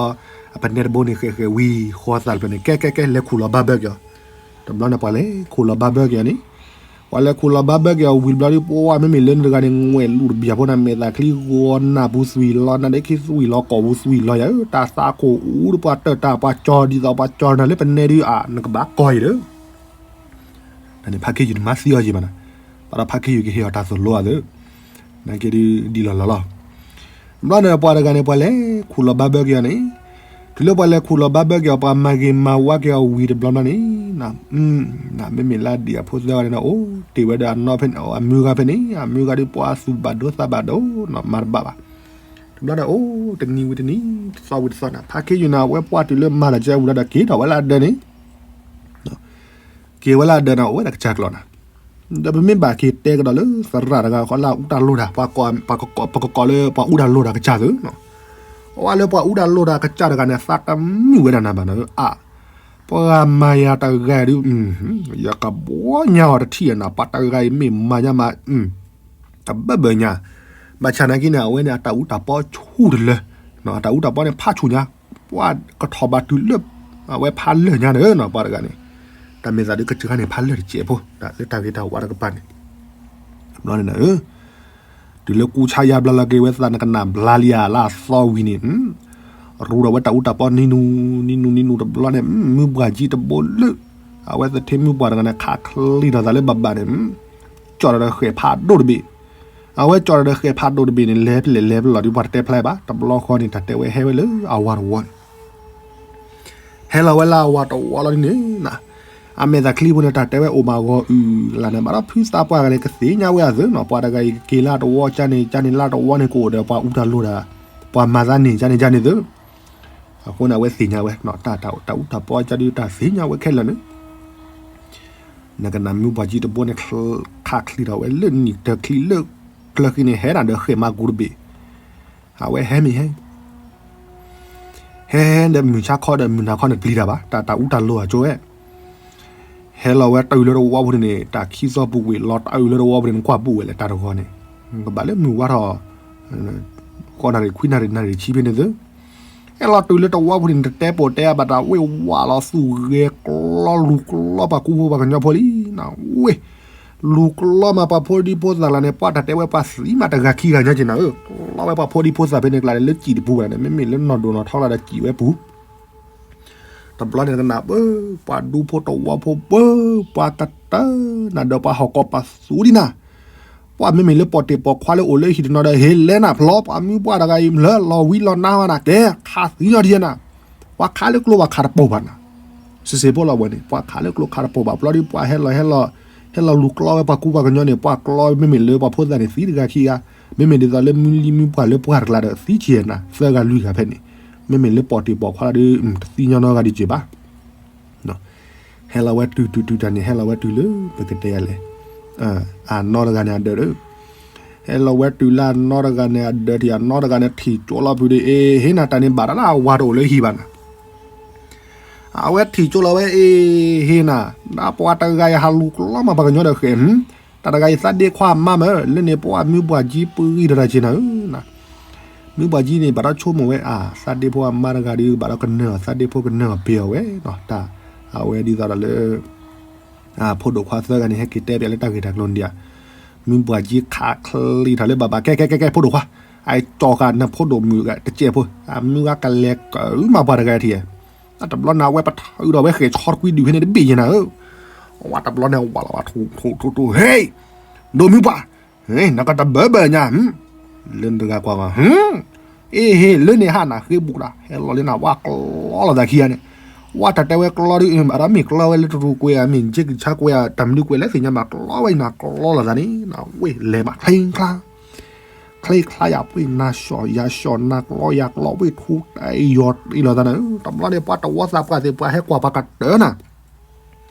အပနဲတဘိန့ၣ် ဃဲးဃဲးဝံၤ ဃီသးတဖျၢၣ်န့ၣ် ကဲကဲကဲ လဲၤခူၣ်လီၤဘၣ်ဘၢက့ၤအီၤ တဘျီန့ၣ် ပှၤလဲၤခူၣ်လီၤဘၣ်ဘၢက့ၤအီၤန့ၣ် ပှၤလဲၤခူၣ်လီၤဘၣ်ဘၢက့ၤအီၤဝံၤတဘျီဒုး ပှၤမ့မ့ၢ်လၢနတဂၤန့ၣ် ငွဲၣ်လူၢ်တဘ့ၣ်ဖိန့ၣ် မဲာ်သးချံဂီၤနၢ်ပူၤသွံၣ်လီၤ နၢ်ဒ့ခံသွံၣ်လီၤ ကိာ်ပူၤသွံၣ်လီၤယၤဧၢ တၢ်သးခိၣ်အူတပှၤတၢၢ်တၢ် ပှၤကၠီနၤလၢပနဲဒုး အါ နကဘၣ်ကီၢ်အံၤဒီး တၢ်န့ၣ်ဖးခ့ယုၢ်တမၤသံအီၤက့ၤဘၣ်နၤ, ဘၣ်ဒီးဖးခ့ယုၢ်ကဟ့ၣ်အီၤတၢ်သိၣ်လိအသိး, နာ်က့ဒ်ဒ်လီၢ်လီၢ်လီၤ. ဘျီန့ၣ် ပှၤတဂၤန့ၣ် ပှၤလဲၤခူၣ်လီၤဘၣ်ဘၢက့ၤအီၤန့ၣ်, တုၤလၢပှၤလဲၤခူၣ်လီၤဘၣ်ဘၢက့ၤအီၤ ပှၤမၤဂ့ၤမၤဝါက့ၤအီၤဝံၤတဘျီဘျီန့ၣ်, မ့မ့ၢ်လၢဒံၣ်အဖိသၢဂၤန့ၣ် အိၣ်တ့ၢ်ဝဲဒီးအနီၢ်ဖဲန့ၣ် အမုၢ်ဂၤဖဲန့ၣ် အမုၢ်ဂၤဒ်ပှၤသူၣ်ဘၣ်ဒိသးဘၣ်ဒိနီၤ မၤတဘၣ်ဘၣ်. တဘျီဒီးအိၣ်တနံၤဝံၤတနံၤ တသီဝံၤတသီန့ၣ် ဖးခ့ယုၢ်န့ၣ် အဝဲပှၢ်တုၤလၢမၤတၢ်ကဲဝံၤဒီး က့ၤထီၣ်ဝဲလၢအဒၢးန့ၣ် က့ၤဝဲလၢအဒၢးန့ၣ် အိၣ်ဝဲဒၣ်ကစၢ်ကျီၤန့ၣ်, ဒီးပမ့ၢ်ဘၣ်က့ၤတဲကဒီးလၢသရၣ်တဂၤဃီလၢအအူတၢ်လိၣ်တၢ် ပှၤကိးလၢ ပှၤအူတၢ်လိၣ်တၢ်ကစၢ်သု, အဝဲလၢပှၤအူတၢ်လိၣ်တၢ်ကစၢ်တဂၤန့ၣ် သးတမုာ်ဝဲဒၣ်နၤဘၣ်န့ၣ် အါ, ပှၤမၤယၤတဂၤဒုး ယကဘှီညါအီၤတထံၣ်အနၤ ပှၤတဂၤအံၤမ့ၢ်မၤညါမး တဘၢၣ်ဘၢၣ်ညါ, ဘၣ်ဆၣ်နာ်က့န့ၣ် အဝဲန့ၣ် အတၢ်အူတၢ်ပီဆူၣ်တလၢ, အတၢ်အူတၢ်ပီန့ၣ် ဖးဆူၣ်ညါ, ပှၤကထီၣ်ဘၣ်တုၤလၢ အဝဲဖးလၢာ်ညါန့ၣ်နီၤ ပှၤတဂၤန့ၣ်, တၢ်မ့ၢ်သးဒုးကစၢ်န့ၣ် ဖးလၢာ်တစဲးဖိ တၢ်လၢတၢ်ဂ့ၤတၢ်ဝါတကပၤန့ၣ်, ဘျီန့ၣ်နၤဧၢ, တုၤလၢကူဆါယါဘျါလီၤက့ၤဝဲသးနကနၣ်ဘျါလံဧါ လၢအသီဝံၤန့ၣ်, ရူဒီးဝဲတၢ်အူတၢ်ပီနံၤနူၤ နံၤနူၤ နံၤနူၤတဘျီန့ၣ် မုၢ်ပှၢ်ကၠံတဘိလၢ, အဝဲသထ့မုၢ်ပှၢ်တဂၤန့ၣ် ခးချံထီၣ်သးလၢဘၣ်ဘၣ်န့ၣ်, ကၠီၣ်ဒီးဃဲၣ်ဖးဒိၣ်တဘ့ၣ်, အဝဲကၠီၣ်ဒီးဃဲၣ်ဖးဒိၣ်တဘ့ၣ်န့ၣ် လဲၤဖဲလဲၣ်လဲၤဖဲလဲၣ်ဒီး ပှၤတတဲဖျါဘၣ် တဘျီဃီန့ၣ် တၢ်တဲဝဲဟဲဝဲလၢအဝၤတဝီန့ၣ် ဟဲလီၤဝဲလၢအဝၤတဝီလီၤဒ်န့ၣ်, အမဲာ်သးချံဖိန့ၣ် တၢ်တဲဝဲအိၣ်မးဂီၤအုၣ်လၢ်န့ၣ် ဘၣ်ဒီးဖုသးပှၢ်ဂၤန့ၣ် ကသ့ၣ်ညါဝဲအသးနီၤ ပှၤတဂၤအံၤကက့ၤလၢတဝီ ကန့ၣ် ကန့ၣ်လၢတဝီန့ၣ် ကအိၣ်ဒီးပှၤအူတၢ်လိၤဒီး, ပှၤမၤသးန့ၣ် ကန့ၣ် ကန့ၣ်သ့, အဃိန့ၣ် အဝဲသ့ၣ်ညါဝဲ, တၢ်အူတၢ်ပီကဒုး တၢ်သ့ၣ်ညါဝဲခဲလၢာ်န့ၣ်, နကနၣ်မုၢ်ပှၢ်ကၠံတဘိန့ၣ် ခးချံထီၣ်ဝဲလၢနံၣ်တချံလၢကျၢၤဃံန့ၣ် ဟဲဒၣ်ဒီးဃဲၣ်မၤကူတဘ့ၣ်, အဝဲဟဲမ့ၢ်ဟဲ ဟဲဒီးမုၢ်ဆါခီဒီး မုၢ်နၤခီန့ၣ် တပျံၤတၢ်ဘၣ် တၢ်တၢ်အူတၢ်လိၤအကၠိဝဲ, ဟဲလီၤဝဲတုၤလၢတဝီဖိန့ၣ် တၢ်ခံသီပူၤကွံာ် လီၤတုၤလၢတဝီဖိန့ၣ် နကွၢ်ပူၤဝဲလဲၣ် တၢ်တဂီၤန့ၣ်, ကဘၣ်လၢမုၢ်ဝါထီၣ်, ဃိးနၣ်ရံၣ်ခွံနၣ်ရံၣ် နၣ်ရံၣ်ဆံဖဲန့ၣ်သ့, ဟဲလီၤတုၤလၢတဝီဖိန့ၣ် တတဲပိာ်တဲအါဘၣ် တၢ်ဝ့ၢ်ဝးလီၤသူၣ်ဂဲၤကျီလူၤကျီပှၤကူဖိပှၤကညီဖိလံ, ဝ့ၢ် လူၤကျီမးပှၤဖိဒံဖိသၣ်လၢန့ၣ် ပှၤတၢ်တဲဝဲပှၤသံမးတဂၤခံဂၤညါက့ၤနၤဧၢ, ကျီဝဲပှၤဖိဒံဖိသၣ်ဖဲန့ၣ်ကျါန့ၣ် လၢစံၣ်တပူၤဘၣ်န့ၣ် မ့မ့ၢ်လၢနီၢ်ဒိၣ်နီၢ်ထီလၢဒီးစံၣ်ဝဲပူၤ, တဘျီန့ၣ်ကနၣ်ပၢ ပှၤဒူဖိတဝီဖိပၢ ပှၤကတၢၢ်နၤဒီးပှၤဟီၣ်ကီၢ်ပာ်သူဒံးနၤ, ပှၤမ့မ့ၢ်လၢပီၣ်တ့ၢ်ပီၣ်ခွါလၢအိၣ်လၢဟံၣ်တနီၤဒီး ဟ့ၣ်လဲၤနၤဖျီ ပှၤမုၢ်ပှၢ်တဂၤအံၤ လၢလီၤဝံလီၤနါဝဲနၤ ကဲ ခးသံညီဒံးနၤ, ပှၤခးလၢကျိပှၤခးတပိာ်ဘၣ်နၤ, စံးစ့ၢ်ဖိလီၤဝဲန့ၣ် ပှၤခးလၢကျိခးတပိာ်ဘၣ် ဘျီဒုးပှၤဟဲလီၤဟဲလီၤ, ဟဲလီၤလူၤကျီဝဲပှၤကူပှၤကညီန့ၣ် ပှၤကျီမ့မ့ၢ်လၢပှၤဖိသၣ်န့ၣ် သံတဂၤခံဂၤ, မ့မ့ၢ်ဒ်သိးလၢမုၢ်လံမုၢ်ပှၢ်လၢပှၤတကျါဒီး သံဆံးနၤ သၢဂၤလွံၢ်ဂၤဖဲန့ၣ်, မ့မ့ၢ်လၢပီၣ်တ့ၢ်ပီၣ်ခွါလၢဒီး တသံညီနီတဂၤဒံးက့ၤဘၣ် ဟဲလီၤဝဲတုၤတုၤတုၤတၢ်န့ၣ် ဟဲလီၤဝဲတုၤလၢ ပကတဲယၤလဲၣ်, အနီတဂၤန့ၣ်အဒၢးဒီး, ဟဲလီၤဝဲတုၤလၢအနီတဂၤန့ၣ်အဒၢး ထံၣ်အနီတဂၤန့ၣ်ထံၣ်ကၠိလီၤဖုးဒီး အ့ ဟ့ၣ်နၤတၢ်န့ၣ်ဘၣ်တၢ်လၢအဝၤတအိၣ်လၢဟံၣ်ဘၣ်နၤ, အဝဲထံၣ်ကၠိလီၤဝဲ အ့ ဟ့ၣ်နၤ, ဒ်ပှၤတဂၤအံၤဟးလူၤကျီမးပှၤကညီဒီးဃဲၣ်, တၢ်တဂၤအံၤသးဒ့ခွါအမါမၢ် လၢန့ၣ်ပှၤမုၢ်ပှၢ်ကၠံပဂံၢ်ဒီးတၢ်က့ၤနၤဧၢ မုၢ်ပှၢ်ကၠံန့ၣ် ဘၣ်ဒီးဆိကမိၣ်ဝဲ အၢ သးဒ့ဖိအမါတဂၤဒီး ဘၣ်ဒီးကနၢၤအီၤ သးဒ့ဖိကနၢၤအီၤပ့ၤအီၤဝဲနီၤ တၢ် အဝဲဒ်သိးဒီးလၢ ဖိဒိၣ်ခွါသၢဂၤန့ၣ် ဟဲက့ၤတဲပၠးလၢတၢ်ဂ့ၢ်တၢ်ကျိၤန့ၣ်ဒံးဧါ, မုၢ်ပှၢ်ကၠံခးချံထီၣ်လၢဘၣ်ဘၣ် ကဲ ကဲ ကဲ ကဲ ဖိဒိၣ်ခွါ, အကၠီဃာ်နဖိဒိၣ်မုၣ်တစဲးဖိ, အမုၢ်ဂၤကလဲၤကၢမးပှၤတဂၤထံၣ်, တဘျီန့ၣ် အဝဲပထၢဒီးဝဲဃဲၣ်ဆီတကွံဒုးဖဲန့ၣ်တဘ့ၣ်ယဲနၤဧၢ, ဝဲတဘျီန့ၣ် ဝးလီၤဝဲထူထူထူထူ ဟ့ၣ်, ဒိၣ်မုၢ်ပှၢ် နကတဘၢဘၢညါ, လၢနတဂၤကွၢ်ကွၢ်, အ့ဟ့ၣ် လၢန့ၣ်ဟးနၤဃ့ဘူးတၢ် ဟဲလီၤလၢနၤ ဝဲကျီလီၤသးခံဂၤန့ၣ်, ဝဲတၢ်တဲဝဲကျီဒီး အဒီးမ့ၢ်ကျီဝဲလၢတရူးကွဲဧါ မ့ၢ်က့ကဆါကွဲဧါ တၢ်မနုၤကွဲလဲၣ်သ့ၣ်ညါဘၣ် ကျီဝဲနၤကျီလီၤသးန့ၣ် ဝ့ၢ်လဲၤဘၣ်ချ့ချါ, ချ့ချါယၤ ပှ့ၤနၤၡီၣ်ယၤၡီၣ် နၤကျီယၤကျီ ဝ့ၢ်ထူတၢ်အံၤယီၤအံၤလီၤသးန့ၣ်, တဘျီန့ၣ် ပှၤတဝီသးပှၢ်သ့ၣ် ပှၤဟဲကွၢ်ပှၤကတၢၢ်နၤ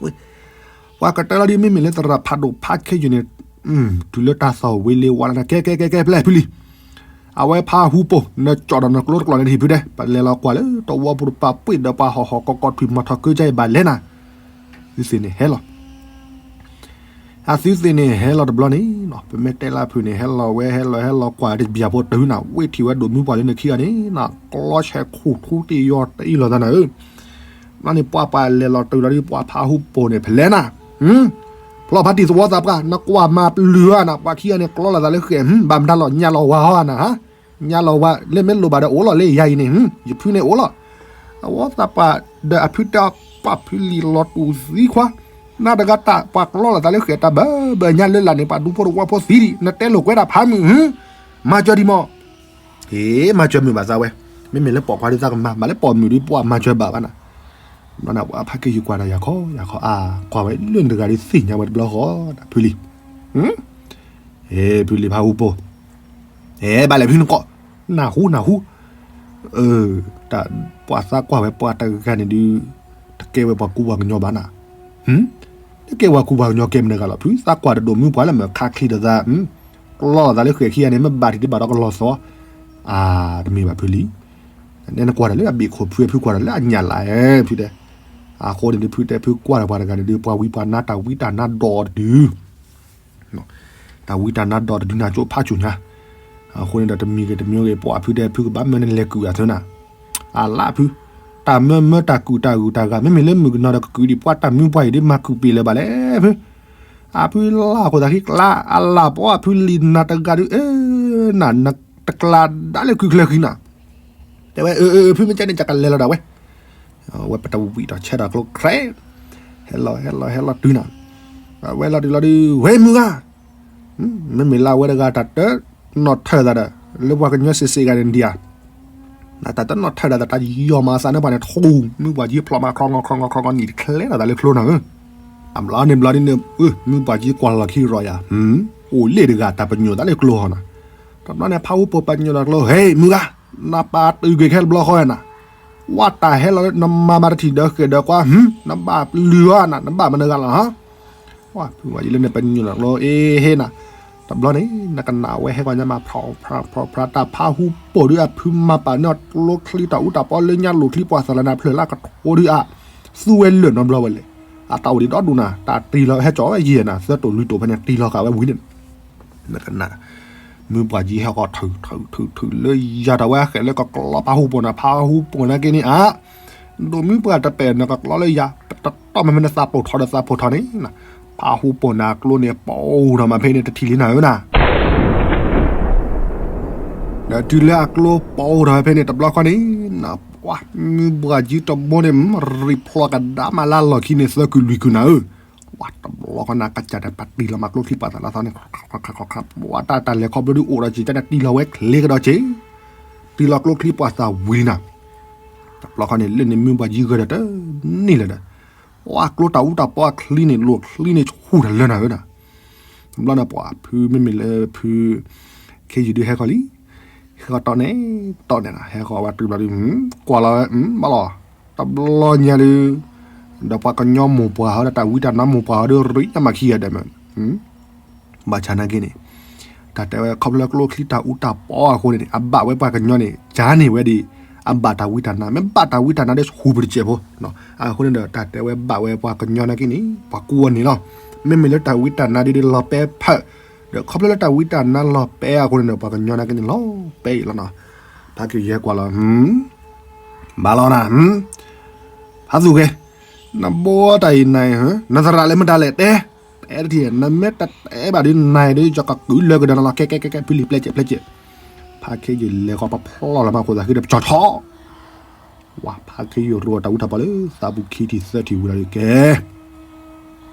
ပှၤကတၢၢ်လီၤဒ်မ့မ့ၢ်လၢသရၣ်ဖးဒိၣ်ဖးခဲယုၢ်န့ၣ်, တုၤလၢတၢ်သီၣ်ဝံၤလံဝဲလၢနၤ ကဲ ကဲ ကဲ ကဲ ဖျဲၣ်ဖုလံ, အဝဲဖးဟူပိၢ် နကၠီၣ်ဒီးနကျိတကျိၤန့ၣ်တဟံၣ်ဖုဒဲး ပလဲၤလီၤကွၢ်လၢတဝီဖိတပၤ ပှ့ၤဒီးပှၤဟီၣ်ဟီၣ်ကီၢ်ကီၢ်ထွံၣ်မီၤထီၣ်ကၢကၠါအံၤဘၣ်လဲၤနၤ, သုသ့ၣ်န့ၣ်ဟဲလီၤ အသုသ့ၣ်န့ၣ်ဟဲလီၤတဘျီန့ၣ်, ပမ့ၢ်တဲလၢဖုန့ၣ် ဟဲလီၤဝဲဟဲလီၤဟဲလီၤကွၢ်တဘျီဖိတၢ်နၤ ဝ့ၢ်ထံၣ်ဝဲဒိၣ်မုၢ်ပှၢ်လၢနခံဂၤန့ၣ်နၤ ကျီဆဲးခူၣ်ထူတံၢ်ယီၤတံၢ်လီၤသးနၤဧၢ, ဘျီန့ၣ်ပှၤပှၤလဲၤလီၤတုၤလီၤဒ်ပှၤဖးဟူပိၢ်န့ၣ် ဖဲလဲၣ်နၤ, ဖျီဖးတံၢ်သဝီသးပှၢ် နကွၢ်မၤပျုၤဧါနၤ ပှၤခံဂၤန့ၣ် ကျီလီၤသးလၢဃဲၣ် ဘၣ်မတၤလီၤ ညါလီၤဝါဟီဧါနၤ, ညါလီၤဝါ လၢမ့ၢ်လိၣ်ဘၣ်ဒီးအိၣ်လီၤလၢယၤအံၤန့ၣ်, ယဖုန့ၣ်အိၣ်လီၤ, သဝီသးပှၢ်ဒီးအဖုတဲအီၤ ပှၤဖုလံၤလီၤတူာ်သံခွါ, နၤတဂၤတၢ်ပှၤကျီလီၤသးလၢဃဲၣ်တၢ်ဘၢဘၢညါလၢလာ်န့ၣ် ပှၤဒူဖိတဝီဖိသံဒံး နတဲလိာ်ကွဲဒၣ်ဖးမုၢ် မၤစၢၤဒံးမီၢ် ဟ့ၣ် မၤစၢၤမုာ်ဘၣ်သးဝဲ, မ့မ့ၢ်လၢပိာ်ခွါဒုးသးကမၤ မၤလၢပိာ်မုၣ်ဒုးပှၤမၤစၢၤဘၣ်ဘၣ်နၤ, ဘျီန့ၣ် ပှၤဖးက့ယုၢ်ကွၢ်ဒီးယၤခီ ယၤခီ အါ ကွၢ်ဝဲလၢနတဂၤဒုးသ့ၣ်ညါဝဲတဘျီဃီ ဖုလံၤ, ဟ့ၣ် ဖုလံၤဖးဟူပိၢ်, ဟ့ၣ် ဘၣ်လဲၣ်ဖုနကိး, နၢ်ဟူနၢ်ဟူ, တၢ် ပှၤသးကွၢ်ဝဲပှၤတဂၤန့ၣ်ဒုး, တကဲဝဲပှၤကူပှၤကညီဘၣ်နၤ တကဲဝဲကူပှၤကညီကဲမတဂၤလီၤ ဖုသးကွၢ်တဒိၣ်မုၢ်ပှၢ်လၢမ့ၢ်ခးချံဒီးသး, ကျီလီၤသးလၢဃဲၣ်ခံဂၤန့ၣ် မ့ၢ်ဘၣ်ထံးတဘၣ်ဒီးကလီၤသီ, အါ တမ့ၢ်ဘၣ်ဖုလံၤ, နဲနကွၢ်တၢ်လၢအဘ့ၣ်ခိၣ်ဖု ဖုကွၢ်တၢ်လၢအညၣ်လၢ် ဖုတဲ, အဃိန့ၣ်ဒုး ဖုတဲဖုကွၢ်ဒီးပှၤတဂၤန့ၣ်ဒုး ပှၤဝံပှၤနါတၢ်ဝံတၢ်နါဒီးတဒု တၢ်ဝံတၢ်နါဒီးတဒုနၤကၠိဖးစိၤညါ, အဃိန့ၣ်ဒီးတမံၤဂ့ၤတမံၤဂ့ၤ ပှၤဖုတဲဖုကဘၣ်မၢနလဲၤကုၢ်အသၢနၤ, အလၢဖု, တ တၢ်မၢမၢတၢ်ကူၣ်တၢ်ဂုၤတၢ်ဂၤ မ့မ့ၢ်လၢမုၣ်ကနီၤဒီးကကုၣ်ဒံးပှၤတၢ်မုၢ်ပှၢ်အံၤဒ်မၤကူၣ်ပ့ၤလၢၤဘၣ်လဲၣ်ဖု, အဖုလၢ်ဃိသးခံကျါ အလၢ်ပီအဖုလံၤနၤတဂၤဒုး အၢ နၤ နတကျါဒၣ်လၢခုချၢဃံနၤ, တဲဝဲ အၢ အၢ ဖုမ့ၢ်ကဲန့ၣ် ကကလဲၤလီၤဒၣ်ဝဲ, ဝဲပတဝံၤဒီးဆဲဒီးကျိခရဲး, ဟဲလီၤ ဟဲလီၤ ဟဲလီၤတုၤနၤ, ဝဲလီၤတုၤလီၤဒုး ဝဲမုၢ်ဂၤ မ့မ့ၢ်လၢအဝဲတဂၤတၢ်တနီၣ်ထၢၣ်သးဒီး လၢပှၤကညီစ့စ့ဂၤန့ၣ်ဒံးဧါ, နတၢ်တနီၣ်ထၢၣ်ဒၣ်တၢ်ယီၤမၤအသးန့ၣ်ပှၤန့ၣ် ထူ မုၢ်ပှၢ်ကံဖျိးမး ခီငီခီငီခီငီနံၣ်တချဲလီၤသးလၢကျိနၤဧၢ, အဘျီန့ၣ်ဘျီဒ်န့ၣ် မုၢ်ပှၢ်ကံကွၢ်လီၤခံရီၤယၤ, အိၣ်လ့ၣ်တဂၤတၢ်ပညိၣ်သးလၢကျိဟီနၤ, တဘျီန့ၣ် ဖးဟူပိာ်ပညိၣ်ဒီးကျိ ဟဲမုၢ်ဂၤ, နပာ်တုာ်ကွံာ်ခဲတဘျီဃီနၤ, ဝဲတၢ်ဟဲလီၤလၢနမၤမၤတထံၣ်ဒီးဃဲၣ်ဒီးကွါ နဘၣ်လုၢ်အီၤနၤ နဘၣ်မနုၤဂၤလီၤဟါ ဝဲဖုဝဲယလၢန့ၣ်ပညိၣ်နၤကျိ အ့ဟ့နၤ, တဘျီန့ၣ် နကနၣ်ဝဲဟဲကီၢ်ညါမး ဖြးဖြးဖြးဖြး တၢ်ဖးဟူပိာ်ဒုးအဖုမၤပာ်န့ၢ်အကျိချံတၢ်အူတၢ်ပီ လၢညါလိာ်ချံပှၤသးလၢနၤဖျၢၣ်လၢကထိဒုးအ, သူဝဲလၢာ်နီတဘျီဝဲလဲၣ်, အတၢ်အိၣ်ဒံးဒီဒူၣ်နၤ တၢ်တံၢ်လီၤဟဲကၠီဝဲယဲၢ်နၤ သၢတိၢ်လွံၢ်တိၢ်ဖဲန့ၣ် တံၢ်လီၤဃာ်ဝဲဝံၤန့ၣ် နကနၣ်, မုၢ်ပှၢ်ကံဟဲဃီၤထုးထုးထုးထုးလၢယၤတၢ်ဝဲအဃဲၣ်လၢကကျီဖးဟူပိာ်နၤ ဖးဟူပိာ်နၤက့န့ၣ်ဧါ, ဒိၣ်မုၢ်ပှၢ်တပဲာ်နကကျီလၢယၤ, တတီၢ်မ့မ့ၢ်နသးပိာ်ထီၣ်ဒီးသးပိာ်ထီၣ်န့ၣ်, ဖးဟူပိာ်နၤအကျိန့ၣ် ပိာ်ထီၣ်မးဖဲန့ၣ် တထံၣ်လံနၤဧၢနၤ ဒီးတုၤလၢအကျိပိာ်ထီၣ်ဖဲန့ၣ် တဘျီဃီန့ၣ်, ပှၤမုၢ်ပှၢ်ကံတဘိန့ၣ် ရံၣ်ဖျိးကဒါမးလၢလီၢ်ခံန့ၣ် သၢကုၢ်လွံၢ်ကုၢ်နၤဧၢ, ပှၤတဘျီဃီနၤ ကစၢ်တပာ်တံၢ်လီၤမးကျိချံပှၤသးလၢသီန့ၣ်, ပှၤတၢ်တၢ်လဲၤခီဖျိဒုးအိၣ်ဒီးက့ၤကန့ၣ်တံၢ်လီၤဝဲချ့ကဒီးက့ၤ, တံၢ်လီၤကျိချံပှၤသးဝံၤလံနၤ, တဘျီဃီန့ၣ် လၢန့ၣ်မုၢ်ပှၢ်ကံဂၢၢ်ဒီးတန့ၢ်လၢၤဒီး, ပှၤကျိတၢ်အူတၢ်ပီအချံန့ၣ် လိာ်ချံန့ၣ်ဆူၣ်တၢ်လၢနၤဧၢနၤ တဘျီန့ၣ် ပှၤဖုမ့မ့ၢ်လၢဖုခ့ယုၢ်ဒုးဟဲဃီၤလံ, ဟဲဃီၤတီန့ၣ်, တီန့ၣ်နၤ ဟဲဃီၤဝဲတုၤဘျီဒုး, ကွၢ်လီၤဝဲ, ဘၣ်လီၤ, တဘျီညါဒုး, ဒီးပှၤကညီမိၢ်ပှၢ်ဟီဒီးတၢ်ဝံတၢ်နါမိၢ်ပှၢ်ဟီဒုး ရံၣ်ညါမၤခံဂၤဒဲးမး, ဘၣ်ဆၣ်နာ်က့န့ၣ်, တၢ်တဲဝဲခီဖျိလၢကျိချံတၢ်အူတၢ်ပီအဃိန့ၣ် အဘၣ်ဝဲပှၤကညီန့ၣ် ကန့ၢ်ဝဲဒၣ်, အဘၣ်တၢ်ဝံတၢ်နါ မ့ၢ်ဘၣ်တၢ်ဝံတၢ်နါဒ်ဆူၣ်ပတစဲးဖိ, အဃိန့ၣ်ဒီး တၢ်တဲဝဲဘၣ်ဝဲပှၤကညီနာ်က့န့ၣ် ပှၤကူဝဲန့ၣ်လီၤ, မ့မ့ၢ်လၢတၢ်ဝံတၢ်နါဒ်ဒ်လီၤပဲဖး, ဒီးခီဖျိလၢတၢ်ဝံတၢ်နါလီၤပဲအဃိန့ၣ်ဒီး ပှၤကညီနာ်က့န့ၣ်လီၤပဲအံၤလီၤနၤ, ဖးခ့ယုၢ်ဟဲကွၢ်လီၤ, ဘၣ်လီၤနၤ, ဖးသူၣ်ဂ့ၤ, နဘိတၢ်အံၤနၤ, နသရၣ်လၢမတၤလဲၣ်တဲ, တဲတထံၣ် နမ့ၢ်တတဲဘၣ်ဒုးနၤဒုး ယကကုၢ်လၢကဒီးနၤလီၤ ကဲကဲကဲကဲ ဖုလံၤပျဲကဲပျဲကဲ, ဖးခ့ယုၢ်လဲၤဃီၤပဖျီၣ်လီၤမးခိၣ်သးဃံဒီးပကၠီၣ်ထီၣ်, ဝဲဖးခ့ယုၢ်ရိအတၢ်အူတၢ်ပီလၢသးပူၤခံထံၣ်သၢထံၣ်ဝံၤလီၤဒုးကဲ,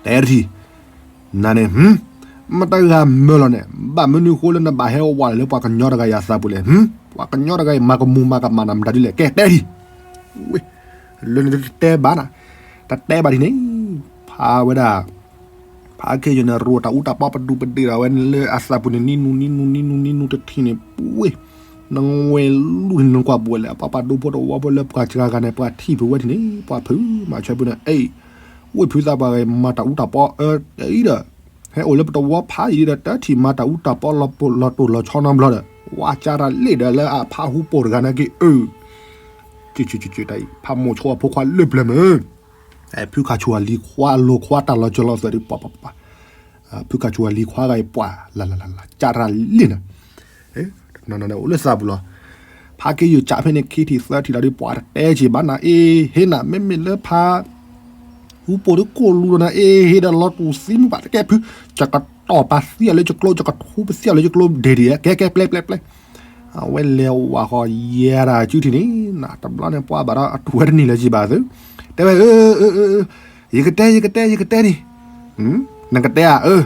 တဲတထံၣ်, နၤန့ၣ်, မတဂၤမၢလီၤန့ၣ် ဘၣ်မနုၤဃိလၢနဘၣ်ဟဲဝးလၢပှၤကညီတဂၤအံၤအသးပူၤလဲၣ်, ပှၤကညီတဂၤအံၤမၤကမူၤမၤကမၣ်နၤမတၤဒ်လဲၣ် ကဲတဲတထံၣ်, ဝဲ, လၢနတတဲဘၣ်နၤ, တတဲဘၣ်ဒ်န့ၣ်, ဖးဝဲဒၣ် ဖးခ့ယုၢ်န့ၣ် ရိတၢ်အူတၢ်ပီပဒူးပဒ့ၣ်ဒီးဝဲန့ၣ်လၢအသးပူၤန့ၣ် နံၣ်နူနံၣ်နူနံၣ်နူတထံၣ်န့ၣ် ပှ့ၤ, နဝဲလူၢ်န့ၣ်နကွၢ်ပူၤဝဲလဲၣ် အပှၤပာ်ဒိဖိတဝီဖိလၢပှၤစှၤဂၤန့ၣ် ပှၤထံၣ်ဖုးဝဲဒ်န့ၣ် ပှၤဖုးမၤဆၢဖုးန့ၣ် အ့ၣ်, ဝ့ၢ်ဖုးသးပှၤဂၤမၤတၢ်အူတၢ်ပီအၢအံၤဒီး, ဟဲအိၣ်လၢပတဝီဖးယံၤဒီး တထံၣ်မၤတၢ်အူတၢ်ပီလီၤတိၢ်လီၤဆီနီတဘျီဒီး ဝဲကၢ်တၢ်လ့ၣ်ဒီးလၢအဖးဟူပိာ်တဂၤနာ်က့ အၢ ကၠူကၠူကၠူတၢ်အံၤ ဖးမိၢ်ဆိအဖိခွါလၢပျၢၤမုၢ်, ဖုခါဆူၣ်အလံၤခွါအလိၤခွါတၢ်လီၤစၢၤလီၤသွဲၣ်ဒုးပှၤပှၤပှၤ, ဖုခါဆူၣ်အလံၤခွါဂၤအံၤပှၤ လၢ်လၢ်လၢ်လၢ် ကၢ်တၢ်လ့ၣ်နၤ, နီၢ်နီၢ်န့ၣ်အိၣ်လၢသးပူၤလီၤ, ဖးခ့ယုၢ်ကၢ်ဖဲန့ၣ်ခံထံၣ်သၢထံၣ်လီၤဒုး ပှၤတတဲက့ၤဘၣ်နၤ အ့ဟ့နၤ မ့မ့ၢ်လၢဖး ဟူပိာ်ဒုးကိၢ်လူၤဒီးနၤ အ့ဟ့ဒီး လီၤတူၢ်သံမုၢ်ဘၣ်တကဲဖု, ယကတီၢ်ပာ်သံအီၤလၢယကျိ ယကထူပသံအီၤလၢယကျိဒဲးဒဲး ကဲကဲပျဲပျဲပျဲ, အဝဲလဲၤဝးဃီၤယဲဒၣ်စုထံၣ်န့ၣ်, တဘျီန့ၣ်ပှၤဘၣ်ဒီးအတူၢ်ဝဲတန့ၢ်လၢၤဘၣ်သု, တဲဝဲ, ယကတဲ ယကတဲ ယကတဲဒံး, နကတဲဧါ အၢ,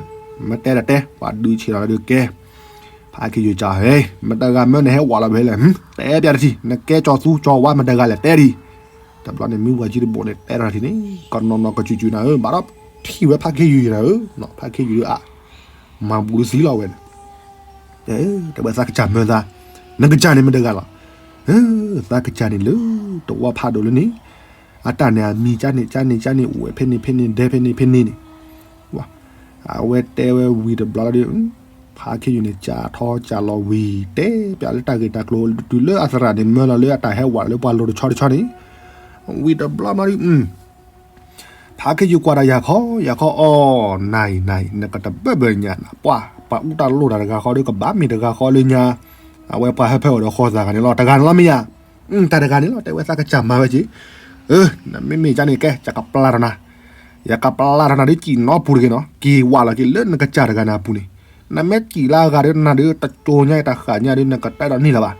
မ့ၢ်တဲဒီးတဲ ပှၤဒုးဆံးလီၤလၢဒုးကဲ ဖးခ့ယုၢ်ကၢ်ဟဲ, မတဂၤမၢနဟဲဝးလီၤဖဲလဲၣ်, တဲပျဲတထံၣ် နကဲကၠီၤသူကၠီၤဝါမတဂၤလဲၣ် တဲဒံး, တဘျီန့ၣ်မုၢ်ပှၢ်ကံတဘိန့ၣ် တဲတၢ်ထံၣ်န့ၣ် ကနီၤနီၤကစုးစုးနၤဧၢ ဘၣ်ဒီးထံၣ်ဝဲဖးခ့ယုၢ်ယဲဒၣ်ဧၢ, ဖးခ့ယုၢ်ဒုးအါ, မၤဘူးတသံလီၤဝဲန့ၣ်, တဲဝဲသးကစၢ်မၢသး, နကစၢ်န့ၣ်မတဂၤလီၤ, သးကစၢ်န့ၣ်လၢ တဝီဖးဒိၣ်လၢန့ၣ်, အတၢ်န့ၣ်အမံၤကၢ်န့ၣ်ကၢ်န့ၣ်ကၢ်န့ၣ် အိၣ်ဝဲဖဲန့ၣ်ဖဲန့ၣ် ဒဲဖဲန့ၣ်ဖဲန့ၣ်န့ၣ်, အဝဲတဲဝဲဝံၤတဘျီဒီး ဖးခ့ယုၢ်န့ၣ် ကၢ်ထီကၢ်လီၤဝံၤ တဲပျဲလၢတၢ်ဂ့ၢ်တၢ်ကျိၤ တုၤလၢအသရၣ်န့ၣ် မၢလီၤလၢအတၢ်ဟဲဝးလၢပှၤလိၤတဆီတဆီန့ၣ်, ဝံၤတဘျီမးဒီး ဖးခ့ယုၢ်ကွၢ်ဒီးယၤခီ ယၤခီအီၤ နၤအံၤ နၤအံၤ နကတဘၢဘၢညါနၤ ပှၤ ပှၤအူတၢ်လိၣ်တၢ်တဂၤဃီဒီး ကဘၣ်မ့ၢ်တဂၤဃီလၢညါ, အဝဲပှၤဟၢဖၢအီၤဒီးဃီသးဂၤန့ၣ်လီၤ တဂၤန့ၣ်လီၤမ့ၢ်ယၤ, တၢ်တဂၤန့ၣ်လီၤ တဲဝဲသးကစၢ်မၤဝဲက့ၤ, အၢ နမ့မ့ၢ်ကန့ၣ်ကဲ ယကပျၢ်ထီၣ်နၤ, ယကပျၢ်ထီၣ်နၤဒ်စံၣ်နီပူၤတဂ့ၤနီၤ, က့ၤဝးလီၤက့ၤလၢနကစၢ်တဂၤန့ၣ်အပူၤန့ၣ်, နမ့ၢ်စံၣ်လၢအဂၤဒီးနၤဒီး တကၠိညါအံၤတဃၣ်ညါဒီး နကတဲဒီးန့ၣ်လၢၤဘၣ်.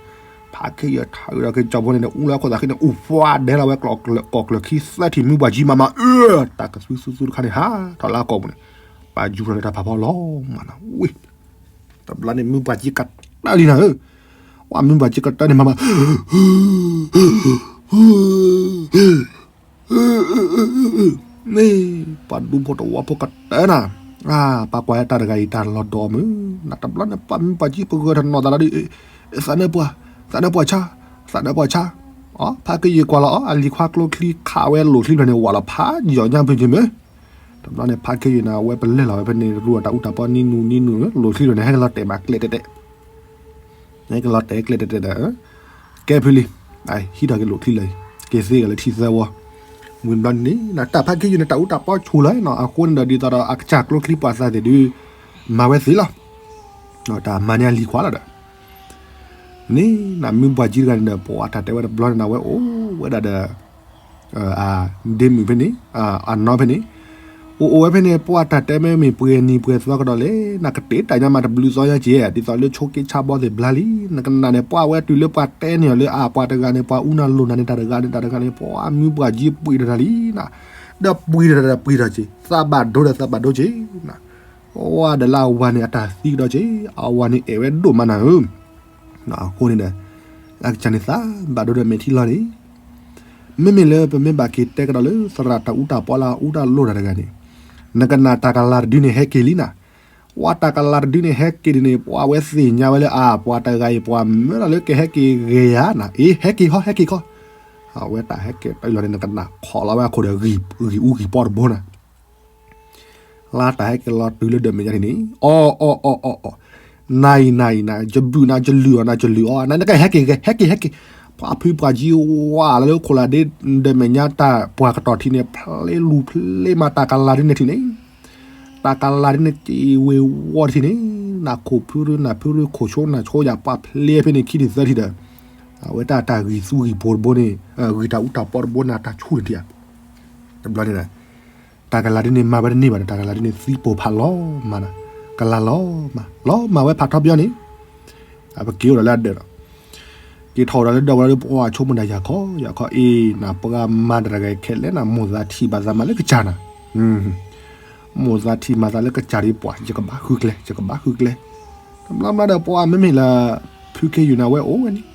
ဖါခ့ယုၢ်ထးအုးဒီးက့ၤကၠီဖိန့ၣ်ဒီး အူလၢအခိၣ်သးဃံန့ၣ် အူဖှါဒဲလီၤဝဲ ကျိးကျၢၢ်ခံသၢထံၣ်မုၢ်ပှၢ်ကၠံမးမး အၢ တၢ်ကသူသူသူတခါန့ၣ် ဟးထီၣ်လၢအကိာ်ပူၤန့ၣ်, ပာ်ယူၤထီၣ်လၢတၢ်ဖးဖီလီၤမးနီၤ, ဝ့ၢ် တဘျီန့ၣ်မုၢ်ပှၢ်ကၠံကတၢၢ်လံနၤဧၢ, ဝဲမုၢ်ပှၢ်ကၠံကတၢၢ်န့ၣ်မးမး န့ၣ် ပှၤဒူဖိတဝီဖိကတၢၢ်နၤ, ပှၤကွၢ်ဝဲတၢ်တဂၤအံၤတၢ်လီၤဒီးမုၢ်, နတဘျီန့ၣ် ပှၤမုၢ်ပှၢ်ကၠံပဂၢၢ်ထနီၣ်သးလီၤဒီး သးနၢပှၤ, သးနၢပှၤဆါ, သးနၢပှၤဆါ, အဖါခ့ယုၢ်ကွၢ်လီၤအီၤ အလံၤခွါကျိချံခးဝဲလိာ်ချံဘျီန့ၣ် ဝးလီၤဖးယီၤညါပူၤက့ၤမ့ၢ်, တဘျီန့ၣ် ဖါခ့ယုၢ်န့ၣ် အဝဲပလဲၤလီၤဝဲဖဲန့ၣ် ရူအတၢ်အူတၢ်ပီနံၤနူၤနံၤနူၤ လိာ်ချံဘျီန့ၣ် ဟဲက့ၤလီၤတဲာ်မးကျဲတဲတဲ ဟဲက့ၤလီၤတဲာ်ကျဲတဲတဲဒီး ကဲဖုလံ, ဟံးထီၣ်က့ၤလိာ်ချံလၢၤ, က့ၤသ့ဂ့ၤလၢထံသၢဝီ, ဝံၤဘျီန့ၣ် နတၢ်ဖါခ့ယုၢ်န့ၣ် တၢ်အူတၢ်ပီဆိလီၤနီၤ, အဃိန့ၣ်ဒီး ဒ်သိးဒီးအကစၢ်ကျိချံပှၤသးသ့ၣ်ဒုး မၤဝဲသ့လီၤ, တၢ်မၤန့ၢ်အလံၤခွါလီၤဒီး န့ၣ် နမုၢ်ပှၢ်ကၠံတဂၤန့ၣ်ဒီး ပှၤတၢ်တဲဝဲတဘျီန့ၣ် နဝဲအိၣ်ဝဲဒၣ်ဒီး အဒ့မုၣ်ဖဲန့ၣ်, အနီၢ်ဖဲန့ၣ်, အိၣ်အိၣ်ဝဲဖဲန့ၣ် ပှၤတၢ်တဲမ့ၢ်မ့ၢ်ပှဲၤနံၤပှဲၤသီကဒီးလဲၣ်, နကတ့တၢ်ညါမးတဘျုးသီညါက့ၤ, ဒ်သိးလၢဆိက့ဆါဘီသ့ၣ်ဘျါလံ, နကနၣ်န့ၣ် ပှၤဝဲတုၤလၢပှၤတဲန့ၢ်အီၤလၢအပှၤတဂၤန့ၣ် ပှၤအူနၤလိာ်နၤန့ၣ် တၢ်တဂၤန့ၣ် တၢ်တဂၤန့ၣ် ပှၤမုၢ်ပှၢ်ကၠံပှ့ၤထီၣ်တၢ်လံနၤ, ဒီးပှ့ၤထီၣ်ဒီးပှ့ၤထီၣ်က့ၤ, သးဘၣ်ဒိဒီးသးဘၣ်ဒိက့ၤနၤ, ပှၤဒီးလၢအဝၤန့ၣ် အတၢ်သံကဒီးက့ၤ, အဝၤန့ၣ်အဲၣ်ဝဲဒိၣ်မးနၤဧၢ အဃိန့ၣ်ဒီး အကစၢ်န့ၣ်သးဘၣ်ဒိဒီးမဲာ်ထံလီၤန့ၣ်, မ့မ့ၢ်လၢပမ့ၢ်ဘၣ်က့ၤတဲကဒီးလၢသရၣ်တၢ်အူတၢ်ပီလၢအအူတၢ်လိၣ်တၢ်တဂၤန့ၣ်, နကနၣ်တၢ်ကလၤတဒုန့ၣ်ဟဲက့ၤလံနၤ, ပှၤတၢ်ကလၤတဒုန့ၣ်ဟဲက့ၤဒ်န့ၣ် ပှၤဝဲသ့ၣ်ညါဝဲလၢအါ ပှၤတဂၤအံၤ ပှၤမၢလီၤလၢကဟဲက့ၤဂ့ၤယၤနၤ, အ့ ဟဲက့ၤဟီ ဟဲက့ၤခီ, အဝဲတၢ်ဟဲက့ၤတၢ်လီၤန့ၣ် နကနၣ်ခီလီၤဝဲအခိၣ်ဒီး ဂံၢ်အူဂံၢ်ပီတဘိနၤ လါတၢ်ဟဲက့ၤလီၤတုၤလၢဒီးမဲာ်ညါန့ၣ်, အီ အီ အီ အီ အီ, နၤအံၤ နၤအံၤ နၤ ယဘုၣ်နၤ ယလုၢ်အီၤ နၤ ယလုၢ်အီၤ နၤ နကဟဲက့ၤ ဟဲက့ၤ ဟဲက့ၤ, ပှၤဖုပှၤကၠံဝါလၢခိၣ်လာ်ဒ့ ဒီးမဲာ်ညါတၢ်ပှၢ်ကတီၢ်ထံးန့ၣ် ဖျ့လူၤဖျ့မၤတၢ်ကလၤဒ်န့ၣ်ထံးန့ၣ်, တၢ်ကလၤဒ်န့ၣ်က့ၤဝ့ၤဝီတထံးန့ၣ်, နၤခိၣ်ဖုရူ နၤဖုရူ ခိၣ်ဆိ နၤဆိယၤ ပှၤဖျ့ဖဲန့ၣ်ခံထံၣ်သၢထံၣ်ဒီး, အဝဲတၢ်တၢ်ဂံၢ်သူဂံၢ်ဘိတဘိန့ၣ်, ဂံၢ်တၢ်အူတၢ်ပီတဘိန့ၣ် တၢ်ဆူၣ်န့ၣ်ထံၣ်ဧါ, တဘျီန့ၣ် တၢ်ကလၤဒ်န့ၣ်မၤဝဲတန့ၢ်ဘၣ်ဒီး တၢ်ကလၤဒ်န့ၣ်သံပိာ်ဖးလီၤမးနၤ, ကလၤလီၤမး လီၤမးဝဲဖးထီပယီၤန့ၣ်, အပက့ၤအိၣ်ဒီးလၢအဒၢးဒီး, က့ၤထီၣ်ဒီးလၢဒၢးဝဲလၢပှၤဆိကမိၣ်ဒၣ်ယၤခီ ယၤခီအ့ၣ် နၤပှၤမၤတၢ်တဂၤခဲလၢာ်နၤ မိၢ်သးထံၣ်ဘၣ်သးမၤလၢကစၢ်နၤ, မိၢ်သးထံၣ်မၤသးလၢကစၢ်ဒ်ပှၤ ယကဘၣ်ဃုကျဲ ယကဘၣ်ဃုကျဲ, တဘျီဘျီဒီးပှၤမ့မ့ၢ်လၢ ဖုခ့ယုၢ်နၤဝဲအိၣ်ဝဲန့ၣ်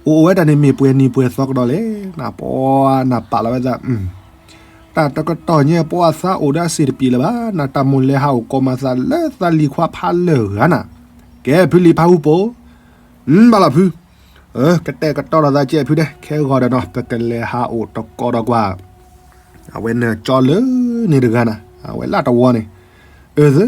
အိၣ်အိၣ်ဝဲတၢ်န့ၣ်မ့ၢ်ပှဲၤနံၤပှဲၤသီကဒီးလဲၣ်, နပှၤနပာ်လီၤဝဲသး, တၢ်တကတီၢ်ညါပှၤသးအိၣ်ဒီးအစ့ၣ်တပျံၤလၢၤဘၣ်, နတၢ်မိၣ်လဲၤဟးအိၣ်ကိးမၤသးလၢသးလံၤခွါဖးလၢာ်ဂၤနၤ, ကဲဖုလံၤဖးဟူပိာ်, ဘၣ်လီၤဖု, ကတဲာ်ကတီၤဒီးသးကဲဖုဒဲး ခဲဂီၤဒီးနီၤ ပကလဲၤဟးအိၣ်တကိးဒီးကွၢ် အဝဲနၢၤကၠီလၢန့ၣ်တဂၤနၤ အဝဲလၢတဝီန့ၣ်, အၢသၢ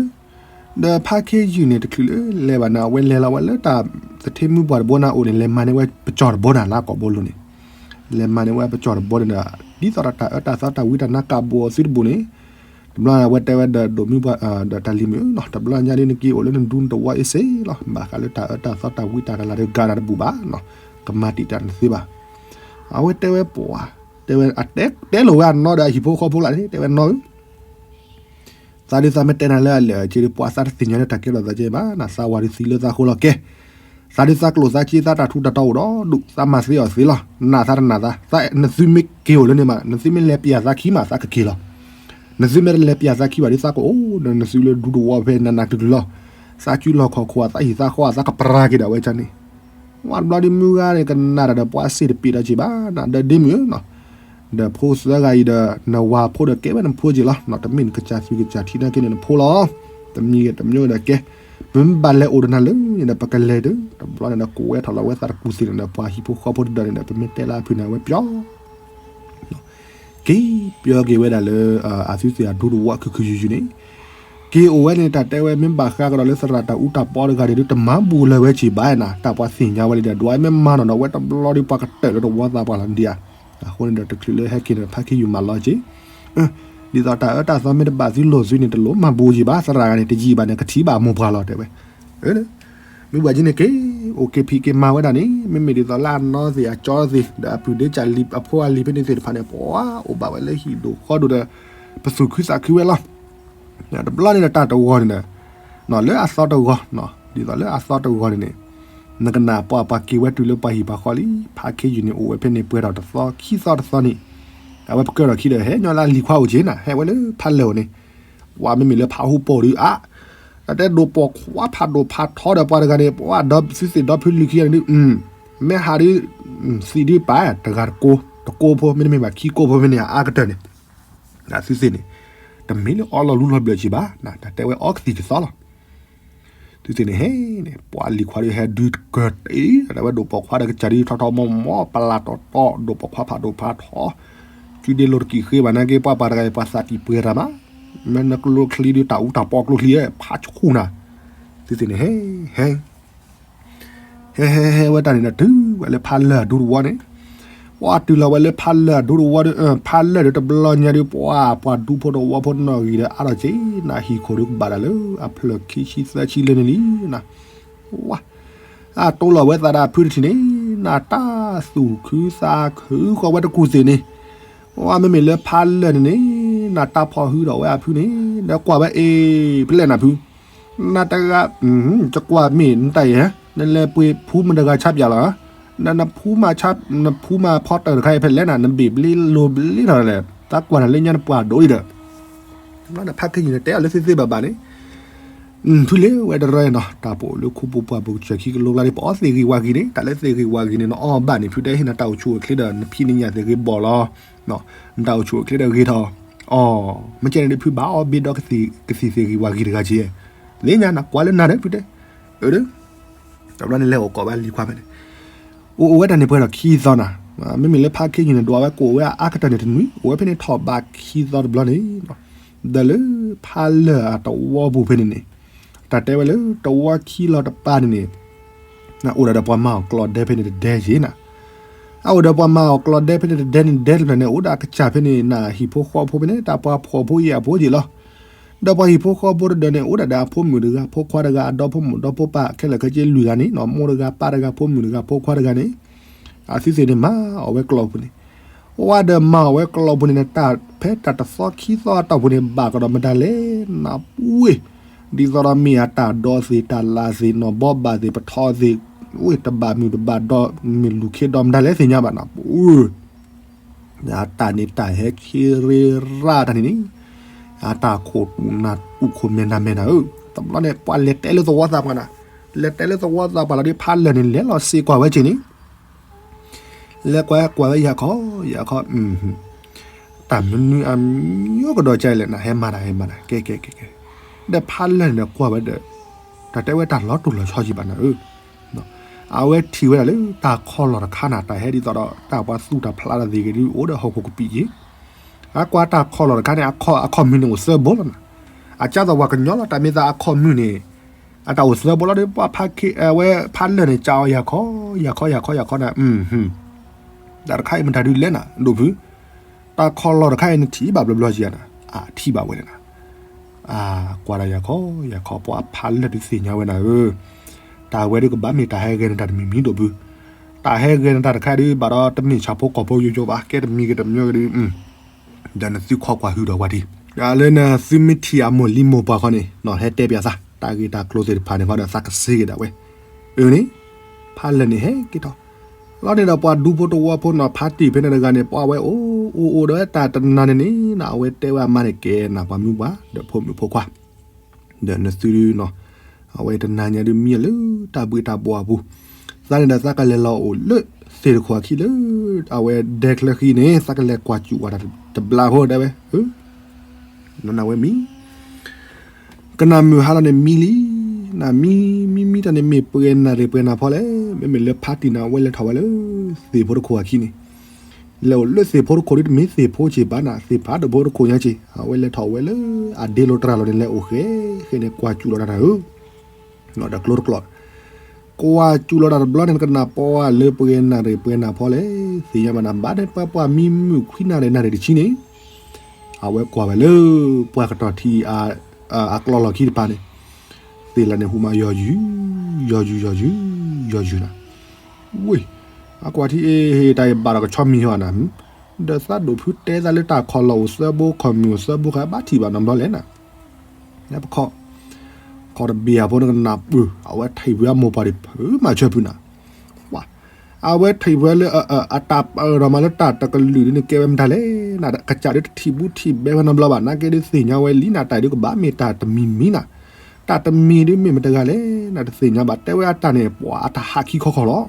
ဒီးဖါခ့ယုၢ်န့ၣ်တချုးလၢလဲၤဘၣ်နၤ အဝဲလဲၤလီၤဝဲလၢတၢ်သထ့မုၢ်ပှၢ်တဘိနၤအိၣ်န့ၣ် လဲၤမၤန့ၢ်ဝဲပကၠီၣ်တဘိနၤလၢအကိာ်ဘိလိၤန့ၣ်, လဲၤမၤန့ၢ်ဝဲပကၠီၣ်တဘိန့ၣ်ဒီး ဒ်သိးဒီးတၢ်အၢတၢ်သီတၢ်ဝံတၢ်နါကးဘိအသုတဘိန့ၣ်, တဘျီအဝဲတဲဝဲဒီးဒိၣ်မုၢ်ပှၢ် ဒီးတၢ်လံၤမုၣ်နီၤ တဘျီညါဒ်နက့ၤအိၣ်လၢနဒူနတဝီအ့ၣ်စ့လီၤ ဘၣ်ဃးလၢတၢ်အၢတၢ်သီတၢ်ဝံတၢ်ကလၤဒီးဂၤနၤတဘူၣ်ဘၣ်နီၤ, ကမၤတံာ်တာ်နသ့ဘၣ်, အဝဲတဲဝဲပှၤ, တဲဝဲအတဲ တဲလိာ်ဝဲအနီၢ်ဒီးအဟံၣ်ဖိဃီဖိလၢ်န့ၣ် တဲဝဲနီၢ်ဧၢ သးဒုးသးမ့ၢ်တဲနၤလၢအလဲၣ်အက့ဒီး ပှၤသးတသ့ၣ်ညါလၢတၢ်ကဲထီၣ်သးကဲဘၣ်နၤ သးဝၤဒုးသံလၢသးဃိလီၤကဲ, သးဒုးသးကျိၣ်သးက့ သးတၢ်ထူးတၢ်တီအိၣ်ဒီးဒူၣ် သးမၤသ့အီၤသ့လီၤ နသးတနာ်သး နသုမ့ၢ်က့ၤအိၣ်လၢန့ၣ်မး နသုမ့ၢ်လဲၤပျၢ်သးခံမး သးကက့ၤလီၤ, နသုမ့ၢ်တလဲၤပျၢ်သးခံဘၣ်ဒီး သးကအိၣ်ဒီးနသုလၢဒူတဝီဖဲနးနးကျုၤကျုၤလီၤ, သးစုလီၢ်ခီၣ်ခိၣ် သးဟံၣ်သးဃီ သးကပရၤက့ၤဒီးဝဲန့ၣ် ဝံၤတဘျီဒ်မုၢ်ဂၤန့ၣ် ကနၣ်တၢ်ဒီးပှၤစ့ၣ်တပ့ၤဒီးက့ၤဘၣ်နၤ ဒီးဒ့မုၣ်ဧၢနီၤ, ဒီးဖိသၢဂၤအံၤဒီး နဝၤဖိဒီးကဲဝဲနဖိက့ၤလီၤနီၤ, တမ့ၢ်နကစၢ်သွံၣ်ကစၢ်ထံနာ်က့န့ၣ်နဖိလီၤ, တမံၤဂ့ၤတမံၤဂ့ၤဒီးကဲ, ပမ့ၢ်ဘၣ်လဲၤအိၣ်ဒီးနၤလၢန့ၣ်ဒီး ပကလဲၤဒီး တဘျီန့ၣ်ဒီး ကိးဝဲထီၣ်လီၤဝဲသးတကူၣ်သ့ၣ်န့ၣ်ဒီး ပှၤဟံၣ်ဖိဃီဖိတဒၢးန့ၣ်ဒီး ပမ့ၢ်တဲလၢအဖုၣ်န့ၣ် အဝဲပျီ က့ၤပျီက့ၤဝဲဒၣ်လၢ အသုသ့ၣ်အဒူတဝီခုၣ်ခုၣ်ယုၢ်ယုၢ်န့ၣ်, က့ၤအိၣ်ဝဲန့ၣ် တၢ်တဲဝဲမ့ၢ်ဘၣ်ဃးကဒီးလၢသရၣ်တၢ်အူတၢ်ပီတဂၤန့ၣ်ဒီး တမၤဘူးလၢၤဝဲက့ၤဘၣ်နၤ, တၢ်ပှၤသ့ၣ်ညါဝဲလံဒီး ဒွးမ့ၢ်မၤနီၢ်နီၢ်ဝဲတဘျီဒီး ပှၤကတၢၢ်လၢတဝီသးပှၢ်လီၤဒံးဧါ, အဃိန့ၣ်ဒီးတချုးလၢဟဲက့ၤန့ၣ် ဖါခ့ယုၢ်မၤလီၤက့ၤ ဒ်သိးတၢ်အၢတၢ်သီမ့ၢ်တဘၣ်သုလိာ်သုန့ၣ် တလိၣ်မၤဘူးယံၤဘၣ် သရၣ်ဂၤန့ၣ် တယံာ်ဘၣ်န့ၣ် ကထံၣ်ဘၣ်မိၢ်ပှၢ်လီၤတဲဝဲ, အၢ မ့ၢ်ဘၣ်က့န့ၣ်က့ၤ အိၣ်က့ၤဖံးက့ၤမၤဝဲဒၣ်န့ၣ် မ့မ့ၢ်ဒ်သိးလၢအနီၢ်သ့ၣ်အကၠီသ့ၣ် ဒီးအပုၢ်ဒ့ကၢ်လံၤအဖိအလံၤဖဲန့ၣ်သ့ၣ်တဖၣ်န့ၣ် ပှၤအိၣ်ဘၣ်ဝဲလၢဟံၣ်ဒိၣ်ဃီဒိၣ်ဒီး ပသူၣ်ခုသးခုဝဲလီၤ. တဘျီန့ၣ်ဒီးတၢ်တဂီၤန့ၣ်ဒီး လၢအသီတဂီၤ ဒ်သိးလၢအသီတဂီၤန့ၣ်န့ၣ် နကနၣ်ပှၤပှၤက့ၤဝဲတုၤလၢပှၤဟံၣ်ပှၤဃီလံ ဖါခ့ယုၢ်န့ၣ် အိၣ်ဝဲဖဲန့ၣ်ပှဲၤထီၣ်တသီခံသီတသီန့ၣ် အဝဲပကၢထီၣ်ခံဒီး ဟဲညီလၢအလံၤခွါအိၣ်က့ၤနၤ ဟဲဝဲလၢဖါလၢာ်အိၣ်န့ၣ် ပှၤမ့မ့ၢ်လၢဖးဟူပိာ်ဒုးအါ တၢ်တဲဒိးပိာ်ခွါဖးဒိၣ်ဖးထီဒီးပှၤတဂၤန့ၣ် ပှၤဒီးသုသ့ၣ်ဒီဖုလုၢ်ခံဂၤန့ၣ်ဒုး မ့ၢ်ဟးဒုး သံးဒုးပာ်တဂၤတကိး တကိးဖိ မ့တမ့ၢ်ဘၣ်ခံကိးဖိဖဲန့ၣ် အါကတၢၢ်န့ၣ် သုသ့ၣ်န့ၣ် တမ့ၢ်လၢအီလီၤလူလီၤဘျၢၣ်က့ၤဘၣ် တၢ်တဲဝဲအီကသံၣ်ကသီလီၤ. သုသ့ၣ်န့ၣ်ဟဲန့ၣ် ပှၤလံၤခွါဒုးဟဲဒုးတကၢၢ်တ့ၢ် တၢ်တဲဝဲဒိးပိာ်ခွါဒီးကစၢ်ဒုးထီထီမီမီ ပလၢ်တီၤတီၤ ဒိးပိာ်ခွါဖးဒိၣ်ဖးထီ စုဒ့လိၤတကံၢ်ဃ့ဘၣ်နာ်က့ ပှၤပှၤတဂၤအံၤ ပှၤသးကံၢ်ပှဲၤတၢ်မး မ့ၢ်နကလိချံဒုးတၢ်အူတၢ်ပီကျိချံ ဖးဆူၣ်နၤ သုသ့ၣ်န့ၣ်ဟဲ ဟဲ ဟဲ ဟဲ ဟဲဝဲတၢ်န့ၣ်ဒီးတုၤဝဲလၢဖါလၢာ်အဒူတဝီန့ၣ် ပှၤတုၤလီၤဝဲလၢဖါလၢာ်အဒူတဝီဒီး ဖါလၢာ်ဒီးတဘျီညါဒီး ပှၤ ပှၤဒူဖိတဝီဖိနီၣ်ဂံၢ်ဒီးအါထီၣ်က့ၤ နၢ်ဟံၣ်ခိၣ်ဒီးကဘၣ်ဒၣ်လၢအဖျၢၣ်ခံဆံသၢဆံလၢန့ၣ်လံနၤ ဝါ အတိလီၤဝဲသးဒီးအဖုတထံၣ်န့ၣ် နတၢ်သူၣ်ခုသးခုဃီဝဲတကူၣ်သ့ၣ်န့ၣ် ဝါ မ့မ့ၢ်လၢဖါလၢာ်န့ၣ်န့ၣ် နတၢ်ဖီၣ်ဟုဒီးဝဲအဖုန့ၣ် ဒီးကွၢ်ဝဲအ့ၣ် ဖဲလဲၣ်နၤဖု နတဂၤ ယကွၢ်မ့ၢ်နတၢ်အံၤ နလဲၤပှ့ၤဖူမတဂၤဆါပၠးလီၤ န နဖူမၤဆါ နဖူမၤဖီတၢၢ်တခါအံၤဖဲလဲၣ်နၤ နဘ့ၣ်ဘျ့လိၤဘျ့ထီၣ်လဲၣ် တၢ်ကွၢ်နၤလၢညါနပှၤဒိၣ်အံၤဒီး ဖါခ့ယုၢ်န့ၣ် တဲအီၤလၢသ့သ့ဘၣ်ဘၣ်န့ၣ် ဖုလ့ဝဲတရၢနီၤ တၢ်ပအိၣ်လၢခူပူၤပှၢ်ပူၤကစၢၢ်ခံကလိကျါန့ၣ် ပအီသ့ၣ်ဂ့ၤဝါဂ့ၤန့ၣ် တၢ်လၢသ့ၣ်ဂ့ၤဝါဂ့ၤန့ၣ် နအီဘၣ်န့ၣ် ဖုတဲဟ့ၣ်နတၢ်အိၣ်ဆူၣ်အိၣ်ချ့ဒီး နဖံးနညၣ်သ့ၣ်ဂ့ၤဘီၣ်လီၤ နတၢ်အိၣ်ဆူၣ်အိၣ်ချ့ဒီးဂ့ၤထီၣ် အီ မ့ၢ်ကဲန့ၣ်ဒ်ဖုဘၣ်အီဘ့ဒီကသံၣ်သ့ၣ်ဂ့ၤဝါဂ့ၤတဂၤက့ လ့ညါနကွၢ်လၢနၤဒီးဖုတဲ အၢ တဘျီန့ၣ်လဲၤအိၣ်ကိးဝဲလံၤခွါဖဲန့ၣ် အိၣ်အိၣ်ဝဲတၢ်န့ၣ်ပှဲၤထီၣ်ခံသီနၤ မ့မ့ၢ်လၢဖါခ့ယုၢ်န့ၣ် ဒွးဝဲကိးဝဲအါကတၢၢ်န့ၣ်တနွံ အိၣ်ဝဲဖဲန့ၣ်ထီၣ်ဘးခံသီတဘျီန့ၣ် ဒီးလၢဖါလၢာ်အတဝီပူၤဖဲန့ၣ်န့ၣ် တၢ်တဲဝဲလၢတဝီခံလီၤတပၤန့ၣ်န့ၣ် အိၣ်ဒၣ်ဒီးပှၤမၤအီၣ်ကျီၢ်ဒဲဖဲန့ၣ်တဒဲက့နၤ အအိၣ်ဒီးပှၤမၤအီၣ်ကျီၢ်ဒဲဖဲန့ၣ်တဒဲန့ၣ် ဒဲတဖျၢၣ်န့ၣ် အိၣ်ဒၣ်အကစၢ်ဖဲန့ၣ် နဟံၣ်ဖိဃီဖိဖဲန့ၣ် တၢ်ပှၤဖှီၣ်ဖိယာ်ဖိက့လီၤ ဒီးပှၤဟံၣ်ဖိဃီဖိတဒၢးန့ၣ် အိၣ်ဒၣ်ဒီးအဖိမုၣ်တဂၤ ဖိခွါတဂၤ အဒီဖိမိၢ်ဒီဖိပၢ်ခဲလၢာ်ခဲဆ့လွံၢ်ဂၤန့ၣ် မိၢ်တဂၤပၢ်တဂၤ ဖိမုၣ်တဂၤ ဖိခွါတဂၤန့ၣ် အသုသ့ၣ်န့ၣ်မၤအီၣ်ဝဲကျီၢ်ပူၤန့ၣ် အိၣ်ဝဲဒီးမၤအီၣ်ဝဲကျီၢ်ပူၤန့ၣ် နတၢ်ဖဲတၢ်တသီခံသီအတီၢ်ပူၤန့ၣ် ဘၣ်ကဒီးမတၤလဲၣ် နပူၤ ဒ်သိးဒီးမ့ၢ်အတၢ်ဒိးသ့ၣ်တၢ်လၢ်သ့ၣ် နီၢ်ဘီဘၣ်သ့ၣ် ပထီသ့ၣ် ဝ့ၢ်တဘၣ်မုၢ်တဘၣ်ဒီး မ့ၢ်လူၤခ့ဒီးမတၤလဲၣ်သ့ၣ်ညါဘၣ်နပူၤ အတၢ်န့ၣ်တၢ်ဟဲဆ့ရ့ရၣ်တၢ်န့ၣ်န့ၣ် အတၢ်ခိၣ်တူာ်နၢ်တူာ်ခိၣ်မဲာ်နၢ်မဲာ်နၤဧၢ, တဘျီန့ၣ် ပှၤလဲၤတဲလၢသဝီသးပှၢ်နၤ, လဲၤတဲလၢသဝီသးပှၢ်လီၤဒီး ဖးလၢာ်န့ၣ် လဲၤလီၤစ့ၢ်ကွၢ်ဝဲက့ၤန့ၣ် လဲၤကွၢ်ကွၢ်ဝဲယၤခီ, ယၤခီ, တၢ်မနုၤအမံၤကဒီးကလဲၣ်နၤ, ဟဲမၤတၢ် ဟဲမၤတၢ် ကဲကဲကဲကဲ, ဒီးဖးလၢာ်န့ၣ်ဒီးကွၢ်ဝဲဒီး တၢ်တဲဝဲတၢ်လီၤတိၢ်လီၤဆီက့ၤဘၣ်နၤဧၢ, အဝဲထံၣ်ဝဲဒၣ်လၢတၢ်ခီၣ်လီၢ်တခါနၤ, တၢ်ဟဲဒ်သိးဒီး တၢ်ပှၤသူၣ်တၢ်ဖျးတၢ်သ့ၣ်ဂ့ၤဒုး အိၣ်ဒီးဟီၣ်ခိၣ်ကပံာ်က့ၤ, အကွၢ်တၢ်ခီၣ်လီၢ်တခါန့ၣ် အခီၣ်မုၢ်န့ၣ်အိၣ်သၢဘိလီၤနၤ, အကၢ်သိးပှၤကညီလီၤ, တၢ်မ့ၢ်သးအခီၣ်မုၢ်န့ၣ် အတၢ်အိၣ်သၢဘိလီၤဒီး ပှၤဖးခ့ အဝဲဖးလၢာ်န့ၣ် ကးအီၤယၤခီ, ယၤခီ ယၤခီ ယၤခီနၤ, တၢ်တခါအံၤမတၤဒုးလဲၣ်နၤ ဒိၣ်ဖု, တၢ်ခီၣ်လီၢ်တခါအံၤ နထံၣ်ဘၣ်ဘျီဘျီက့ၤနၤ, အထံၣ်ဘၣ်ဝဲန့ၣ်နၤ, အကွၢ်ဒၣ်ယၤခီ, ယၤခီ ပှၤဖးလၢာ်ဒုးသ့ၣ်ညါဝဲနၤဧၢ, တၢ်ဝဲဒုးကဘၣ်မ့ၢ်တၢ်ဟဲဂဲၤနတၢ်တမံၤမံၤဒိၣ်ဖု, တၢ်ဟဲဂဲၤနတၢ်တခါဒုး ဘၣ်ဒီးတမ့ၢ်ဆၣ်ဖိကီၢ်ဖိယိယိဘၣ်, ကဲတမံၤဂ့ၤတမံၤဂ့ၤဒုး ဒီးနသုခွီကွၢ်ဟုဒီးဝဲဒၣ်, လၢနသုမ့ၢ်ထံၣ်အမိၢ်လံၤမိၢ်ပှၢ်ခီန့ၣ် ဟဲတဲပၠးသး တၢ်ဂ့ၢ်တၢ်ကျိၤသ့ၣ်တဖၣ်န့ၣ်ခီဒီး သးကစ့က့ၤဒၣ်ဝဲ, အၢန့ၣ်, ဖးလၢာ်န့ၣ်ဟဲက့ၤထီၣ်, လီၤန့ၣ်ဒီးပှၤဒူဖိတဝီဖိနီၤ ဖးတံၢ်ဖဲန့ၣ်တဂၤန့ၣ် ပှၤဝဲအိၣ်အိၣ်အိၣ်ဒီးတၢ်တနၤန့ၣ်န့ၣ် အဝဲတဲဝဲအမါန့ၣ် ကဲနၤ ပှၤမုၣ်ပှၢ် ဒီးဖိမုၣ်ဖိခွါ ဒီးနသုဒုးနီၤ, အဝဲတနၤညါဒုးမံလၢတၢ်ဘှံးတၢ်ဘှီးအပူၤ, သးန့ၣ်ဒီးသးကလဲၤလီၤအိၣ်လၢသ့ၣ်တခိၣ်အခံလၢ အဝဲဒဲချၢဃံန့ၣ် သးကလဲၤကွၢ်စူၣ်ဝဲဒၣ်တဘျီဖိဒၣ်ဝဲ, နဝဲမံ ကနၣ်မုၢ်ဟါလီၤန့ၣ်မံလံ, နမံ မံမံတၢ်န့ၣ်မ့ၢ်ပှဲၤနၣ်ရံၣ်ပှဲၤနၣ်ဖီလဲၣ်, မ့မ့ၢ်လၢဖးတံၢ်န့ၣ် အဝဲလဲၤထီၣ်ဝဲလၢသ့ၣ်ဖိတခိၣ်အခံန့ၣ် လဲၤအိၣ်လၢသ့ၣ်ဖိတခိၣ်ဒ်တမ့ၢ်သ့ၣ်ဖိက့ၤဘၣ်နၤ, သ့ၣ်ဖးဒိၣ်ဖိတခိၣ်ညါက့ၤ, အဝဲလဲၤထီၣ်ဝဲလၢအဒ့လိၤတြၢ်လီၤန့ၣ် လဲၤအိၣ်ဃဲဃဲန့ၣ် ကွၢ်စူၣ်လီၤတၢ်နၤဧၢ, ဒီးကျိတကျိး, ကွၢ်စူၣ်လီၤတၢ်တဘျီန့ၣ် နကနၣ်ပှၤလၢပှဲၤနၣ်ရံၣ်ပှဲၤနၣ်ဖီလဲၣ်, သ့ၣ်ညါဘၣ်နၤ ဘၣ်န့ၣ်ပှၤပှၤမံမုၢ်ခွံနၣ်ရံၣ်နၣ်ရံၣ်တဆံန့ၣ်, အဝဲကွၢ်ဝဲလၢပှၤကတီၤထံအကျီၢ်လီၢ်ခံတဖၣ်န့ၣ်, သ့ၣ်လၢန့ၣ်ဟူမးယီၤယုၢ် ယီၤယုာ်ယီၤယုာ်ယီၤယုာ်နၤ, ဝ့ၢ်, အကွၢ်ထံအ့ၣ် တၢ်အံၤဘၣ်ဒီးကဆီမံၤဟီနၤ, ဒီးသးဒိၣ်ဖုတဲသးလၢတၢ်ခီၣ်လီၢ်အိၣ်သၢဘိ ခီၣ်မံၤအိၣ်သၢဘိ ဃဘၣ်ထံၣ်ဘၣ်နီတဘျီလဲၣ်နၤ, ပခီၣ်, ခီၣ်တဘ့ၣ်အဖိနကနၢ်ပၢၢ် အဝဲထံၣ်ပှဲၤအမိၢ်ပှၢ်ဒံး ဖုမၤဆၢဖုနၤ, ဝါ, အဝဲထံၣ်ပှဲၤလၢ အတၢ်ပာ်အၢၣ်ဒီးမၤလၢတၢ်တကလုာ်ဒ်န့ၣ် ကဲဝဲမတၤလဲၣ်နၤ, ကစၢ်ဒ်တထံၣ်ဘူးထံၣ်ဘဲဝဲနီတဘျီဘၣ် နာ်က့ဒ်သ့ၣ်ညါဝဲလံနၤ, တၢ်အံၤဒ်ကဘၣ်မ့ၢ်တၢ်တမံၤမံၤနၤ, တၢ်တမံၤဒ်မ့ၢ်မတၤတဂၤလဲၣ်နၤ, တသ့ၣ်ညါဘၣ် တဲဝဲအတၢ်န့ၣ် ပှၤအတၢ်ဟးခံခီခီၣ်လီၤ.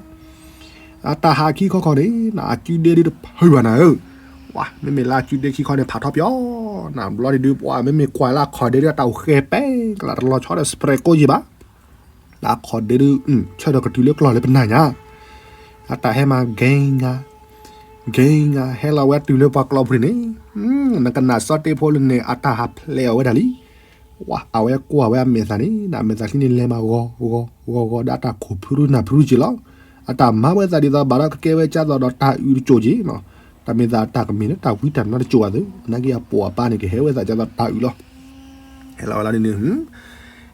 အတၢ်ဟးခံခီခီၣ်န့ၣ် အစုဒ့ဒ်တဖုဘၣ်နၤဧၢ, ဝါ, မ့မ့ၢ်လၢအစုဒ့ခံခီန့ၣ် ဖးထီပၠီ, နဘျီန့ၣ်ဒ်ပှၤမ့မ့ၢ်ကွၢ်လၢအခီၣ်ဒ့ဒ်အတၢ်အိၣ်ဃဲၤပဲကလး တလီၤဆီဒီး စပြဲးကိးယံာ်ဘၣ် လၢအခီၣ်ဒ့ဒ် ဆၢထီၣ်ကတုၤလၢကျီၢ်လၢပနၢ်ညါ, အတၢ်ဟဲမၤ ကဲငါ, ကဲငါ ဟဲလီၤဝဲတုၤလၢပှၤကျီဖိန့ၣ်, နကနၣ်စီၤတ့ဖိလၢန့ၣ် အတၢ်ဟးဖျဲးအီၤဝဲဒၣ်လံ. ဝါ, အဝဲကွၢ်ဝဲအမဲာ်သၣ်န့ၣ် အမဲာ်သၣ်ချံန့ၣ်လဲၤမးဂီၤဂီၤ ဂီၤဂီၤဒီးအတၢ်ခိၣ်ဖုရူနၢ်ဖုရူက့ၤလီၤ. အတၢ်မၤဝဲသးဒ်သိးဘၣ်ဒီးကကဲဝဲကၢ်သိးဒီးတၢ်အုးတစိၢ်က့ၤ, တၢ်မ့ၢ်သးတၢ်ကမ့ၢ်လၢတၢ်ဝံတၢ်နါတစိၢ်ဘၣ်သု, နာ်က့အပိာ်အပၢ်န့ၣ် ကဟဲဝဲသးကၢ်သိးတၢ်အုးလီၤ. ဟဲလီၤဝဲလီၤန့ၣ်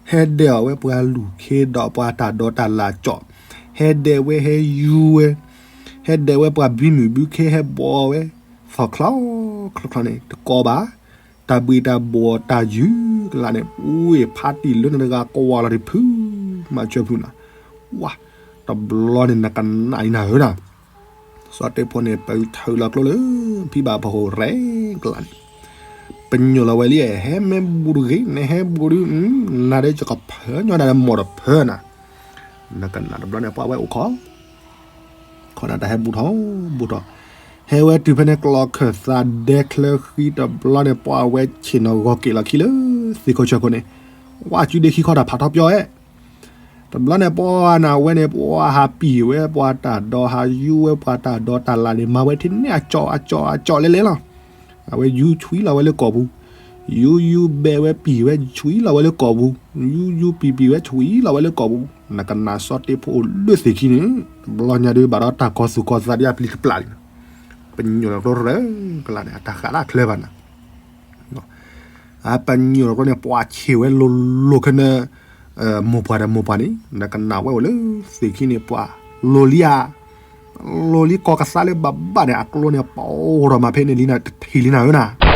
ဟဲဒဲးအီၤဝဲပှၤလူၢ်ခ့ဒီးပှၤတၢ်ဒိးတၢ်လၢ်ကၠီၣ်, ဟဲဒဲးဝဲဟဲယူၤဝဲ, ဟဲဒဲးဝဲပှၤဘံမုၢ်ဘုခ့ဟဲဘီဝဲ, သီၣ်ချီချီချီန့ၣ် တကိးဘၣ်, တၢ်ဘှံးတၢ်ဘှီးတၢ်ယုၢ်ကလးန့ၣ် ဝ့ၢ်ဖးတံၢ်လၢန့ၣ်တဂၤကဝီၤလီၤတဖု, မၤဆၢဖုနၤ, ဝါ, တဘျီန့ၣ်နကနၣ်အံၤနၤဧၢနၤ စီၤတ့ဖိန့ၣ် ပထုးလီၤကျိလၢ ဖံဘၣ်ဖီခိၣ်ရဲၣ်ကလးန့ၣ်, ပညိၣ်လီၤဝဲလံ, ဟဲမ့ၢ်ဘူးတဂ့ၤ နဟဲဘူးဒုး, နၤဒီးယကဖၢညီနၤဒီးမိၢ်တဖၢနၤ, နကနၣ်တဘျီန့ၣ် ပှၤဝဲအိၣ်ခိး, ခိးနၤတၢ်ဟဲဘူးထီၣ်ဘူးထီၣ်, ဟဲဝဲတုၤဖဲန့ၣ်ကျီၢ်ခၢၣ်သးဒဲချၢဃံတဘျီန့ၣ် ပှၤဝဲဆ့ၣ်နီၤဂီၤက့ၤလီၤခံလၢ သ့ၣ်ခိၣ်ဆၢခိၣ်န့ၣ်, ဝါစုဒ့ခံခီတၢ်ဖးထီပၠီအဲ တဘျီန့ၣ် ပှၤနၤဝဲန့ၣ် ပှၤဟးပံာ်ဝဲ ပှၤတၢ်ဒိးဟးယူၤဝဲ ပှၤတၢ်ဒိးတၢ်လၢ်န့ၣ် မၤဝဲထဲန့ၣ်အကၠီအကၠီအကၠီလဲလဲလီၤ. အဝဲယူၤဆွံလီၤဝဲလၢကိာ်ပူၤ, ယူၤယူၤဘဲဝဲပံာ်ဝဲဆွံလီၤဝဲလၢကိာ်ပူၤ, ယူၤယူၤပံာ်ပံာ်ဝဲဆွံလီၤဝဲလၢကိာ်ပူၤ, နကနၣ်စီၤတ့ဖိအိၣ်လၢသ့ၣ်ခံန့ၣ်, တဘျီညါဒုးဘၣ်ဒီးတၢ်ကီၤသူၣ်ကီၤသးဒ်အပျံၤကပျၢ်လံ, ပညိၣ်လီၤကျိရဲၣ်ကလးန့ၣ် အတၢ်ဃးလၢအချၢဘၣ်နၤ အပညိၣ်လီၤကျိန့ၣ် ပှၤဆ့ၣ်ဝဲလိၤလိၤခဲန့ၣ်, မိၢ်ပှၢ်ဒီးမိၢ်ပှၢ်န့ၣ် နကနၣ်ဝဲအိၣ်လၢသ့ၣ်ခံန့ၣ် ပှၤလိၤလံဧါ, လိၤလံကီၢ်ကသးလၢဘၣ်ဘၣ်န့ၣ် အကျိန့ၣ် ပအိၣ်ထီၣ်မးဖဲန့ၣ်လံနၤ တထံၣ်လံနၤဧၢနၤ,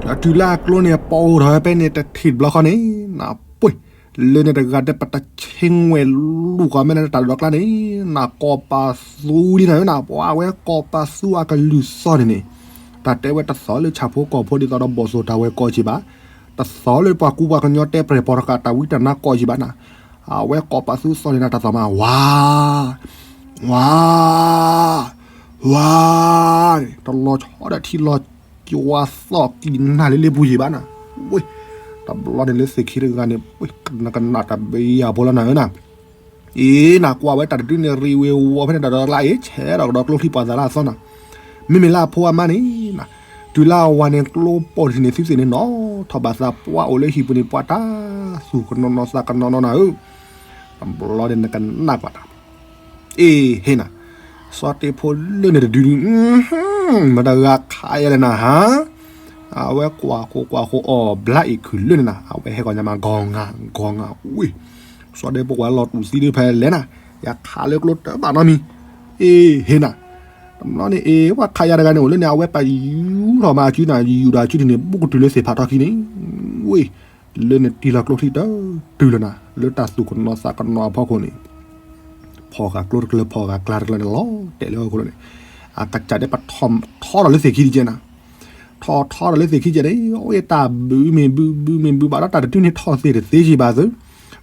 ဒီးတုၤလၢအကျိန့ၣ် ပအိၣ်ထီၣ်ဖဲန့ၣ် တထံၣ်တဘျီဃီန့ၣ် နပှ့ၤ လၢန့ၣ်တဂၤတဲ ပတဆ့ငွဲၣ်လူၤဃီၤမ့ၢ်နတၢ်ဒိးကျါန့ၣ် နကီၢ်ပာ်သူလံနၤဧၢနၤ, ပှၤဝဲကီၢ်ပာ်သူအကလုၢ်သီန့ၣ်န့ၣ်, တၢ်တဲဝဲတသီလၢဆၣ်ဖိကီၢ်ဖိဒ်သိးဒီးဘီၣ်သိၣ်တၢ်ဝဲကီၢ်က့ၤဘၣ်, တသီလၢပှၤကူပှၤကညီတဲပျဲၢ်ပီၤတဃာ်တၢ်ဝံတၢ်နါကီၢ်က့ၤဘၣ်နၤ, အဝဲကီၢ်ပာ်သူသီန့ၣ်နၤ တၢ်သီၣ်မး ဝါ ဝါ တလီၤဆီဒီးထံလီၤ ကဝါသီၣ်ကံၢ်နၢ်လၢလ့ပူၤယံၤဘၣ်နၤ, ဝ့ၢ်, တဘျီန့ၣ်လၢသ့ၣ်ခံတဂၤန့ၣ် နကနၣ်တၢ်ဘၣ်ယၤဖိလီၤနၤဧၢနၤ, အ့ နကွၢ်ဝဲတၢ်တဒုန့ၣ် ရံဝ့ၤဝီၤဖဲန့ၣ် တၢ်ဒိးကျါအ့ ဆဲးဒီးကဒီးကျိချံပှၤသးလၢအသီနၤ, မ့မ့ၢ်လၢအဖိအမါန့ၣ်နၤ, တုၤလၢအဝၤန့ၣ်ကျိပိာ်ထံၣ်န့ၣ် သုသ့ၣ်န့ၣ်နီၣ်ထီၣ်ဘၣ်သး ပှၤအိၣ်လၢဟံၣ်ပူၤန့ၣ် ပှၤတၢ်သူၣ်ကနီၤနီၤသးကနီၤနီၤနၤဧၢ, တဘျီန့ၣ်နကနၣ်ကွၢ်တၢ် အ့ဟ့နၤ, စီၤတ့ဖိလၢန့ၣ်တဒုဒု, မတၤဂၤခးယၤလဲၣ်နၤဟါ, အဝဲကွၢ်ဃိကွၢ်ဃိအီၤဘျါအံၤခုၣ်လၢန့ၣ်နၤ, အဝဲဟဲကီၢ်ညါမး ဂီၤငါ ဂီၤငါ ဝ့ၢ်, စီၤတ့ဖိကွၢ်လီၤတူၢ်သံဒုဖဲလဲၣ်နၤ, ယခးလၢကျိတဘၣ်နီတမံၤ, အ့ဟ့နၤ, တဘျီန့ၣ် အ့ ပှၤခးယၤတဂၤန့ၣ် အိၣ်လၢန့ၣ် အဝဲပာ်ယူၤထီၣ်မးအစုနၤ ယူၤဒီးအစုန့ၣ် ဘူးကတုၤလၢသ့ၣ်ဖးထီခံန့ၣ်, ဝ့ၢ် လၢန့ၣ်တံၢ်လီၤကျိချံတတုၤလၢနၤ လၢတၢ်သူၣ်ကနီၤသးကနီၤအဖီခိၣ်န့ၣ်, ဖီၣ်ဃာ်ကျိတကျၢၤ ဖီၣ်ဃာ်ကျါတကျၢၤန့ၣ် လီၤတဲာ်လၢဟီၣ်ခိၣ်လီၤန့ၣ်, အကစၢ်ဒဲးပထီၣ်ထီထီၣ်လၢသ့ၣ်ခံတကဲနၤ, ထီၣ်ထီထီၣ်လၢသ့ၣ်ခံတကဲန့ၣ် အဝဲတၢ်ဘုးမ့ၢ်ဘုး ဘုးမ့ၢ်ဘုးဘၣ်ဒီးတၢ်တဒုန့ၣ်ထီၣ်သ့ၣ်တသ့ကံဘၣ်သု,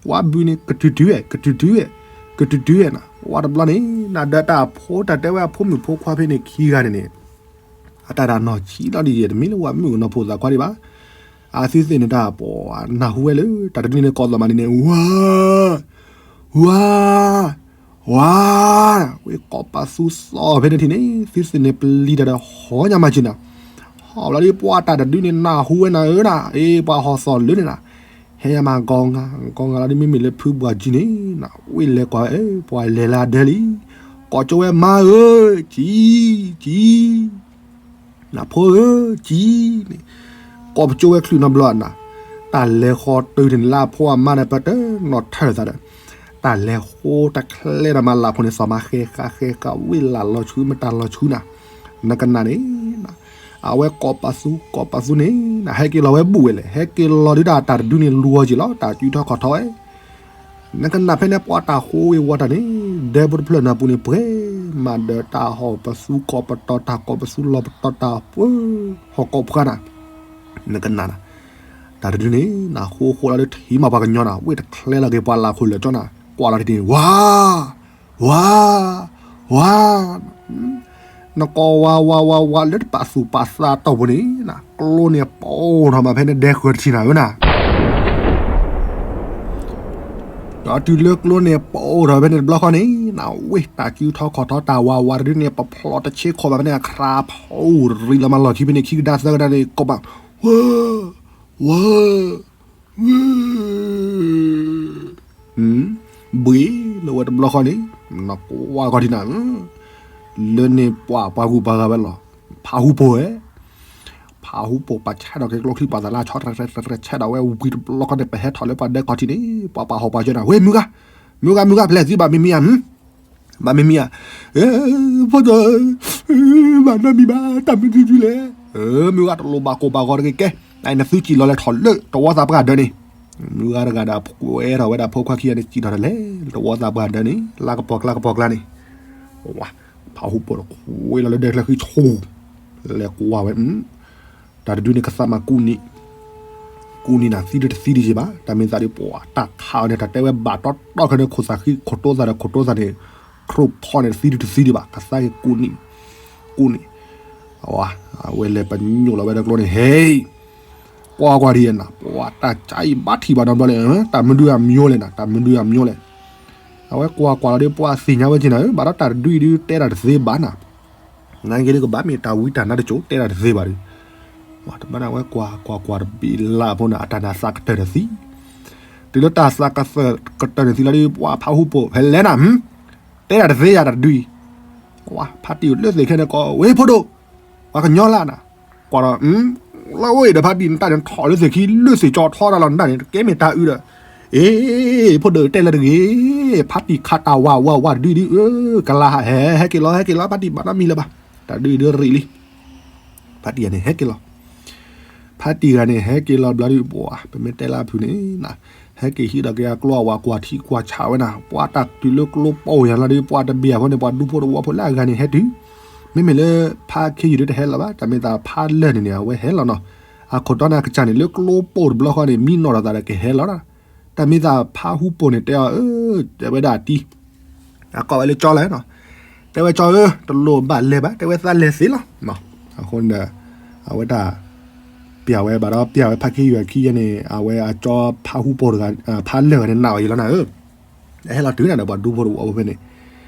ဝါဘုးန့ၣ် ကတုၤတုၤဝဲ ကတုၤတုၤဝဲ ကတုၤတုၤဝဲနၤ, ဝါတဘျီန့ၣ် နဒီးတၢ်ဖိတၢ်တဲဝဲအဖိမုၣ်ဖိခွါဖဲန့ၣ်ခံဂၤန့ၣ်န့ၣ် အတၢ်တၢ်နီၢ်ဆံးလီၤဒ်ယဲၢ် တမ့ၢ်လၢဝၤမုၣ်ကနီၤဖိသၣ်ခွါဒံးဘၣ်. အသုသ့ၣ်န့ၣ်တၢ်ပှၤနၢ်ဟူဝဲလၢ တၢ်တဒုန့ၣ်ကိးသးမးန့ၣ်န့ၣ် ဝါ ဝါ ဝါ, ဝဲကိးပာ်သူသီၣ်ဖဲန့ၣ်ထံၣ်န့ၣ် သုသ့ၣ်န့ၣ်ပျံၤတၢ်ဒီးဟီညါမးက့ၤနၤ, ဟီၣ်ဘျီဒ်ပှၤတၢ်တဒုန့ၣ်နၢ်ဟူဝဲနၤဧၢနၤ, အ့ ပှၤဟီၣ်သီၣ်လၢန့ၣ်နၤ, ဟဲညါမးဂီၤငါ ဂီၤငါလီၤဒ်မ့မ့ၢ်လၢဖုဘှၣ်ကံန့ၣ်နၤ, ဝဲလဲၤကွၢ်ဝဲ ပှၤလဲၤလၢအဒၢလံ, ကိးကၠိဝဲမါဧၢ, ကံ ကံ နဖိဧၢ, ကံန့ၣ်, ကိးပကၠိဝဲချုးနီတဘျီနၤ, တၢ်လဲၤဃီၤတုၤန့ၣ်လၢအဖိအမါန့ၣ် ပတနီၣ်ထၢၣ်သးဒီး တၢ်လဲၤဃီၤတချဲဒီးမၤလၢ်ဖိန့ၣ် စီၤမၤဃဲဃးဃဲဃး ဝ့ၢ်လၢ်လီၤဆူ မ့ၢ်တၢ်လီၤဆူနၤ, နကနၣ်န့ၣ် အဝဲကိးပသူ ကိးပသူန့ၣ် ဟဲက့ၤလီၤဝဲဘူးဝဲလဲၣ်, ဟဲက့ၤလီၤဒုးတၢ် တၢ်တဒုန့ၣ်လူၤအီၤက့ၤလီၤ တၢ်ကၠူထီၣ်ခီၣ်ထီၣ်ဝဲ နကနၣ်ဖဲန့ၣ် ပှၤတၢ်ဃိဝ့ၤဝီၤတၢ်န့ၣ် ဒဲဖိတဖျၢၣ်နၢ်ပူၤန့ၣ် ပှဲၤမးဒီးတၢ်ဟီၣ်ပသူကိးပတီၢ် တၢ်ကိးပသူလီၤပတီၢ် တၢ်ပှဲၤဟီၣ်ကိးဖှါနၤ, နကနၣ်နၤ, တၢ်တဒုန့ၣ် နဃိဃိလီၤဒီးထံၣ်မးပှၤကညီနၤ ဝ့ၢ်တချဲလီၤက့ၤ ပှၤလၢ်ခိၣ်လၢာ်ကၠီနၤ ကွၢ်လီၤတထံၣ်န့ၣ် ဝါ ဝါ ဝါ နကိးဝါဝါဝါဝါ လၢတပာ်သူၣ်ပာ်သးတီၢ်ပူၤန့ၣ် ကျိန့ၣ်ပိၢ်ထီၣ်မးဖဲန့ၣ် ဒဲဃၢၤတထံၣ်နၤဧၢနၤ, ဒီးတုၤလၢကျိန့ၣ်ပိၢ်ထီၣ်ဖဲန့ၣ်တဘျီဃီန့ၣ် နဝ့ၢ်တၢ်ကၠူထီၣ်ခီၣ်ထီၣ် တၢ်ဝါဝါတဒုန့ၣ် ပဖျိးတဆ့ခိၣ်ဘၣ်ဖဲန့ၣ် အခါဖူရံလီၤမးလီၢ်ခံဖဲန့ၣ် ခံကဒါသၢကဒါန့ၣ် ကိးပၤ ဝါ ဝါ ဝါ ဘှံးလၢဝဲတဘျီဃီန့ၣ် နကွၢ်ကီၢ်ထံနၤ, လၢန့ၣ်ပှၤပှၤဂုၤပှၤဂၤဝဲလီၤ, ဖးဟူပိၢ်ဝဲ, ဖးဟူပိၢ်ပှၤဆဲးဒီးက့ၤကျိချံပှၤသးလၢဆီတရဲဆဲးဒီးဝဲဝံၤတဘျီဃီန့ၣ် ပဟဲထီၣ်လၢပှၤဒဲကီၢ်ထံန့ၣ် ပှၤပာ်ဟီၣ်ပှၤကၠီနၤ ဝ့ၢ်မုၢ်ဂၤ, မုၢ်ဂၤ မုၢ်ဂၤ ဖဲလဲၣ်သုဘၣ်မံမံၤဧါ, ဘၣ်မံမံၤဧါ, ဖိဒိၣ်, ဘၣ်နီတမံၤဘၣ် တၢ်မနုၤလဲၣ်, မုၢ်ဂၤတလိၣ်ဘၣ်ကိၢ်ဘၣ်ဂီၤတဂ့ၤကဲ, နသုစံၣ်လီၤလဲၤထီၣ်လၢတဝီသးပှၢ်ဒၢန့ၣ်, မုၢ်ဂၤတဂၤဒီးပှဲၤထီၣ်ဝဲဒၣ်ဖိခွါခံဂၤန့ၣ် စံၣ်ထီၣ်တလဲၤ တဝီသးပှၢ်ဒၢန့ၣ် လၢကပီၤကျါကပီၤကျါန့ၣ်, ဖးဟူပိၢ်တခွ့လီၤလၢဒဲချၢဃံဆိ, လဲၤကွၢ်ဝဲ တၢ်တဒုန့ၣ်ကသးမၤကူၣ်နံၤ, ကူၣ်နံၤနၤသံဒုတသံဒံးက့ဘၣ် တၢ်မ့ၢ်သးဒ်ပှၤတၢ်ခးအီၤန့ၣ် တၢ်တဲဝဲဘၣ်တီတီခဲန့ၣ် ခိၣ်သးဃံခိၣ်တိသးဒီးခိၣ်တိသးန့ၣ်, ခရိၣ်ဖီန့ၣ်တသံဒုတသံဒံးဘၣ် ကသးက့ၤကူၣ်နံၤ, ကူၣ်နံၤ, အဝဲလဲၤပညိၣ်လီၤဝဲဒၣ်ကျိန့ၣ် ဟဲ, ကွၢ်ကွၢ်ဒံးနၤ ပှၤတၢ်ကါအံၤဘၣ်ထံၣ်ဘၣ်နီတဘျီလဲၣ်, တၢ်မနုၤအမံၤလဲၣ်နၤ တၢ်မနုၤအမံၤလဲၣ်, အဝဲကွၢ်ကွၢ်လီၤဒီးပှၤသ့ၣ်ညါဝဲက့နၤ ဘၣ်ဒီးတၢ်တဒုအံၤဒုတဲတၢ်တသ့ဘၣ်နၤ နက့ဒုကဘၣ်မ့ၢ်တၢ်ဝံတၢ်နါတစိၤ တဲတၢ်တသ့ဘၣ်ဒီး, တဘျီန့ၣ်အဝဲကွၢ်ကွၢ်ကွၢ်တဘ့ၣ်လၢ်ဖိန့ၣ် အတၢ်န့ၣ်အသးကတၢၢ်တသံ, တုၤလၢတၢ်သးကတၢၢ်န့ၣ်သံလီၤဒီး ပှၤဖးဟူပိၢ် ဖဲလဲၣ်နၤ, တဲတၢ်တသ့ယၤတၢ်တဒုအံၤ, ဖါတံၢ်လၢသ့ၣ်ခဲန့ၣ်ကိး ဝ့ၢ်ဖိဒိၣ်, ပှၤကညီလၢနၤ, ကွၢ်ဒီး လၢအိၣ်အံၤဒီးဖါတံၢ်နတၢ်န့ၣ်ထီၣ်လၢသ့ၣ်ခံ လၢသ့ၣ်ကၠီထီတၢ်လီၤနတၢ်န့ၣ် တကဲမ့ၢ်တၢ်အုဒီး, အ့ ဖိဒိၣ်တဲလၢတဂ့ၤ, ဖါတံၢ်ခးတၢ်ဝါဝါဝါတဒုဒု ကလၤဟးဟဲ ဟဲက့ၤလီၤ ဟဲက့ၤလီၤ ဖါတံၢ်ဘၣ်နီတမံၤလၢၤဘၣ်, တၢ်ဒုဒုရံၣ်လံ, ဖါတံၢ်ဂၤန့ၣ်ဟဲက့ၤလီၤ, ဖါတံၢ်ဂၤန့ၣ် ဟဲက့ၤလီၤဘျီဒု ပှၤ ပမ့ၢ်တဲလၢအဖုန့ၣ်, ဟဲက့ၤဟံးဒီးက့ၤအကျိအဝၤကွၢ်ထံကွၢ်ဆးဝဲနၤ ပှၤတၢ်တုၤလၢကျိပိၢ်ယၤလီၤဒီး ပှၤတဘ့ၣ်အဖိန့ၣ် ပှၤဒူဖိတဝီဖိလၢအဂၤန့ၣ်ဟဲတုၤ, မ့မ့ၢ်လၢဖါခ့ယုၢ်ဒုတဟဲလီၤဘၣ် တၢ်မ့ၢ်သးဖါလၢာ်န့ၣ်န့ၣ် အဝဲဟဲလီၤနီၤ, အခိၣ်တီန့ၣ်အကစၢ်န့ၣ်လၢကျိပိၢ်တဘျီဃီန့ၣ် မံနီၣ်ထီၣ်သးဒီးကဟဲလီၤ, တၢ်မ့ၢ်သးဖါဟူပိၢ်န့ၣ်တဲအီၤ တဲဝဲဒၣ်အတံၤ, အကိးဝဲလၢကၠီလၢနီၤ, တဲဝဲကၠီဧၢ တလိၣ်ဘၣ်လဲၤဘၣ် တဲဝဲသးလဲၤသ့လီၤ, အဃိန့ၣ်ဒီး အဝဲတၢ် ပျၢ်ဝဲဘၣ်ဒီးပျၢ်ဝဲဖါခ့ယုၢ်အခံယဲန့ၣ် အဝဲအကၠီဖါဟူပိၢ်တဂၤ ဖါလၢာ်ဂၤန့ၣ်နာ်အီၤယံၤလီၤနၤဧၢ, ဟဲလီၤတုၤနၤဒီးပှၤဒူဖိတဝီဖိဖဲန့ၣ်,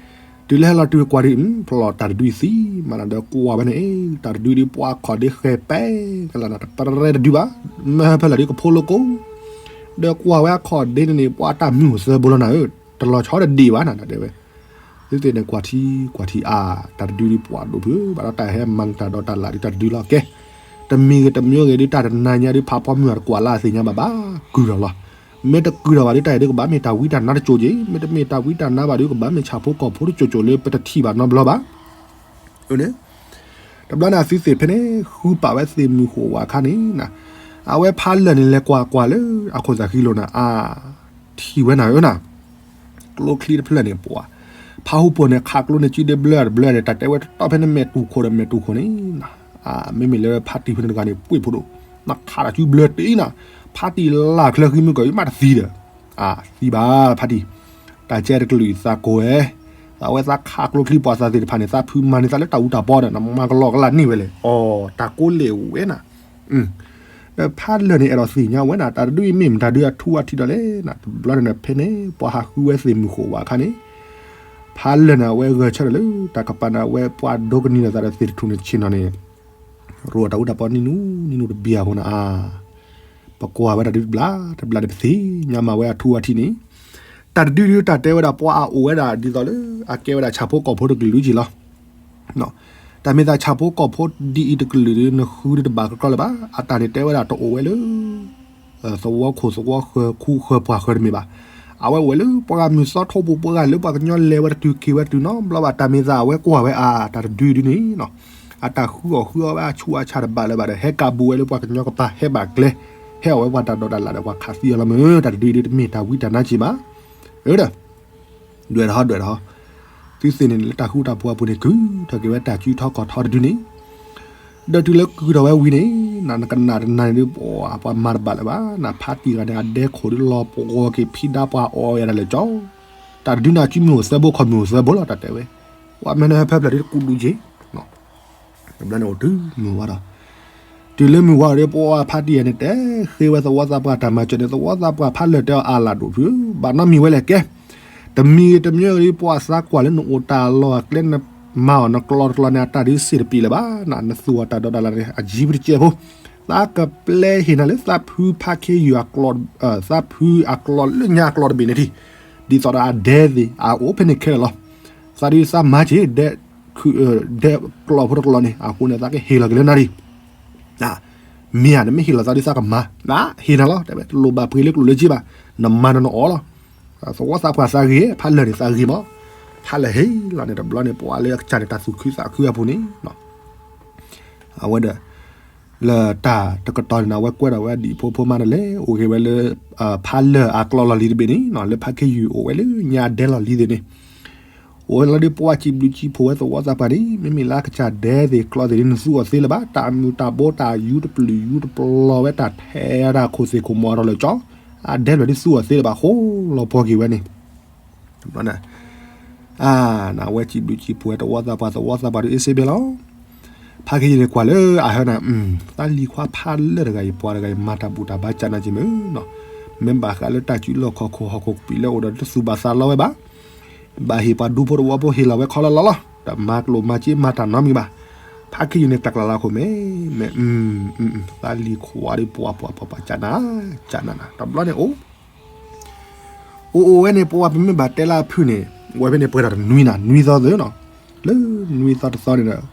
တုၤလၢဟဲလီၤတုၤကွၢ်ဒု ဖျီၣ်တၢ်တဒုသံ မးနၤဒီးကွၢ်ဝဲန့ၣ် တၢ်တဒုဒုပှၤခီၣ်ဒ့ဃဲၤပဲကလၤနၤ တပရဲတဒုဘၣ်, မၢဖဲလၢာ်ဒုကဖိလၢကိး ဒီးကွၢ်ဝဲအခီၣ်ဒ့န့ၣ်န့ၣ် ပှၤတၢ်မုၢ်အိၣ်သၢဘိလီၤနၤဧၢ, တလီၤဆီတဒံးဘၣ်နၤ တဲဝဲ သုသ့ၣ်န့ၣ်ကွၢ်ထံကွၢ်ထံအါ, တၢ်တဒုဒုပှၤဒိၣ်ဖုး ဘၣ်ဒီးတၢ်ဟဲမၤတၢ်ဒီးတၢ်လၢ်ဒုတၢ်တဒုလီၤကဲ, တမံၤဂ့ၤတမံၤဂ့ၤဒုတၢ်တနၤညါဒုဖးဖီမုၢ်အတကွၢ်လၢအသ့ၣ်ညါဘၣ်ဘၣ်, ကုၢ်ထီၣ်လီၤ, မ့ၢ်တကုၢ်ထီၣ်ဘၣ်ဒုတၢ်အံၤဒုကဘၣ်မ့ၢ်တၢ်ဝံတၢ်နါတစိၤက့ၤ, မ့ၢ်တမ့ၢ်တၢ်ဝံတၢ်နါဘၣ်ဒုကဘၣ်မ့ၢ်ဆၣ်ဖိကီၢ်ဖိတစိၤစိၤလၢပတထံၣ်ဘၣ်နီတဘျီဘၣ် အန့ၣ်, တဘျီန့ၣ်အသုသ့ၣ်ဖဲန့ၣ် ဃုပာ်ဝဲသ့ၣ်မုၢ်ဃိၣ်ဝးခါန့ၣ်, အဝဲဖးလၢာ်န့ၣ်လဲၤကွၢ်ကွၢ်လၢ အခိၣ်သးဃံလိာ်နၤ အါ, ထံၣ်ဝဲနၤဧၢနၤ, ကျိချံတဖျၢၣ်န့ၣ်ပှၤ, ဖးဟူပိၢ်န့ၣ် ခးကျိန့ၣ်စုဒ့ဘျၢတဘျၢန့ၣ် တၢ်တဲဝဲတတီၢ်ဖဲန့ၣ်မဲာ်တူၢ်ခိၣ်ဒီးမဲာ်တူၢ်ခိၣ်န့ၣ်, မ့မ့ၢ်လၢဖါတံၢ်ဖဲန့ၣ်တဂၤန့ၣ် ပှ့ၢ်ဖိဒိၣ်, နခးတၢ်စုဘျၢတ့နၤ, ဖါတံၢ်လၢ်ချၢဃံမုၢ်ကီၢ်အံၤမးတသံဒီး, အါ, သံဘၣ်ဖါတံၢ်, တၢ်ကဲတကလုာ်သးကိးဝဲ, အဝဲသးခးကျိချံပှၤသးသ့ၣ်တဖၣ်န့ၣ် သးဖုမၤန့ၢ်သးလၢတၢ်အူတၢ်ပီဒီး နမၤကလီကလီန့ၢ်ဝဲလဲၣ်, အီ, တၢ်ကိးလဲၣ်ဝဲနၤ ဒီးဖးလၢာ်န့ၣ်အဲၣ်ဒိးသ့ၣ်ညါဝဲနၤ တၢ်တဒုအံၤမ့ၢ်မတၤဒုအထူအထံးဒီးလဲၣ်နၤ, တဘျီန့ၣ်ဖဲန့ၣ် ပှၤဟးဃုဝဲသ့ၣ်မုၢ်ဃိၣ်ဝးခါန့ၣ်, ဖးလၢာ်န့ၣ် အဝဲဂဲၤဆၢထၢၣ်လၢ တၢ်ကပၤန့ၣ် အဝဲပှၤဒိကနံၤလိာ်သးဒီးသ့ၣ်တထူၣ်န့ၣ်ဆ့ၣ်နီၤန့ၣ်, ရိၣ်တၢ်အူတၢ်ပီနံၤနူနံၤနူတဘံၣ်အဃိန့ၣ်ဧါ, ပကွၢ်ဝဲဒၣ်ဒုတဘျီတဘျီန့ၣ် ပသ့ၣ်ညါမးဝဲအထူအထံးန့ၣ်, တၢ်တဒုဒုတၢ်တဲဝဲဒၣ်ပှၤအအိၣ်ဝဲဒၣ်ဒ်သိးလၢ အကဲဝဲဒၣ်ဆၣ်ဖိကီၢ်ဖိတကလုာ်က့ၤလီၤ တၢ်မ့ၢ်သးဆၣ်ဖိကီၢ်ဖိဒ်အံၤတကလုာ်ဒီး နဃုဒုတဘၣ်ကကီလၢၤဘၣ်, အတၢ်န့ၣ်တဲဝဲဒၣ်တအိၣ်ဝဲလၢ သဝီခိၣ်သဝီဃၢၤ ခူဃၢၤပှၢ်ဃၢၤတမ့ၢ်ဘၣ်. အဝဲအိၣ်ဝဲလၢပှၤဂၤမုၢ်သီထိပူၤ ပှၤဂၤလၢပှၤကညီလဲၤဝဲတတုၤက့ၤဝဲတတုၤနီတဘျီဘၣ်. တၢ်မ့ၢ်သးအဝဲကွၢ်ဝဲအါ တၢ်တဒုဒုန့ၣ် အတၢ်ဃုအီၣ်ဃုအီဝဲအဆူးအဆါတဘၣ်လၢၤဘၣ်ဒီး ဟဲကးဘူးဝဲလၢပှၤကညီကပၤ ဟဲဘၣ်ကျဲ ဟဲအီၣ်ဝဲပှၤတၢ်ဒိးတၢ်လၣ်ဒီး ပှၤခးသံအီၤလီၤမ့ၢ် တၢ်တဒုဒုတမ့ၢ်တၢ်ဝံတၢ်နါက့ၤဘၣ်. အၢဒီး ဒွဲၣ်တဟီဒွဲၣ်တဟီ သုသ့ၣ်န့ၣ်လၢတၢ်ဃူတၢ်ဖိးအပူၤန့ၣ် ကုၢ်ထီၣ်က့ၤဝဲတၢ်စုထီၣ်ခီၣ်ထီတဒုန့ၣ် ဒီးတုၤလၢကုၢ်ထီၣ်ဝဲဝံၤန့ၣ် နကနၣ်တနၤန့ၣ်ဒုး ပှၤမၤတဘၣ်လၢၤဘၣ်. နဖါတံၢ်ဂၤန့ၣ် အဒဲခိၣ်ဒုးလီၤပှီၤက့ၤဖံဒါပှၤအီၣ်ယၤတၢ်လၢာ်ကၠီ တၢ်တဒုန့ၣ် အစုမုၢ်အိၣ်သၢဘိ ခီၣ်မုၢ်အိၣ်သၢဘိလီၤ တၢ်တဲဝဲ. ပှၤမ့ၢ်နဟဲဖဲဖျၢၣ်ဒုးတကူးဒူက့ၤ တဘျီန့ၣ်အိၣ်တုၤမုၢ်ဝါဒီး တုၤလၢမုၢ်ဝါဒီး ပှၤဖါတံၢ်ဂၤန့ၣ် တဲဃ့ဝဲသဝီသးပှၢ်တၢ်မၤစၢၤန့ၣ် သဝီသးပှၢ်ဖးလၢာ်တဲအီၤအလၣ်ဒိၣ်ဖု ဘၣ်နီတမံၤဝဲလဲၣ်ကဲ တမံၤဂ့ၤတမံၤဂ့ၤဒုး ပှၤသးကွၢ်လၢနအိၣ်တၢ်လီၢ်အကျဲ နမၤအီၣ်နကျီတကျီန့ၣ် အတၢ်ဒုးစ့ၢ်တပျံၤလၢၤဘၣ်. နသူအီၤတၢ်ဒိးတၢ်လၣ်န့ၣ် အယံၤပတကဲဖိ သးကပျဲဟ့ၣ်နၤလၢသးဖုဖါခ့ယုၢ်အကျီ သးဖုအကျီလၢညါအကျီတဘ့ၣ်န့ၣ်ထံၣ် ဒ်သိးဒီးအဒဲသ့ၣ် အအိၣ်ဖဲန့ၣ်ခဲလၢာ်လီၤ. သးဒုးသးမၤက့ၤ ဒဲ ဒဲကျီဖိတကျီန့ၣ် အဃိန့ၣ် သးကဟ့ၣ်လီၤက့ၤလၢနၤဒံး မ့ၢ်ဧါ နမ့ၢ်ဟ့ၣ်လီၤသးဒုးသးကမၤ နဟ့ၣ်နၤလီၤ တဲဝဲ တလိၣ်ဘၣ်ပှ့ၤလၢကျိၣ်လၢစ့ဘၣ် နမၤနနီၢ်အီၣ်လီၤ. သဝီသးပှၢ်သးဂ့ၤ ဖးလၢာ်န့ၣ်သးဂ့ၤမး ဖးလၢာ်ဟ့ၣ်လီၤန့ၣ် တဘျီန့ၣ် ပှၤလၢအကစၢ်န့ၣ် တၢ်သူၣ်ခုသးခုအပူၤန့ၣ် အဝဲဒီး လၢတၢ်တကတီၢ်န့ၣ် အဝဲကွဲထီၣ်ဝဲအဒံၣ်ဖိဖိမးန့ၣ်လဲၣ် အိၣ်က့ၤဝဲလၢ ဖးလၢာ်အကျီလီၢ်လံၤတဘ့ၣ်န့ၣ် လၢဖါခ့ယုၢ်အိၣ်ဝဲလၢညါဒဲလီၢ်လံၤသ့ၣ်န့ၣ် အိၣ်ဝဲလီၤဒုး ပှၤစံးဘျုးစံးဖှိၣ်ဝဲသဝီသးပှၢ်န့ၣ် မ့မ့ၢ်လၢအကစၢ်ဒဲသ့ၣ်ကျီသ့ၣ်ဒုး နသူအီၤသ့လၢၤဘၣ် တၢ်မုာ်တၢ်ဘိတၢ်ယူတပျုာ်ယူတပျီၤဝဲတၢ်ထဲးတၢ်ခိၣ်သ့ၣ်ခိၣ်မီၤအါထီၣ်လၢာ်ကၠီ အဒဲလီၤဒုးသူအီၤသ့လၢၤဘၣ် ဃိလီၤပှီၤက့ၤဝဲန့ၣ် အဝဲစံးဘျုးစံးဖှိၣ်ဝဲသဝီသးပှၢ် သဝီသးပှၢ်ဒုးအ့ၣ်စ့ဘဲလီၤ. ဖါခ့ယုၢ်န့ၣ်ကွၢ်လၢအဟၢနၤ သးလံၤခွါဖးလၢာ်တဂၤအံၤ ပှၤတဂၤအံၤမၤတၢ်ဘူၣ်တၢ်ဘါကၠးနၤက့ၤမ့ၢ်နီၤ မ့ၢ်ဘၣ်ဃးလၢတၢ်စုလီၢ်ခီၣ်ခိၣ်ဟီၣ်ခိၣ်ကပံာ်လၢအိၣ်ဒီးတသူၣ်ဘၣ်သးလီဝဲဘၣ် ဘၣ်ဟ့ၣ်ပှၤဒူဖိတဝီဖိဟ့ၣ်လီၤဝဲခီလီၤလီၤလီၤ တမၤကျိၣ်မၤစ့မၤတၢ်နီတမံၤဘၣ်. ဖါခ့ယုၢ်န့ၣ်တၢ်ကျးလၢခိၣ်မ့ၢ် မ့ၢ် သးလံၤခွါဒီးပှၤပှၤပှၤပှၤကၠးနၤ ကၠးနၤနၤ တဘျီန့ၣ်အိၣ် အိၣ်အိၣ်ဝဲန့ၣ် ပဝဲပမ့ၢ်ဘၣ်တဲလၢအဖုၣ်န့ၣ် ဝဲဖဲန့ၣ်ပှဲၤဒီးတနွံနၤ နွံသီသ့နီၤ လၢနွံသီတသီန့ၣ်ဒီး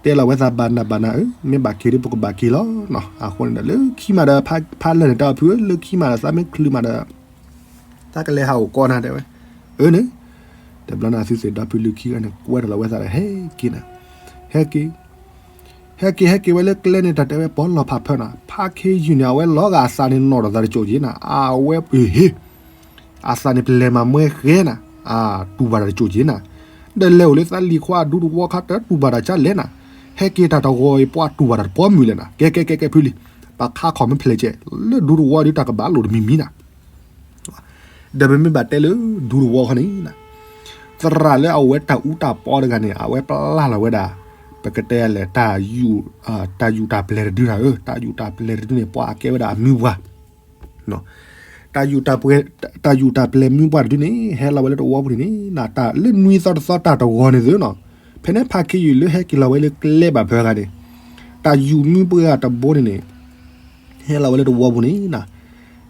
တဲလီၤဝဲသးဘၣ်နၤဘၣ်နၤဧၢ မ့ၢ်ဘၣ်က့ၤဒီးပကဘၣ်က့ၤလီၤနီၤ အဃိန့ၣ်ဒီး လၢခံမးဒီး ဖးလၢာ်န့ၣ် တဲအီၤဖုၣ်ဧၢ လၢခံမးဒီး သးမ့ၢ်ချုးမးဒီး သးကလဲၤဟးအိၣ်ကီးနၤတဲဝဲ အၢန့ၣ် တဘျီန့ၣ်သုသ့ၣ်ဒီဖုၣ်လုၢ်ခံဂၤန့ၣ် ကွဲထီၣ်လီၤဝဲသးဒီး ဟဲက့ၤနၤ ဟဲက့ၤ ဟဲက့ၤ ဟဲက့ၤဝဲလၢကျဲန့ၣ် တၢ်တဲဝဲပီလီၤဖးဖၢနၤ ဖါခ့ယုၢ်န့ၣ် အဝဲလီၤဂာ်အသးန့ၣ်နီၣ်ထီၣ်သးတစိၢ်က့ၤနၤ အဝဲပဟ့ၣ် အသးန့ၣ်ပလဲၤမၤမွဲဃဲနၤ အတူၢ်ဘၣ်တၢ်တစိၢ်က့ၤနၤ ဒီးလဲၤအိၣ်လၢသးလံၤခွါအဒူတဝီခါ တတူၢ်ဘၣ်တၢ်ကၠးလဲၣ်နၤ ဟဲက့ၤတၢ်တဂီၤအံၤ ပှၤတူၢ်ဘၣ်တၢ်တပီမုၢ်လဲၣ်နၤ ကဲကဲကဲကဲဖုၣ်လံ ပခါခီၣ်မ့ၢ်ဖျဲးကဲ လၢဒူတဝီဒုးတၢ်ကဘၣ်လိာ်တမံၤမံၤနၤ ဒီးပမ့ၢ်ဘၣ်တဲလၢဒူတဝီခီန့ၣ် သရၣ်လၢအဝဲတၢ်အူတၢ်ပီတဂၤန့ၣ် အဝဲပျၢ်လီၤဝဲဒၣ် ပကတဲလဲၣ် တၢ်ယူၢ်တၢ်ပျဲၢ်တဒုနၤဧၢ တၢ်ယူၢ်တၢ်ပျဲၢ်တဒုန့ၣ် ပှၤအကဲဝဲဒၣ်အမုၢ်ပှၢ် တၢ်ယူၢ်တၢ်ပျဲၢ်မုၢ်ပှၢ်တဒုန့ၣ် ဟဲလီၤဝဲလၢတဝီပူၤန့ၣ်န့ၣ် လၢနွံသီတသီတၢ်တဂီၤန့ၣ်သုနီၤ ဖဲန့ၣ်ဖါခ့ယုၢ်လၢဟဲက့ၤလီၤဝဲလၢကျဲဘၣ်ဖဲဂၤန့ၣ် တၢ်ယူၢ်မုၢ်ပှၢ်တဘိန့ၣ်န့ၣ် ဟဲလီၤဝဲလၢတဝီပူၤန့ၣ်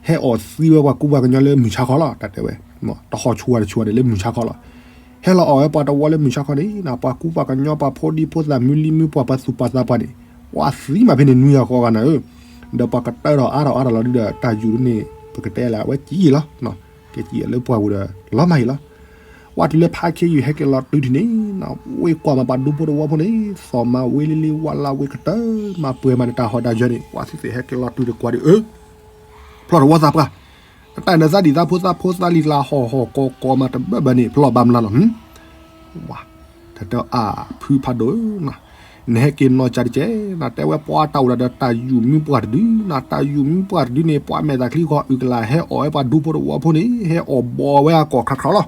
ဟဲအီၣ်သံဝဲပှၤကူပှၤကညီလၢမုၢ်ဆါခီလီၤ တၢ်တဲဝဲ တဟီၣ်ဆူၣ်ဝဲတဆူၣ်ဝဲန့ၣ်လၢမုၢ်ဆါခီလီၤ ဟဲလီၤအီၣ်ဝဲပှၤတဝီလၢမုၢ်ဆါခီန့ၣ် ပှၤကူပှၤကညီပှၤဖိဒံဖိသၣ်မုၢ်လံမုၢ်ပှၢ်ပှၤသူၣ်ပှၢ်သးပှၢ်န့ၣ် ပှၤသံမးဖဲန့ၣ်နွံဂၤဃိးဂၤနၤဧၢ ဒီးပှၤကတၢၢ်ထီၣ်အါထီၣ်အါထီၣ်လီၤဒုဒီး တၢ်ယူၢ်ဒုန့ၣ် ပကတဲလၢအဝဲကံၣ်လီၤ ကဲကံၣ်လၢပှၢ်ပူၤဒီး လီၤမၢ်အံၤလီၤ ပှၤတုၤလၢဖါခ့ယုၢ်ဟဲက့ၤလီၤတုၤထံၣ်န့ၣ် ဝ့ၢ်ကွၢ်မးပှၤဒူဖိတဝီဖိန့ၣ် သီၣ်မးဝ့လံလံဝါလၢဝ့ၢ်ကတၢၢ်မးပှဲၤမးန့ၣ် တၢ်ဟီၣ်တၢ်ယၢၤန့ၣ် ပှၤသ့ၣ်သ့ၣ်ဟဲက့ၤလီၤတုၤတကွၢ်ဒုးအၢ ဖျီၣ်တဝီသးပှၢ် တၢ်နသးဒံၣ်သးဖိသးဖိသးလံၤလးဟီၣ်ဟီၣ်ကီၢ်ကီၢ်မးတဘၣ်ဘၣ်န့ၣ် ဖျီၣ်ဘၣ်မနုၤလီၤ ဝါ တၢ်တဲအါဖုဖးဒိၣ်ဧၢ နဟဲက့ၤနီၢ်ကၢ်တကဲး နတဲဝဲပှၤတၢ်အိၣ်ဒၣ်ဒီးတၢ်ယူၢ်မုၢ်ပှၢ်တဒု နတၢ်ယူၢ်မုၢ်ပှၢ်တဒုန့ၣ် ပှၤမဲာ်သၣ်ချံဂီၤအုၣ်ကလာ်ဟဲအီၣ်ဝဲပှၤဒူဖိတဝီဖိန့ၣ် ဟဲအီၣ်ဘီဝဲအကီၢ်ခရးခရးလီၤ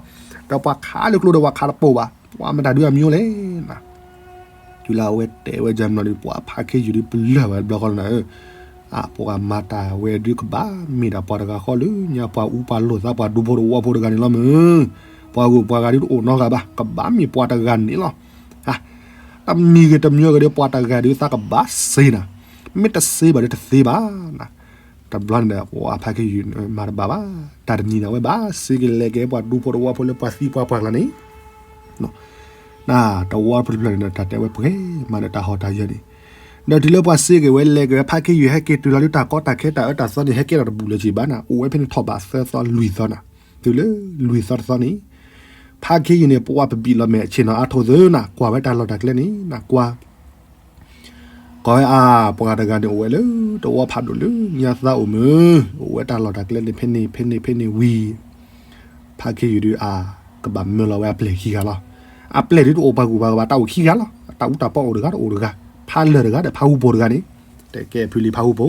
ဒီးပှၤခးလၢကျိဒီးပှၤခးတပိာ်ဘၣ် ပှၤမတၤဒုအမံၤအိၣ်လဲၣ် တုၤလၢအဝဲတဲဝဲဒ်မနီၤဒီး ပှၤဖါခ့ယုၢ်ဒုးပလၢၢ်ဝဲတဘျီဃီလီၤနၤဧၢ, အပှၤမၤတၢ်ဝဲဒုးကဘၣ်မ့ၢ်ဒၣ်ပှၤတဂၤဃီလၢညါပှၤအူပှၤလိာ်သးပှၤဒူဖိတဝီဖိတဂၤန့ၣ်လီၤမ့ၢ်, ပှၤဂုၤပှၤဂၤဒုးတအိၣ်နီတဂၤဘၣ်, ကဘၣ်မ့ၢ်ပှၤတဂၤန့ၣ်လီၤ. တမံၤဂ့ၤတမံၤဂ့ၤဒီးပှၤတဂၤဒုးသးကဘၣ်စ့နၤ, မ့ၢ်တစ့ဘၣ်ဒီးတသ့ဘၣ်နၤ. တဘျီန့ၣ်ဒီး ပှၤဖါခ့ယုၢ်မၤတဘၣ်ဘၣ်, တၢ်တနံၤန့ၣ် အဝဲဘၣ်စ့ကလဲၤက့ၤပှၤဒူဖိတဝီဖိလၢပှၤသံပှၤပှၢ်ကျါန့ၣ် တဝီဖိတဖျၢၣ်န့ၣ်ဒီး တၢ်တဲဝဲပှဲၤမးဒီးတၢ်ဟီၣ်တၢ်ယၢၤန့ၣ်, ဒီးတုၤလၢပှၤစ့က့ၤဝဲလဲၤက့ၤဝဲ ဖါခ့ယုၢ်ဟဲက့ၤတုၤလီၤဒုးတၢ်ကီတၢ်ခဲတၢ်အၢတၢ်သီန့ၣ် ဟဲကဲထီၣ်တဘူးလၢၤက့ၤဘၣ်နၤ, အိၣ်ဝဲဖဲန့ၣ်ထီၣ်ဘးသၢသီလွံၢ်သီနၤ, တုၤလၢလွံၢ်သီတသီန့ၣ် ဖါခ့ယုၢ်န့ၣ် ပဝဲပဘံၣ်လီၤမဲာ်ဆ့ၣ်နီၤအါထီၣ်သၢနၤ, ကွၢ်ဝဲတၢ်လီၢ်တၢ်ကျဲန့ၣ်နၤ, ကွၢ် ကွၢ်ဝဲအါ, ပှၤတဂၤန့ၣ်အိၣ်ဝဲလၢတဝီဖးဒိၣ်လၢညါသးအိၣ်မုာ်, အိၣ်ဝဲတၢ်လီၢ်တၢ်ကျဲန့ၣ် ဖဲန့ၣ်ဖဲန့ၣ်ဖဲန့ၣ်ဝံၤ ဖါခ့ယုၢ်ဒုးအါ, ကဘၣ်မၢလီၤဝဲအပျဲၢ်ခံဂၤလီၤ. အပျဲၢ်ဒုးတအိၣ်ပှၤဂုၤပှၤဂၤဘၣ်, တၢ်အိၣ်ခံဂၤလီၤ. တၢ်အူတၢ်ပီအိၣ်တဂၤတအိၣ်တဂၤ, ဖါလၢၢ်တဂၤဒီးဖါဟူဖိတဂၤန့ၣ်, တဲကဲဖုလံဖါဟူဖိ,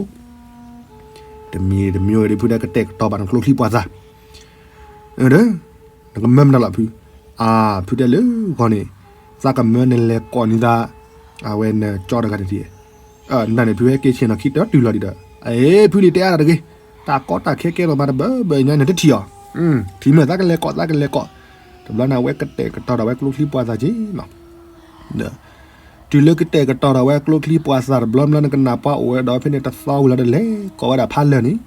တမံၤတမံၤဒီး ဖုတဲကတဲာ်ကတီၤဘၣ်နကျိချံပှာ်သၣ် ဒီး နကမၢမနုၤလီၤဖု, အါ ဖုတဲလၢဂီၢ်န့ၣ်, သးကမၢနလဲၤကိးနံၤသး, အဝဲနကၠီတဂၤန့ၣ်, နတၢ်န့ၣ်ဖုဟဲက့ၤဆ့ၣ်နီၤခံတတုၤလီၤဒံးဒီး, အ့ ဖုလံတဲအါတၢ်တဂ့ၤ, တၢ်ကီတၢ်ခဲကဲထီၣ်မးတဘၢဘၢညါနတထံၣ်အီၤ, ထံၣ်မ့ၢ်သးကလဲၤကိးသးကလဲၤကိး, တဘျီန့ၣ် အဝဲကတဲာ်ကတီၤဒီးဝဲကျိချံပှာ်သၣ်က့ၤနီၤ တုၤလၢကတဲာ်ကတီၤဒီးဝဲကျိချံပှာ်သၣ်တဘျီဘျီန့ၣ် ကနၣ်ပှၤအိၣ်ဝဲဒီးဖဲန့ၣ်တသီဝံၤလီၤဒီးလဲၤကိးဝဲဒၣ်ဖါလၢၢ်န့ၣ်,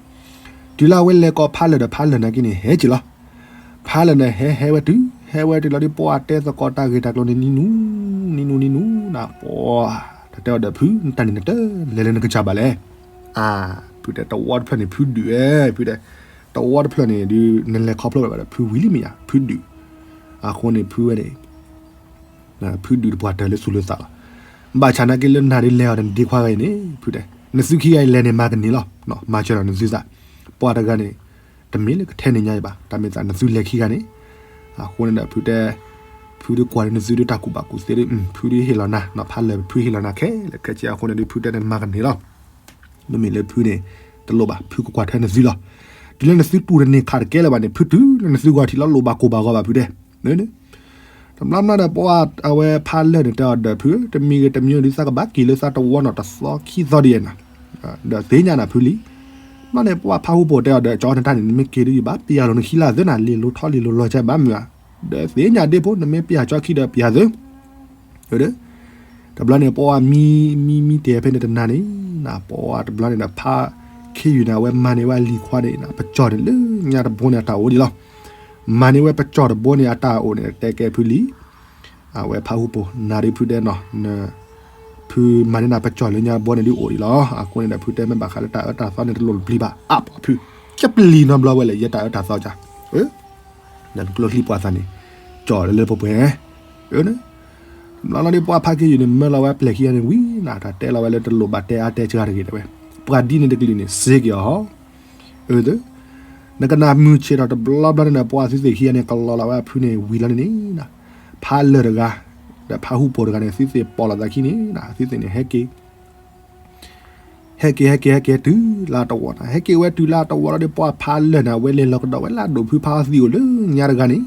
တုၤလၢအဝဲလဲၤကိးဖါလၢၢ်ဒီးဖါလၢၢ်နာ်က့န့ၣ် ဟဲက့ၤလီၤ. ဖါလၢၢ်န့ၣ်ဟဲဟဲဝဲတုၤ, ဟဲဝဲတုၤလီၤဒ်ပှၤတဲသကိးတၢ်ဂ့ၢ်တၢ်ကျိၤန့ၣ် နံၤနူ, နံၤနူနံၤနူနၤ, ပှၤ တၢ်တဲအီၤဒီးဖု နတၢ်န့ၣ်နတလဲၤလၢနကစၢ်ဘၣ်လဲၣ်. အါ ဖုတဲတဝီတဖျၢၣ်န့ၣ် ဖုဒုးဝဲ, ဖုတဲ, တဝီတဖျၢၣ်န့ၣ်ဒုး နလဲၤခီဖျိဘၣ်ဒီး ဖုဝံၤလံမ့ၢ်ယါ, ဖုဒုး, အဃိန့ၣ်ဖုဝဲန့ၣ် ဖုဒုးတပှၢ်တၢၢ်လၢသူၣ်လၢသးလီၤ. ဘၣ်ဆၣ်နာ်က့လၢနၤဒ်လဲၤအီၤဒီးနဒ့ခွါဂၤအံၤန့ၣ် ဖုတဲ, နသုခံဂၤအံၤလဲၤန့ၣ်မၤကန့ၢ်လီၤ, မၤစၢၤဒီးနသုသး, ပှၤတဂၤန့ၣ် တမ့ၢ်လၢကထဲန့ၣ်ညါအံၤဘၣ်, တၢ်မ့ၢ်သးနသုလဲၤခံဂၤန့ၣ်, အဃိန့ၣ်ဒီးဖုတဲ, ဖုဒုးကွၢ်လၢနသုဒုးတၢ်ကူၣ်ဘၣ်ကူၣ်သ့ဒုး ဖုဒုးဟ့ၣ်လီၤနၤ, ဖါလၢၢ်ဖုဟ့ၣ်လီၤနၤခဲလၢာ်ခဲဆ့အဃိန့ၣ်ဒုး ဖုတဲန့ၣ်မၤကန့ၢ်လီၤ. မ့မ့ၢ်လၢဖုန့ၣ် တလိၣ်ဘၣ် ဖုကကွၢ်ထွဲနသုလီၤ. တုၤလၢနသုတူၢ်တန့ၢ်ခးတကဲလၢၤဘၣ်န့ၣ် ဖုတုၤလၢနသုဂီၢ်ထံးလီၤ လိၣ်ဘၣ်ကိၢ်ဘၣ်ဂီၤဘၣ်ဖုတဲ, တဘျီဘျီဒီးပှၤအဝဲဖါလၢၢ်န့ၣ်တဲအီၤဒီးဖုဧၢ, တမံၤဂ့ၤတမံၤဂ့ၤဒုး သးကဘၣ်က့ၤလၢသးတဝီနီၤ တသီခံသီဒ်အံၤနၤ, ဒီးသ့ၣ်ညါနၤဖုလံ. ဘျီန့ၣ်ပှၤဖါဟူပိာ်တဲအီၤဒီး ကၠီနတၢ်န့ၣ် နမ့ၢ်က့ၤဒုးယဘၣ်ပျၢ်လီၤနခံလၢ်သၢနၤ လံာ်လိၤထီလံာ်လိၤလီၤကဘၣ်မုာ်ဧါ, ဒီးသ့ၣ်ညါဒ့ဖိ နမ့ၢ်ပျၢ်ကၠီခံဒီးပျၢ်သု တဘျီန့ၣ် ပှၤမံမံမံတဲဖဲန့ၣ်တနၤန့ၣ်, ပှၤတဘျီန့ၣ်ဒီး ဖါခ့ယုၢ်န့ၣ် အဝဲမၤန့ၢ်ဝဲအလံၤခွါန့ၣ် ပကၠီၣ်န့ၣ်လၢညါတဘိန့ၣ် အတၢ်အိၣ်ဒံးလီၤ. မၤန့ၢ်ဝဲပကၠီၣ်တဘိန့ၣ် အတၢ်အိၣ်န့ၣ် တဲကဲဖုလံ. အဝဲဖါဟူပိာ် နၤဒ်ဖုတဲနီၤ, ဖုမၤန့ၢ်နၤပကၠီၣ်လၢညါတဘိန့ၣ်ဒ်အိၣ်ဒံးလီၤ. အဃိန့ၣ်ဒီး ဖုတဲမ့ၢ်ဘၣ်ဃးလၢတၢ်အၢတၢ်သီန့ၣ် တလိၣ်တပျံၤဘၣ် အါပှၤဖု, ကပျံၤနီတဘျီဝဲလဲၣ် ယဲတၢ်အၢတၢ်သီကါ ဒီးကျိချံပှာ်သၣ်န့ၣ် ကၠီၣ်လၢလၢပှဲၤပှဲၤ, တဘျီလီၤဒ်ပှၤဖါခ့ယုၢ်န့ၣ် မၢလီၤဝဲပျဲၢ်ခံဂၤန့ၣ်ဝံၤနၤ တၢ်တဲလီၤဝဲလၢတလိၣ်ဘၣ်တဲအါတဲစှၤတဂ့ၤဒၣ်ဝဲ, ပှၤဒ်န့ၣ်တကလုာ်န့ၣ် စ့က့ၤအီၤဟီ, အၢ နကနၣ်မုၢ်ဆ့ၣ်ထီၣ်တဘျီဘျီန့ၣ်ဒီး ပှၤသုသ့ၣ်ခံဂၤန့ၣ် ကလီၤလီၤဝဲအဖုန့ၣ်ဝံၤလီၤန့ၣ်, ဖါလၢၢ်တဂၤ ဒီးဖါဟူပိာ်တဂၤန့ၣ် သုသ့ၣ်ပိာ်လိာ်သးခံန့ၣ် သုသ့ၣ်န့ၣ် ဟဲက့ၤ ဟဲက့ၤ ဟဲက့ၤ ဟဲက့ၤတုၤလၢတဝီနၤ, ဟဲက့ၤဝဲတုၤလၢတဝီလီၤဒီး ပှၤဖါလၢၢ်န့ၣ် အဝဲလဲၤလီၤကဒီးဝဲလၢအဒိၣ်ဖုဖါအီသံးအိၣ်လၢညါတဂၤန့ၣ်,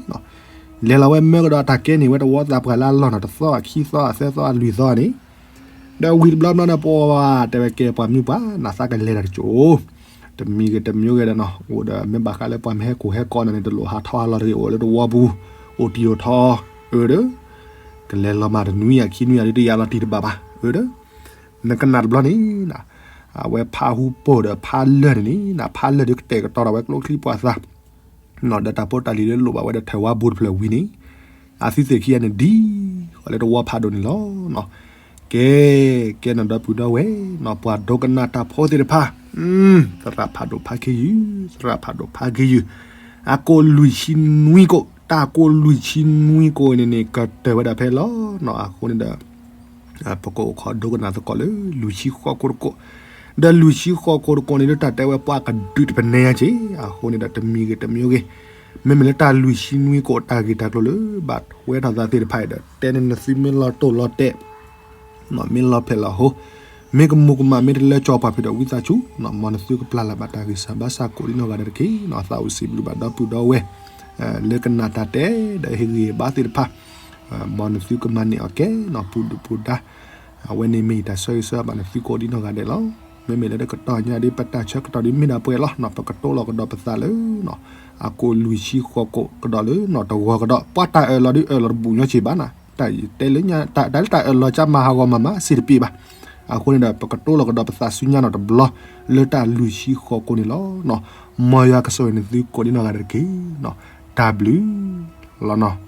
လဲၤလီၤဝဲမၢကဒီးတၢ်ကဲန့ၣ် ဝဲတဝီသးပှၢ်လၢအလီၢ်နီၤ တသီခံသီသၢသီလွံၢ်သီန့ၣ်, ဒီးဝံၤတဘျီဘျီန့ၣ် ပှၤတဲဝဲကဲပှၤမုၣ်ပှၢ်နၤ သးကလဲၤတၢ်တကၠိၣ်, တမံၤဂ့ၤတမံၤဂ့ၤဒီးနီၤ အိၣ်ဒီးမ့ၢ်ဘၣ်ဃးလၢပှၤမ့ၢ်ဟဲကိၢ်ဟဲကီးနၤန့ၣ် တလိၣ်ဟးထီၣ်ဟးလီၤတဂ့ၤ အိၣ်လၢတဝီပူၤ, အိၣ်တံၢ်အိၣ်ထီ, အၢ ဒီး ကလဲၤလီၤမးတနွံယၤခံနွံယၤဒ်တယၤလီၤတံၢ်တဘၣ်ဘၣ်, အၢ ဒီး နကနၣ်တဘျီန့ၣ်နၤ, အဝဲဖါဟူပိာ်ဒီးဖါလၢၢ်န့ၣ်န့ၣ်နၤ ဖါလၢၢ်ဒုးကတဲာ်ကတီၤဒီးဝဲကျိချံပှာ်သၣ်, ဒီးတၢ်ဖိတၢ်လံၤလၢလိၣ်ဘၣ်ဝဲဒီးထၢၣ်ဝါဘိတဖျၢၣ်ဝံၤန့ၣ်, အသုသ့ၣ်ခံဂၤန့ၣ်ဒ်ဃီလၢတဝီဖးဒိၣ်န့ၣ်လီၤ. ကဲ ကဲနီၤဒီပုၢ်ဒီဝဲၢ်နီၤ ပှၤဒိကနၣ်တၢ်ဖိသ့ၣ်တဖၣ်, သရၣ်ဖးဒိၣ်ဖါခ့ယုၢ်, သရၣ်ဖးဒိၣ်ဖါခ့ယုၢ်, အကိၣ်လွံၢ်ဆံနွံကိၣ်, တၢ်ကိၣ်လွံၢ်ဆံနွံကိၣ်န့ၣ်န့ၣ် ကတၢၢ်ဝဲဒၣ်ဖဲလီၤနီၤ အဃိန့ၣ်ဒီး ပကအိၣ်ခိးဒိကနၣ်သကိးလၢလွံၢ်ဆံဃိးကိၣ်တကိၣ်, ဒီးလွံၢ်ဆံဃိးကိၣ်တကိၣ်န့ၣ် လၢတၢ်တဲဝဲပှၤကဒုးတပနဲအီၤက့ၤ, အဃိန့ၣ်ဒီးတမံၤဂ့ၤတမံၤဂ့ၤ, မ့မ့ၢ်လၢတၢ်လွံၢ်ဆံနွံကိၣ်တၢ်ဂ့ၢ်တၢ်ကျိၤလၢ ဘၣ်ထွဲထီၣ်သးသ့ၣ်တဖၣ်အံၤဒီး တဲန့ၣ်နသုမ့ၢ်လီၤတိၢ်လီၤတဲာ် မ့ၢ်လီၤဖျဲးလီၤဟိ, မ့ၢ်ကမူၤကမၣ် မ့ၢ်တလၢကၠီပှၤဖုးဒီးဝံသးစူၤ, မ်နသုကပျၢ်လၢ်ဘၣ်တၢ်ဂံၢ်စၢ်ဘါစၢ်ကိးဒ်နီၢ်ဂၤဒဲးတက့ၢ်. သးအိၣ်စံးဘျုးဘၣ်ဒီပုၢ်ဒီဝဲၢ် လၢကနၣ်တၢ်တဲဒီးဟ့ၣ်ဂံၢ်ဘါသ့ၣ်တဖၣ်, မ်နသုကမၤန့ၢ်အီၤကဲနီၤ ပူၤဒုၣ်ပူၤဒါ, အဝဲန့ၣ်မ့ၢ်ယတၢ်ဆၢဂ့ၤဆၢဝါဘၣ်နသုကိးဒ်နီၢ်ဂၤဒဲးလီၤ. မ့မ့ၢ်လၢတကတီၢ်ညါဒ်ပတၢ်ဆၢကတီၢ်ဒ်မ့ၢ်ဒၣ်ပှဲၤလီၤနီၤ ပကတိၤလီၤကဒီးပသးလၢ အကိၣ်လွံၢ်ဆံဃိးကိၣ်ကဒီးလၢနီၤ တဂီၤကဒီး ပှၤတၢ်အၢၣ်လီၤဒ်အၢၣ်လီၤတဘူးညီစ့ၢ်ဘၣ်နီၤ တၢ်တဲလၢညါ တၢ်လၢတၢ်အၢၣ်လီၤကၢ်မၤဟးဂီၤမၤမးစ့ၢ်တပ့ၢ်ဘၣ်. အဃိန့ၣ်ဒီး ပကတိၤလီၤကဒီးပသးဆူညါနီၤတဘျီ လၢတၢ်လွံၢ်ဆံဃိးကိၣ်န့ၣ်လီၤ. မ်ယွၤကဆိၣ်ဂ့ၤနသုကိးဒ်နီၢ်ဂၤဒဲးတက့ၢ်. တၢ်ဘျုးလီၤနီၤ.